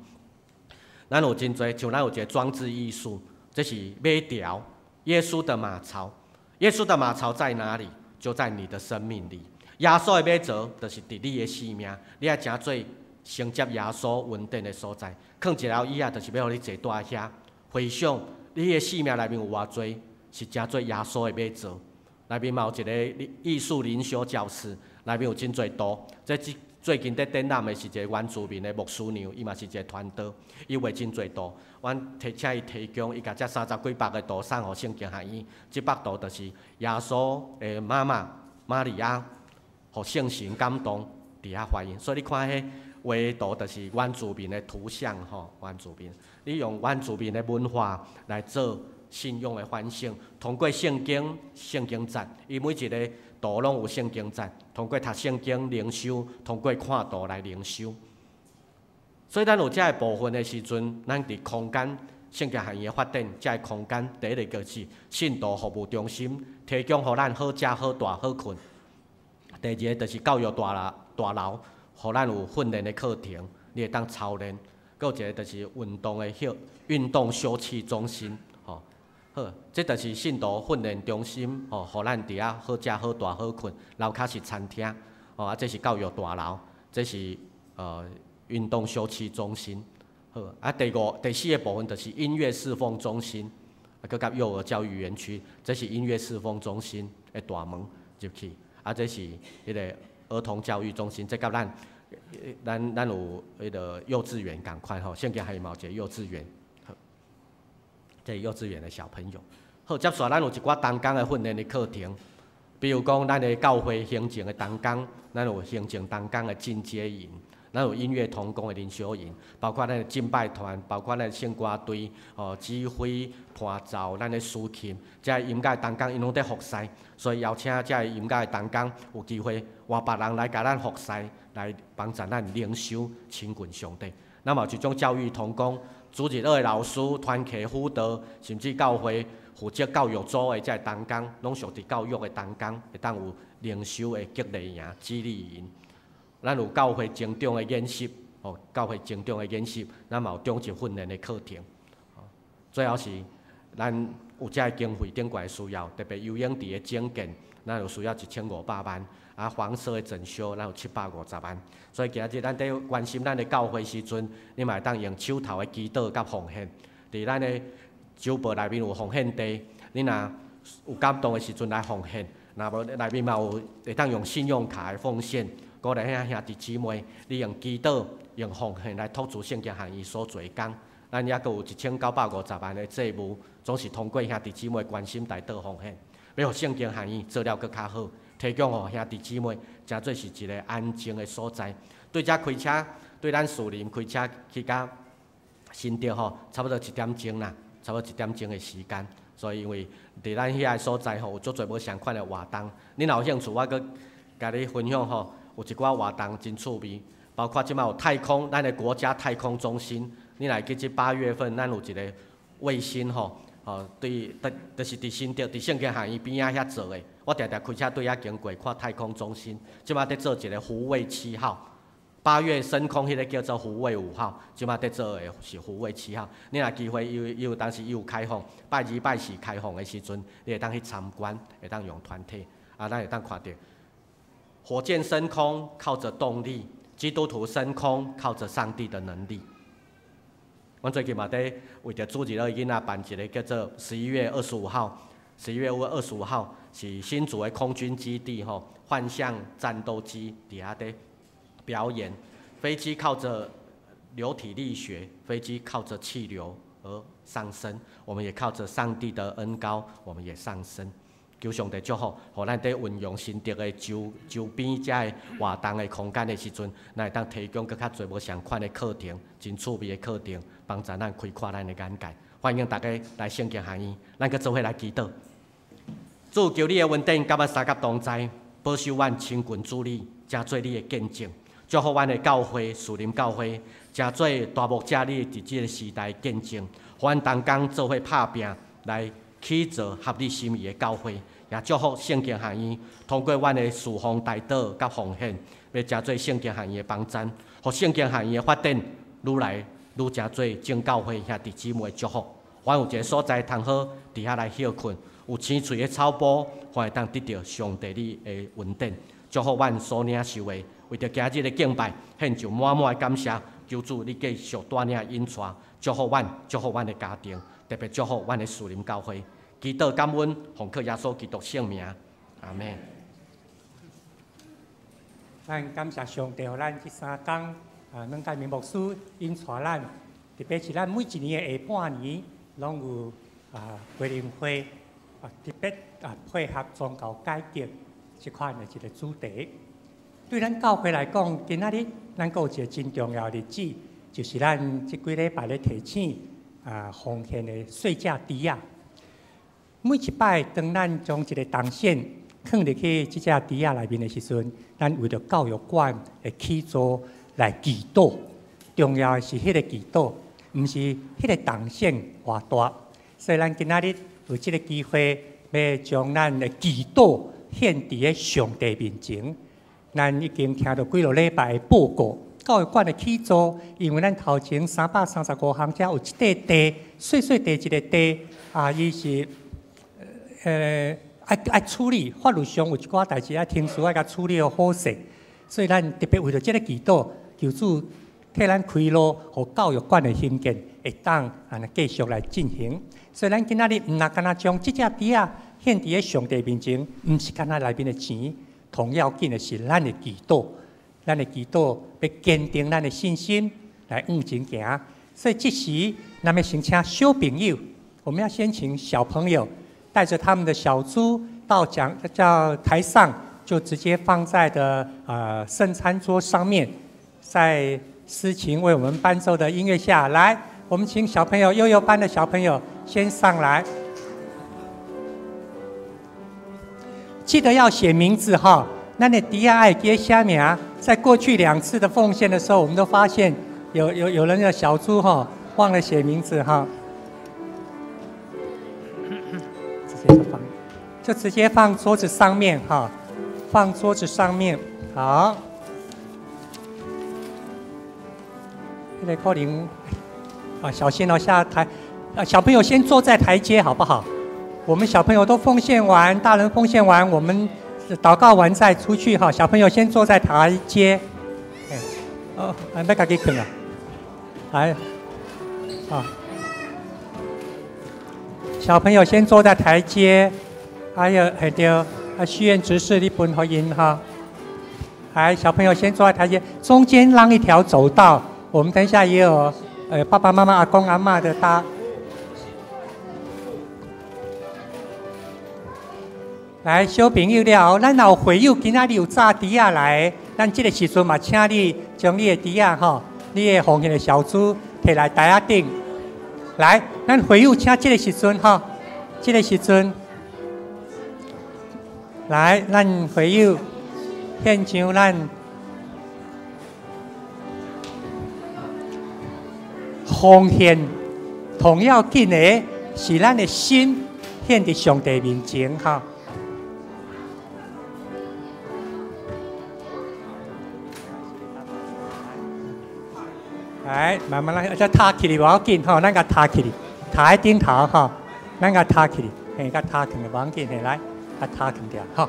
咱有真濟，像咱有一個裝置藝術，這是馬槽，耶穌的馬槽。耶穌的馬槽在哪裡？就在你的生命裡。耶穌的馬槽就是佇你的生命，你愛成做承接耶穌恩典的所在。囥一條椅仔，就是欲予你坐佇遐，回想你的生命內面有偌濟是成做耶穌的馬槽。內面嘛有一個藝術靈修教室，內面有真濟圖。這最近佇展覽的是一個原住民的牧師娘，伊嘛是一個傳道，伊畫真濟圖。阮提請伊提供，伊共這三十幾幅的圖送予聖經學院。這幅圖就是耶穌的媽媽瑪利亞，予聖神感動，佇遐發現。所以你看彼畫圖就是原住民的圖像吼，原住民。你用原住民的文化來做信仰的反省，通過聖經、聖經節，伊每一个圖攏有聖經節，通過讀聖經靈修，通過看圖來靈修。所以咱有這个部分的時陣，咱佇空間聖經學院的發展，這个空間第一個就是信徒服務中心，提供予咱好食、好蹛、好睏。第二个就是教育大樓，予咱有訓練的課程，你會當操練。閣有一個就是運動休憩中心，吼。好，這就是信徒訓練中心，吼，予咱佇遐好食、好蹛、好睏。樓跤是餐廳，吼，啊，這是教育大樓，這是運動休憩中心。好，啊，第五、第四個部分就是音樂侍奉中心，啊，閣佮幼兒教育園區，這是音樂侍奉中心的大門入去，啊，這是彼个兒童教育中心，這佮咱有彼个幼稚園仝款吼，聖經學院嘛有一个幼稚園，好，這是幼稚園的小朋友。好，接續咱有一寡同工的訓練的課程，比如講咱的教會行政的同工，咱有行政同工的進階營。咱有音樂同工的靈修營，包括咱的敬拜團，包括咱的聖歌隊，哦，指揮、伴奏，咱的司琴，這音樂同工𪜶攏佇服侍，所以邀請這音樂同工有機會換別人來共咱服侍，來幫助咱靈修親近上帝。咱嘛有一種教育同工，主日學的老師、團契輔導，甚至教會負責教育組的這同工，攏屬佇教育的同工，會當有靈修的激勵營、激勵營。咱有教會成長的研習，哦，教會成長的研習，咱嘛有長級訓練的課程。最後是咱有這个經費頂懸的需要，特別游泳池的整建，咱有需要1500萬，啊，房舍的整修，咱有750萬。所以今仔日咱佇關心咱的教會時陣，你嘛會當用手頭的祈禱佮奉獻，佇咱的酒保內面有奉獻袋，你若有感動的時陣來奉獻，若無內面嘛有會當用信用卡的奉獻。鼓勵遐兄弟姊妹，你用祈禱、用奉獻來托住聖經學院所做的工。咱猶閣有1950萬的債務，總是通過兄弟姊妹關心代禱奉獻，欲予聖經學院做了閣較好，提供予兄弟姊妹，誠做是一个安靜的所在。對遮開車，對咱士林開車去到新竹吼，差不多一點鐘啦，差不多一點鐘的時間。所以因為佇咱遐个所在吼，有足濟無仝款的活動。你若有興趣，我閣共你分享吼。有一寡活動真趣味，包括這擺有太空，咱的國家太空中心。你若會記這8月份，咱有一个衛星吼，吼對，就是佇新竹，佇聖經學院邊仔遐做的。我定定開車對遐經過，看太空中心。這擺佇做一個福衛七號，8月升空彼个叫做福衛5號，這擺佇做的是福衛七號。你若機會伊有當時伊有開放，拜二拜四開放的時陣，你會當去參觀，會當用團體，啊，咱會當看著。火箭升空靠著動力，基督徒升空靠著上帝的能力。阮最近嘛佇為著主日學囡仔辦一个叫做11月25號，十一月二十五號是新竹的空軍基地吼，幻象戰鬥機佇遐佇表演，飛機靠著流體力學，飛機靠著氣流而上升，我們也靠著上帝的恩膏，我們也上升。求上帝祝福，予咱佇運用新竹的周邊遮个活動的空間的時陣，咱會當提供閣較濟無仝款的課程，真趣味的課程，幫助咱開闊咱的眼界。歡迎大家來聖經學院，咱閣做伙來祈禱。主，求你的恩典佮阮相佮同在，保守阮親近主你，成做你的見證。祝福阮的教會，士林教會，成做大牧者你佇這个時代見證，予阮同工做伙拍拚來起造合你心意的教會，也祝福聖經學院通過阮的事奉代禱佮奉獻，欲成做聖經學院的幫贊，予聖經學院的發展愈來愈成做眾教會兄弟姊妹的祝福。阮有一个所在通好佇遐來歇睏，有青翠的草埔，阮會當得著上帝你的恩典。祝福阮所領受的，為著今日的敬拜，獻上滿滿的感謝。求主你繼續帶領引帶，祝福阮，祝福阮的家庭，特別祝福阮的士林教會。祈禱感恩，奉靠耶穌基督聖名，阿們。
咱感謝上帝，予咱這3工啊，兩界明牧師引帶咱，特別是咱每一年的下半年，攏有啊培靈會啊，特別啊配合宗教改革這款的一个主題。對咱教會來講，今仔日咱閣有一个真重要的日子，就是咱這幾禮拜咧提醒啊奉獻的細隻豬仔。每一擺當咱將一个銅線囥入去這隻池仔內面的時陣，咱為著教育館的起造來祈禱。重要的是彼个祈禱，毋是彼个銅線偌大。所以咱今仔日有這个機會，欲將咱的祈禱獻佇咧上帝面前。咱已經聽著幾落禮拜的報告，教育館的起造，因為咱頭前335巷遮有一塊地，細細地一个地，啊，伊是愛處理，法律上有一寡代誌愛程序愛共處理好勢，所以咱特別為著這个祈禱，求主替咱開路，予教育館的興建會當按呢繼續來進行。所以咱今仔日毋若干焦將這隻池仔獻佇咧上帝面前，毋是干焦內面的錢，同要緊的是咱的祈禱，咱的祈禱欲堅定咱的信心來向前行。所以這時，咱欲先請小朋友，我們要先請小朋友帶著他們的小豬到講叫台上，就直接放在的聖餐桌上面，在司琴為我們伴奏的音樂下來，我們請小朋友幼幼班的小朋友先上來，記得要寫名字哈。咱的池仔愛記寫名，在過去兩次的奉獻的時候，我們都發現有人的小豬哈忘了寫名字哈。直接就放，就直接放桌子上面哈，放桌子上面，好。那個可能啊，小心哦，下台啊，小朋友先坐在台階好不好？我們小朋友都奉獻完，大人奉獻完，我們禱告完再出去哈。小朋友先坐在台階。哦，欲家己囥啊，來，啊，小朋友先坐在台階，還有還對，啊，許願執事你分予𪜶哈。來，小朋友先坐在台階，中間讓一條走道。我們等一下也有，爸爸媽媽、阿公阿嬤的搭。來，小朋友了，咱若有會友今仔日有紮池仔來，咱這个時陣嘛，請你將你的池仔吼，你的奉獻的小豬提來台仔頂。來，咱會友請這个時陣吼，這个時陣，來，咱會友獻上咱奉獻，同要緊的是咱的心獻佇上帝面前哈。來，慢慢來，這塌起來無要緊吼，咱共塌起來，塌喺頂頭吼，咱共塌起來，嘿，共塌起來無要緊，嘿，來，共塌起掉，吼，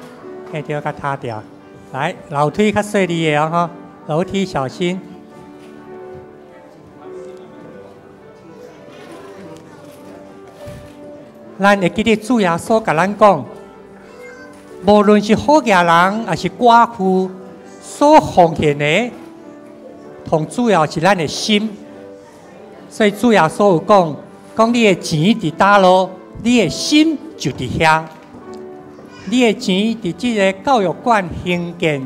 嘿，對，共塌掉。來，樓梯較細膩的哦，吼，樓梯小心。咱會記得主耶穌共咱講，無論是好額人，抑是寡婦，所奉獻的，同主要是咱的心。所以主耶穌有講，講你的錢佇佗落，你的心就佇遐。你的錢佇這個教育館興建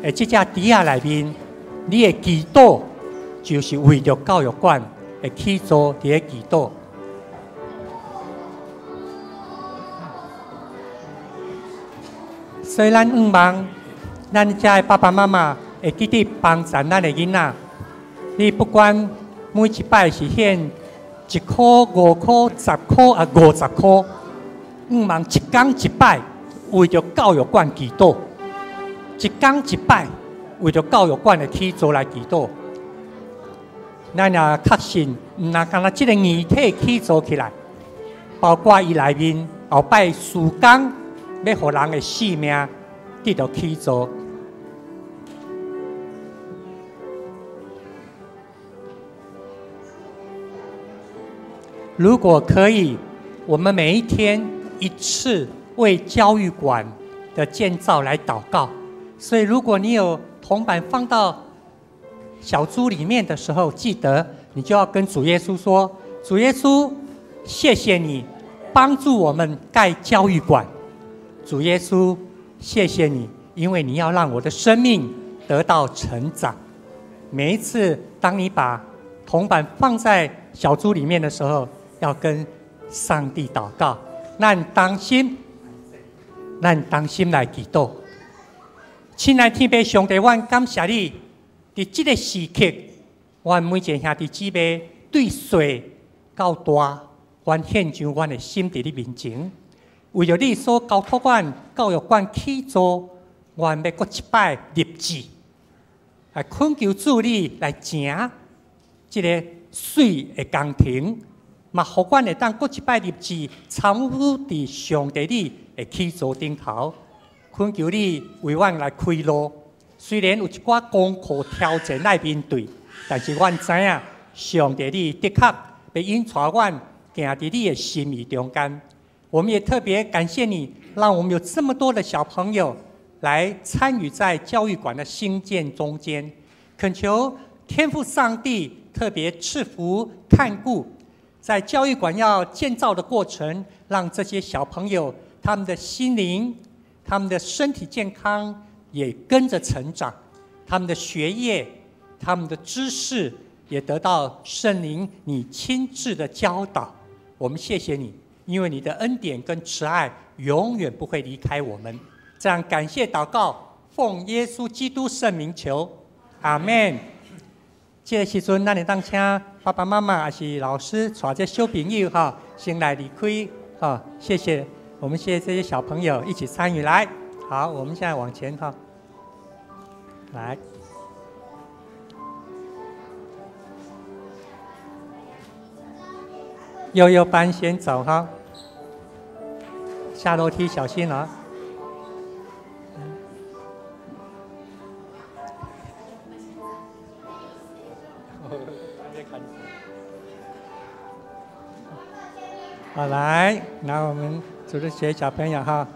的這隻池仔內面，你的祈禱就是為著教育館的起造佇咧祈禱。所以咱向望，咱遮的爸爸媽媽會記得幫助咱的囡仔。你不管每一擺是獻1箍、5箍、10箍啊50箍，向望一工一擺為著教育館祈禱，一工一擺為著教育館的起造來祈禱。咱也確信，毋若干焦這个硬體起造起來，包括伊內面後擺施工，欲予人的性命得著起造。如果可以，我們每一天一次為教育館的建造來禱告。所以，如果你有銅板放到小豬裡面的時候，記得你就要跟主耶穌說：主耶穌，謝謝你幫助我們蓋教育館。主耶穌，謝謝你，因為你要讓我的生命得到成長。每一次當你把銅板放在小豬裡面的時候，要跟上帝禱告。咱同心咱同心來祈禱。親愛天父上帝，阮感謝你，佇這个時刻，阮每一个兄弟姊妹對細到大，阮獻上阮的心佇你面前，為著你所交託阮教育館起造，阮欲閣一擺立志，來懇求主你來成這个媠的工程，嘛，予阮會當閣一擺立志參與佇上帝你的起造頂頭，懇求你為阮來開路。雖然有一寡功課挑戰愛面對，但是阮知影上帝你的確欲引帶阮行佇你的心意中間。我們也特別感謝你，讓我們有這麼多的小朋友來參與在教育館的興建中間。懇求天父上帝特別賜福看顧，在教育館要建造的過程，讓這些小朋友他們的心靈、他們的身體健康也跟着成長，他們的學業、他們的知識也得到聖靈你親自的教導。我們謝謝你，因為你的恩典跟慈愛永遠不會離開我們。這樣感謝禱告，奉耶穌基督聖名求，阿門。這个時陣，咱會當請爸爸媽媽還是老師帶這小朋友哈，先來離開哈。謝謝，我們謝謝這些小朋友一起參與來。好，我們現在往前哈，來。幼幼班先走哈，下樓梯小心啊。好，來，那我們組織學小朋友哈。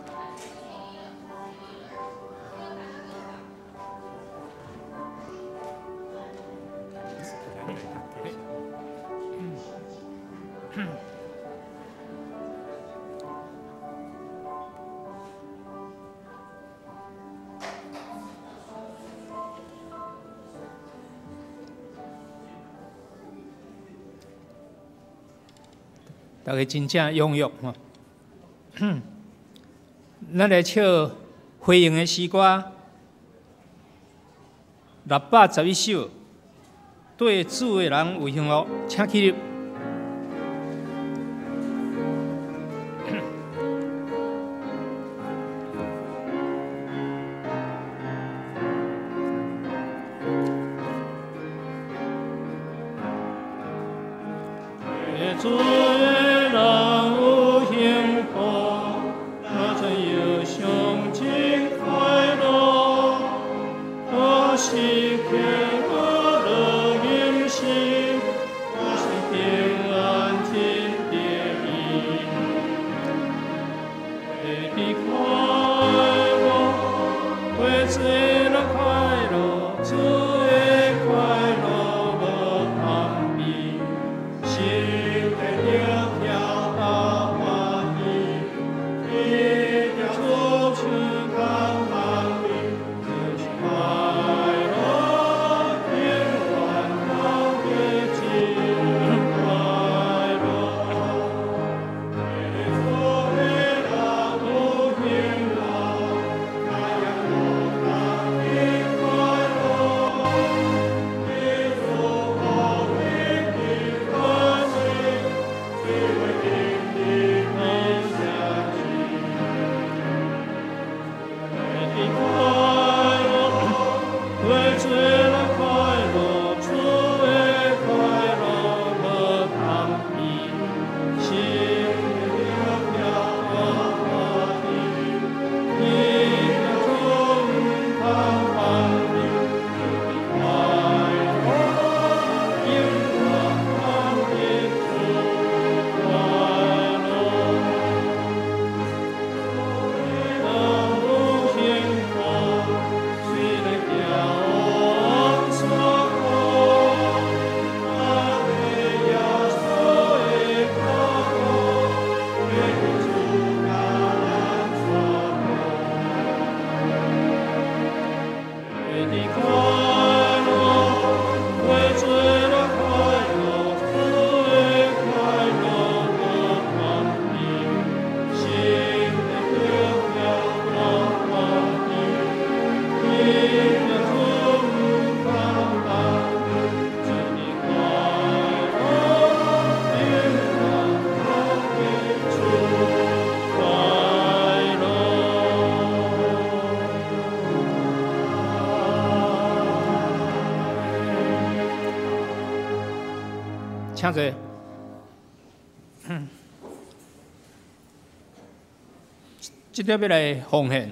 大家真正踴躍吼！咱來唱回應的詩歌611首，對主的人有幸福，請起立。
主的快樂無堪比。
請坐。這條欲來奉獻。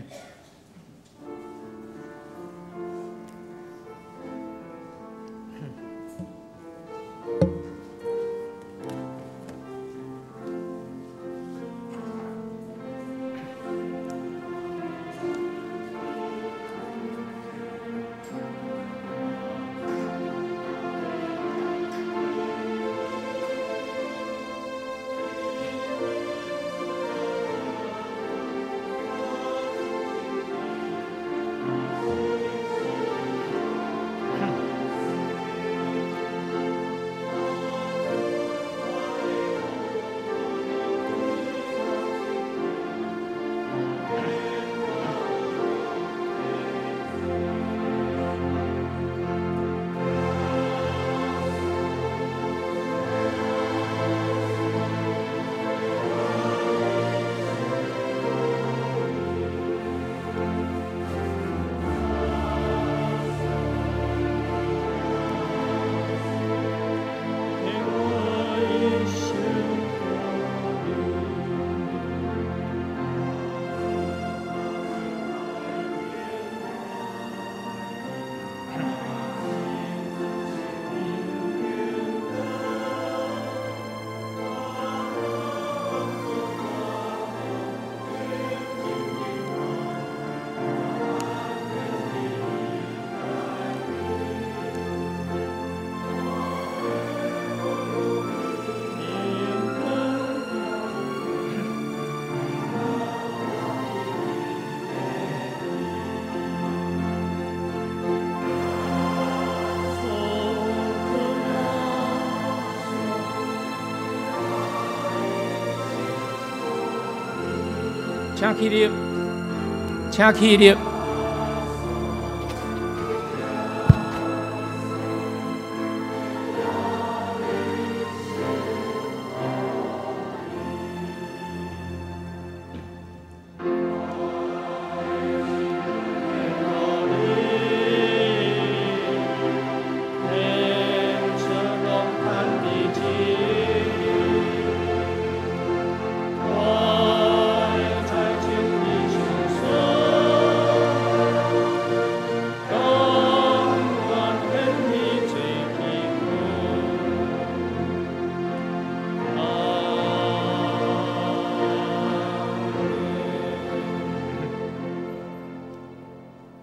請起立，請起立。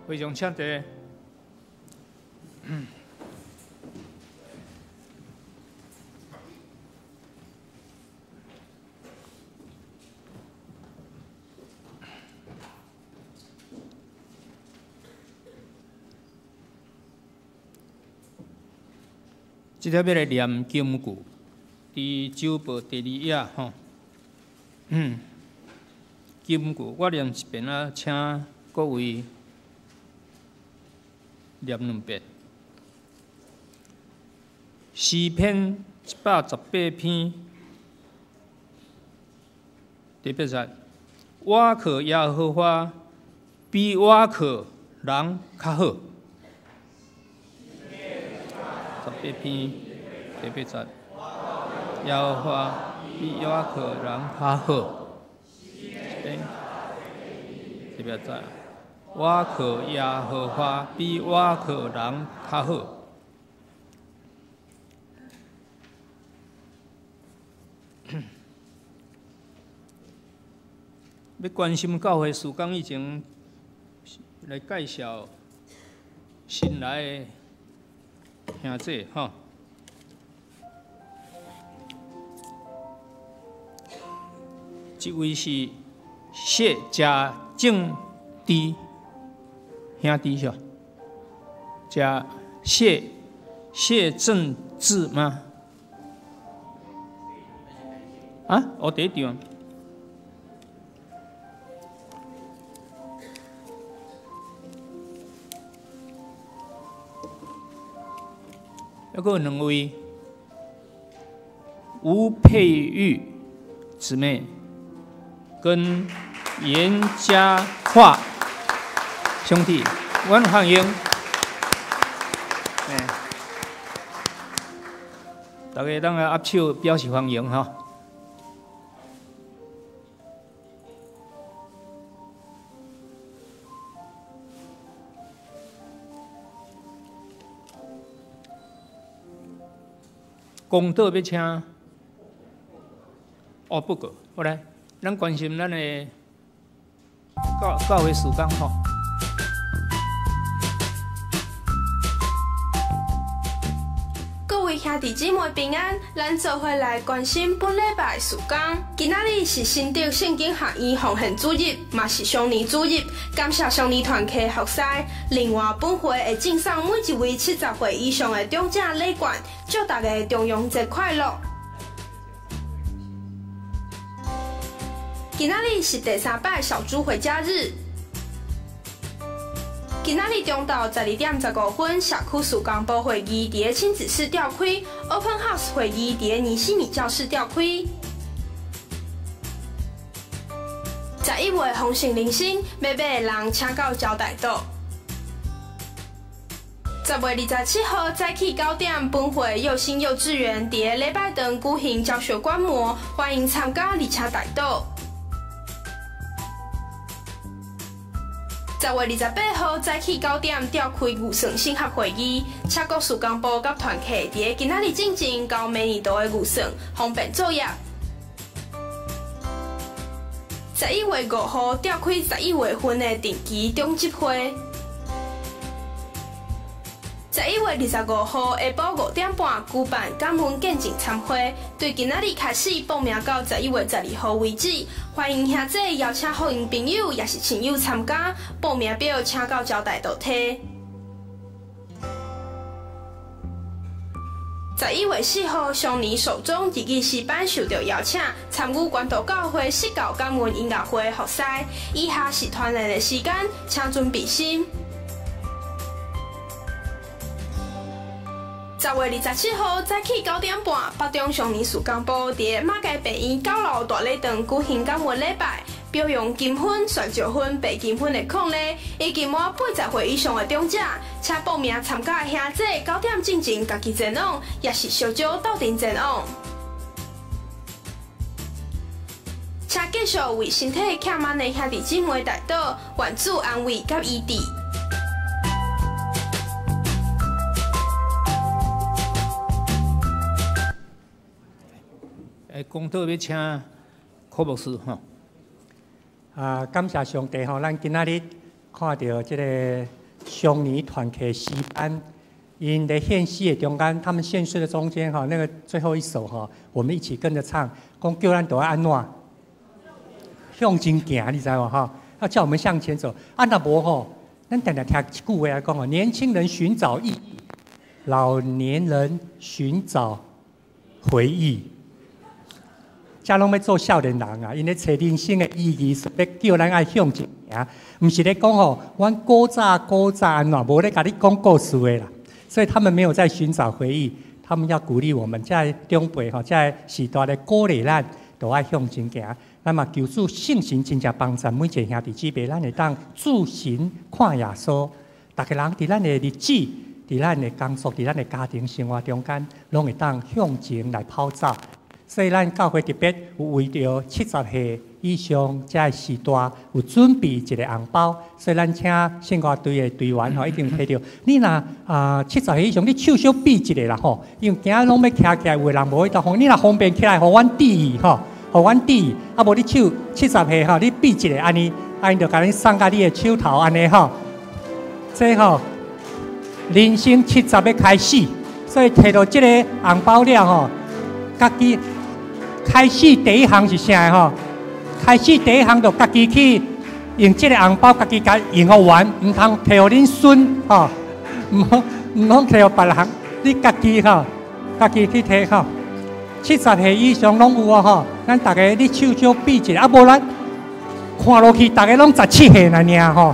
非常请坐。這條欲來念金句，佇周報第二頁吼。金句我念一遍啊，請各位念兩遍。詩篇118篇第八節，倚靠耶和華比倚靠人較好。18篇第八節，耶和華比倚靠人較好。第八節，倚靠耶和華比倚靠人較好。欲關心教會事工以前，來介紹新來的兄弟吼。這位是謝家正弟兄弟是吧？加謝謝正志嗎？啊，我第一張。還閣有兩位吳佩玉姊妹跟嚴家樺兄弟，阮歡迎。大家當來握手表示歡迎吼。公道欲请哦，不过好来，咱关心咱的教会事工吼。
各位兄弟姊妹平安，咱做伙来关心本礼拜事工。今仔日是新竹圣经学院奉献主日，嘛是双年主日。感谢双年团契服侍。另外，本会会赠送每一位70岁以上的长者礼券，祝大家重阳节快乐。今仔日是第三摆小猪回家日。今仔日中昼12点15分，社区事工部会议伫咧亲子室召开，Open House 会议伫咧尼西米教室召开。11月丰盛人生，欲买的人请到招待桌。10月27号早起9点，本会幼心幼稚园伫咧礼拜堂举行教学观摩，欢迎参加，而且带桌。10月28号早起9点召开预算审核会议，请各事工部佮团契伫咧今仔日进前交明年度的预算，方便作业。11月5号召开11月份的定期中执会。11月25号下晡5点半举办感恩见证餐会，对今仔日开始报名到11月12号为止，欢迎兄弟邀请好友朋友也是亲友参加，报名表请到招待桌提。11月4号，双年首中日语诗班受到邀请，参与关渡教会释教感恩音乐会服侍。以下是团练的时间，请准备心。10月27号早起9点半，北中双年事工部伫马偕病院9楼大礼堂举行感恩礼拜，表扬金婚、旋石婚、白金婚的伉俪，以及满80岁以上的长者，请报名参加的兄弟9点进前家己前往，也是小招斗阵前往。请继续为身体欠满的兄弟姊妹代祷，愿主安慰佮医治。
讲道欲请柯牧师吼。
啊，感谢上帝吼，咱今仔日看著这个双年团契诗班，𪜶咧献诗的中间，他们献诗的中间吼，那个最后一首吼，我们一起跟着唱，讲叫咱都爱按怎向前行，你知无吼？要叫我们向前走。啊，若无吼，咱定定听一句话来讲哦，年轻人寻找意义，老年人寻找回忆。遮拢欲做少年人啊，𪜶咧揣人生的意义，是欲叫咱爱向前行，毋是咧讲吼，阮古早古早按怎，无咧共你讲故事的啦。所以他们没有在寻找回忆，他们要鼓励我们，遮长辈吼，遮时代咧鼓励咱，都爱向前行。咱嘛求主圣神真正帮助每一个兄弟姊妹，咱会当注神看耶稣。逐个人伫咱的日子，伫咱的工作，伫咱的家庭生活中间，拢会当向前来跑走。所以咱教会特别有为著70岁以上遮个时代有准备一个红包，所以咱请圣歌队的队员吼，一定提著。你若70岁以上，你手小比一下啦吼，因为惊拢欲徛起来，有的人无彼度方，你若方便起来，予阮注意吼，予阮注意。啊，无你手70岁吼，你比一下按呢，啊𪜶就共你送到你的手头按呢吼。这吼，人生70欲开始，所以提著这个红包了吼，家己。开始第一项是啥吼？开始第一项就家己去用这个红包，家己共用予完，毋通提予恁孙吼，毋通提予别人，你家己吼，家己去提吼。70岁以上拢有哦吼，咱逐家你手少比一下，啊无咱看落去，逐家拢17岁尔吼。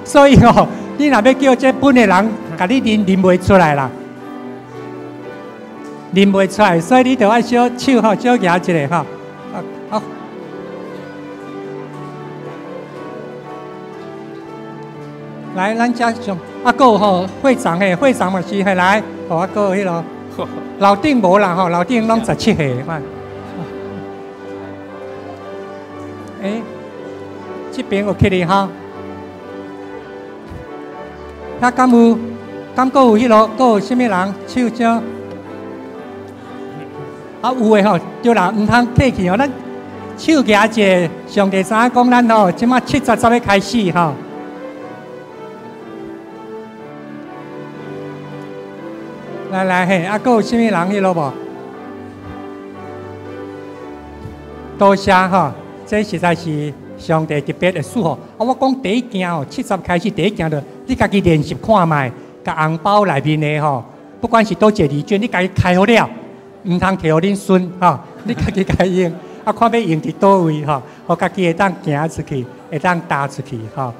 所以吼，你若欲叫这本的人，共你认认袂出来啦。认袂出来，所以你著爱小手吼，小举一下吼。啊，来，咱遮上啊，阁有吼会长嘿，会长嘛是嘿来，予我阁有彼个樓頂無啦吼，樓頂攏17歲看。欸，這邊有起來吼。遐敢有？敢閣有彼落？閣有啥物人手掌？啊，有的吼，對啦，毋通客氣吼，咱手舉一下，上帝知影講咱吼，這馬七十十欲開始吼。來來嘿，啊，閣有啥物人彼落無？多謝吼，這實在是上帝特別的祝福。啊，我講第一件吼，七十開始第一件就，你家己練習看覓，共紅包內面的吼，不管是佗一個禮券，你家己開好了，毋通提予恁孫吼，你家己共用，啊，看欲用佇佗位吼，予家己會當行出去，會當踏出去吼。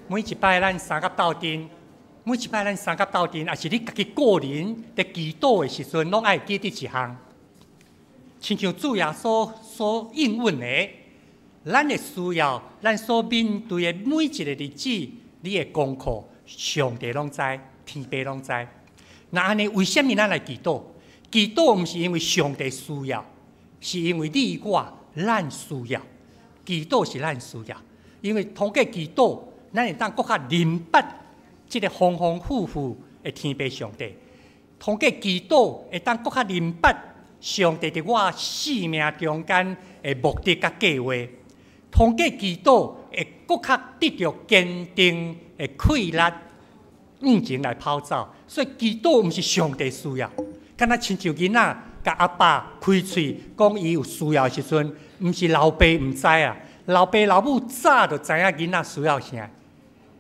每一擺咱三甲鬥陣，每一擺咱三甲鬥陣，抑是你家己個人佇祈禱的時陣，攏愛記得一項。親像主耶穌所應允的，咱的需要，咱所面對的每一個日子，你的功課，上帝攏知，天父攏知。那按呢，為啥物咱來祈禱？祈禱毋是因為上帝需要，是因為你我咱需要。祈禱是咱需要，因為通過祈禱，咱會當閣較認捌這个豐豐富富的天父上帝。通過祈禱，會當閣較認捌上帝佇我生命中間的目的佮計劃。通過祈禱，會閣較得著堅定的氣力，向前來跑走。所以祈禱毋是上帝需要，敢若親像囡仔共阿爸開喙講伊有需要的時陣，毋是老爸毋知啊，老爸老母早就知影囡仔需要啥。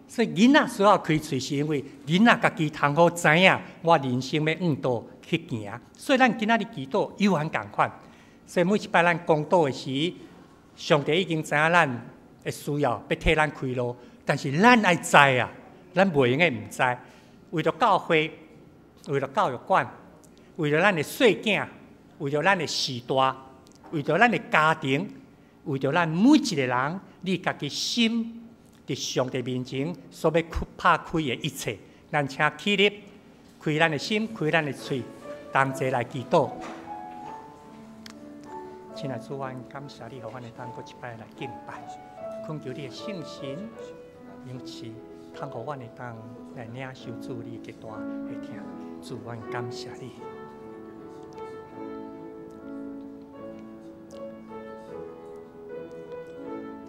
所以囡仔需要開喙，是因為囡仔家己通好知影我人生欲向佗去行。所以咱今仔日祈禱猶原仝款。所以每一擺咱講道的時，上帝已經知影咱的需要，欲替咱開路。但是咱愛知啊，咱袂用得毋知。為著教會，為著教育館，為著咱的細囝，為著咱的時代，為著咱的家庭，為著咱每一個人，你家己心佇上帝面前所欲拍開的一切，咱請起立，開咱的心，開咱的喙，同齊來祈禱。親愛主，阮感謝你，予阮會當閣一擺來敬拜，懇求你的聖神恩賜，通予阮會當來領受主你極大的疼。主，阮感謝你。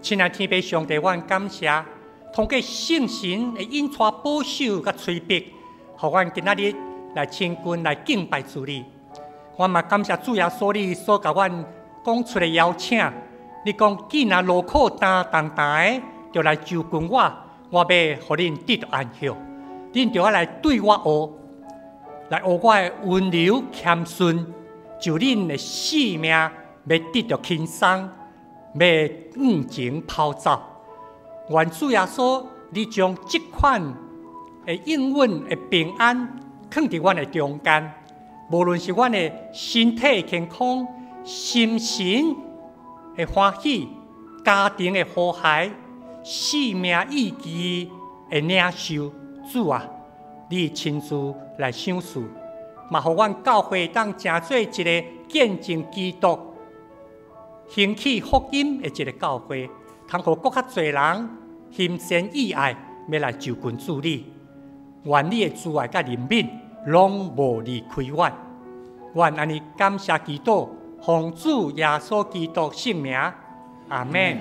親愛天父上帝，阮感謝，通過聖神的引帶、保守佮催逼，予阮今仔日來親近、來敬拜主你。阮嘛感謝主耶穌你所共阮講出的邀請，你講既若勞苦擔重擔的，就來就近我，我欲予恁得著安息。恁著愛來對我學，來學我的溫柔謙遜，就恁的性命欲得著輕鬆，欲向前跑走。願主耶穌，你將這款的應允的平安，囥佇阮的中間。無論是阮的身體健康、心神的歡喜、家庭的和諧、生命意志的領受，主啊，你親自來賞賜，嘛予阮教會當成做一個見證基督、興起福音的一個教會，通予閣較濟人心善意愛，欲來就近主你。願你的慈愛佮憐憫攏無離開阮。願按呢感謝基督，奉主耶穌基督聖名，阿們。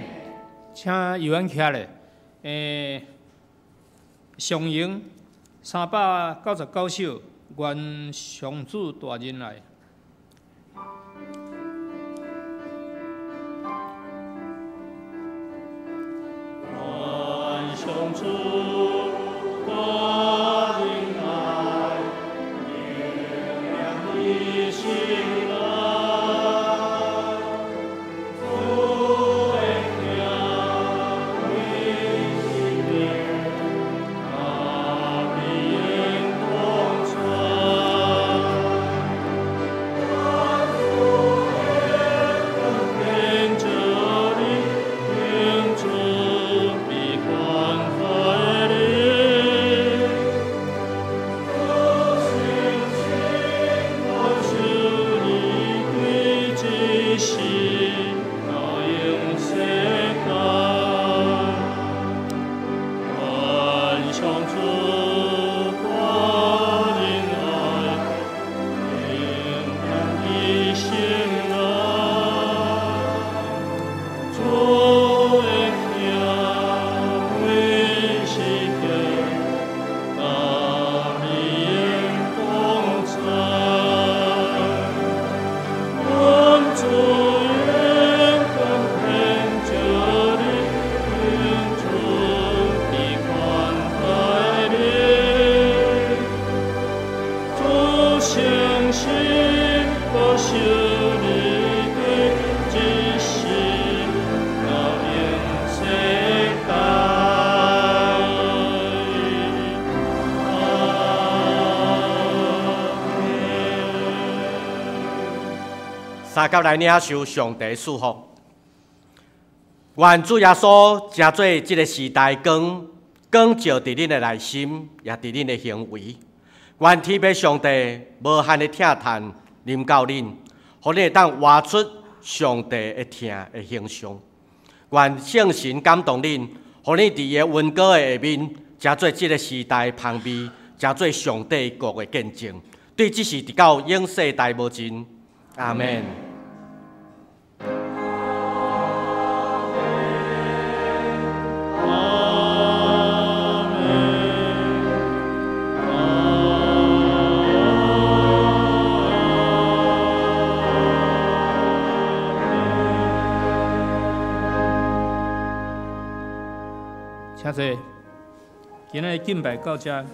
請猶原起來，上榮399首，願上主大仁愛。
願上主大仁愛，明亮的心內，主的疼為生命，他必永同在。
相佮来领受上帝赐福。愿主耶稣成做这个时代光，光照伫恁的内心，也伫恁的行为。愿天父上帝无限的疼叹临到恁，予恁会当活出上帝的疼的形象。愿圣神感动恁，予恁伫伊的恩膏的下面，成做这个时代的芳味，成做上帝国的见证。对这时直到永世代无尽。阿们。
请坐。今仔日敬拜到这。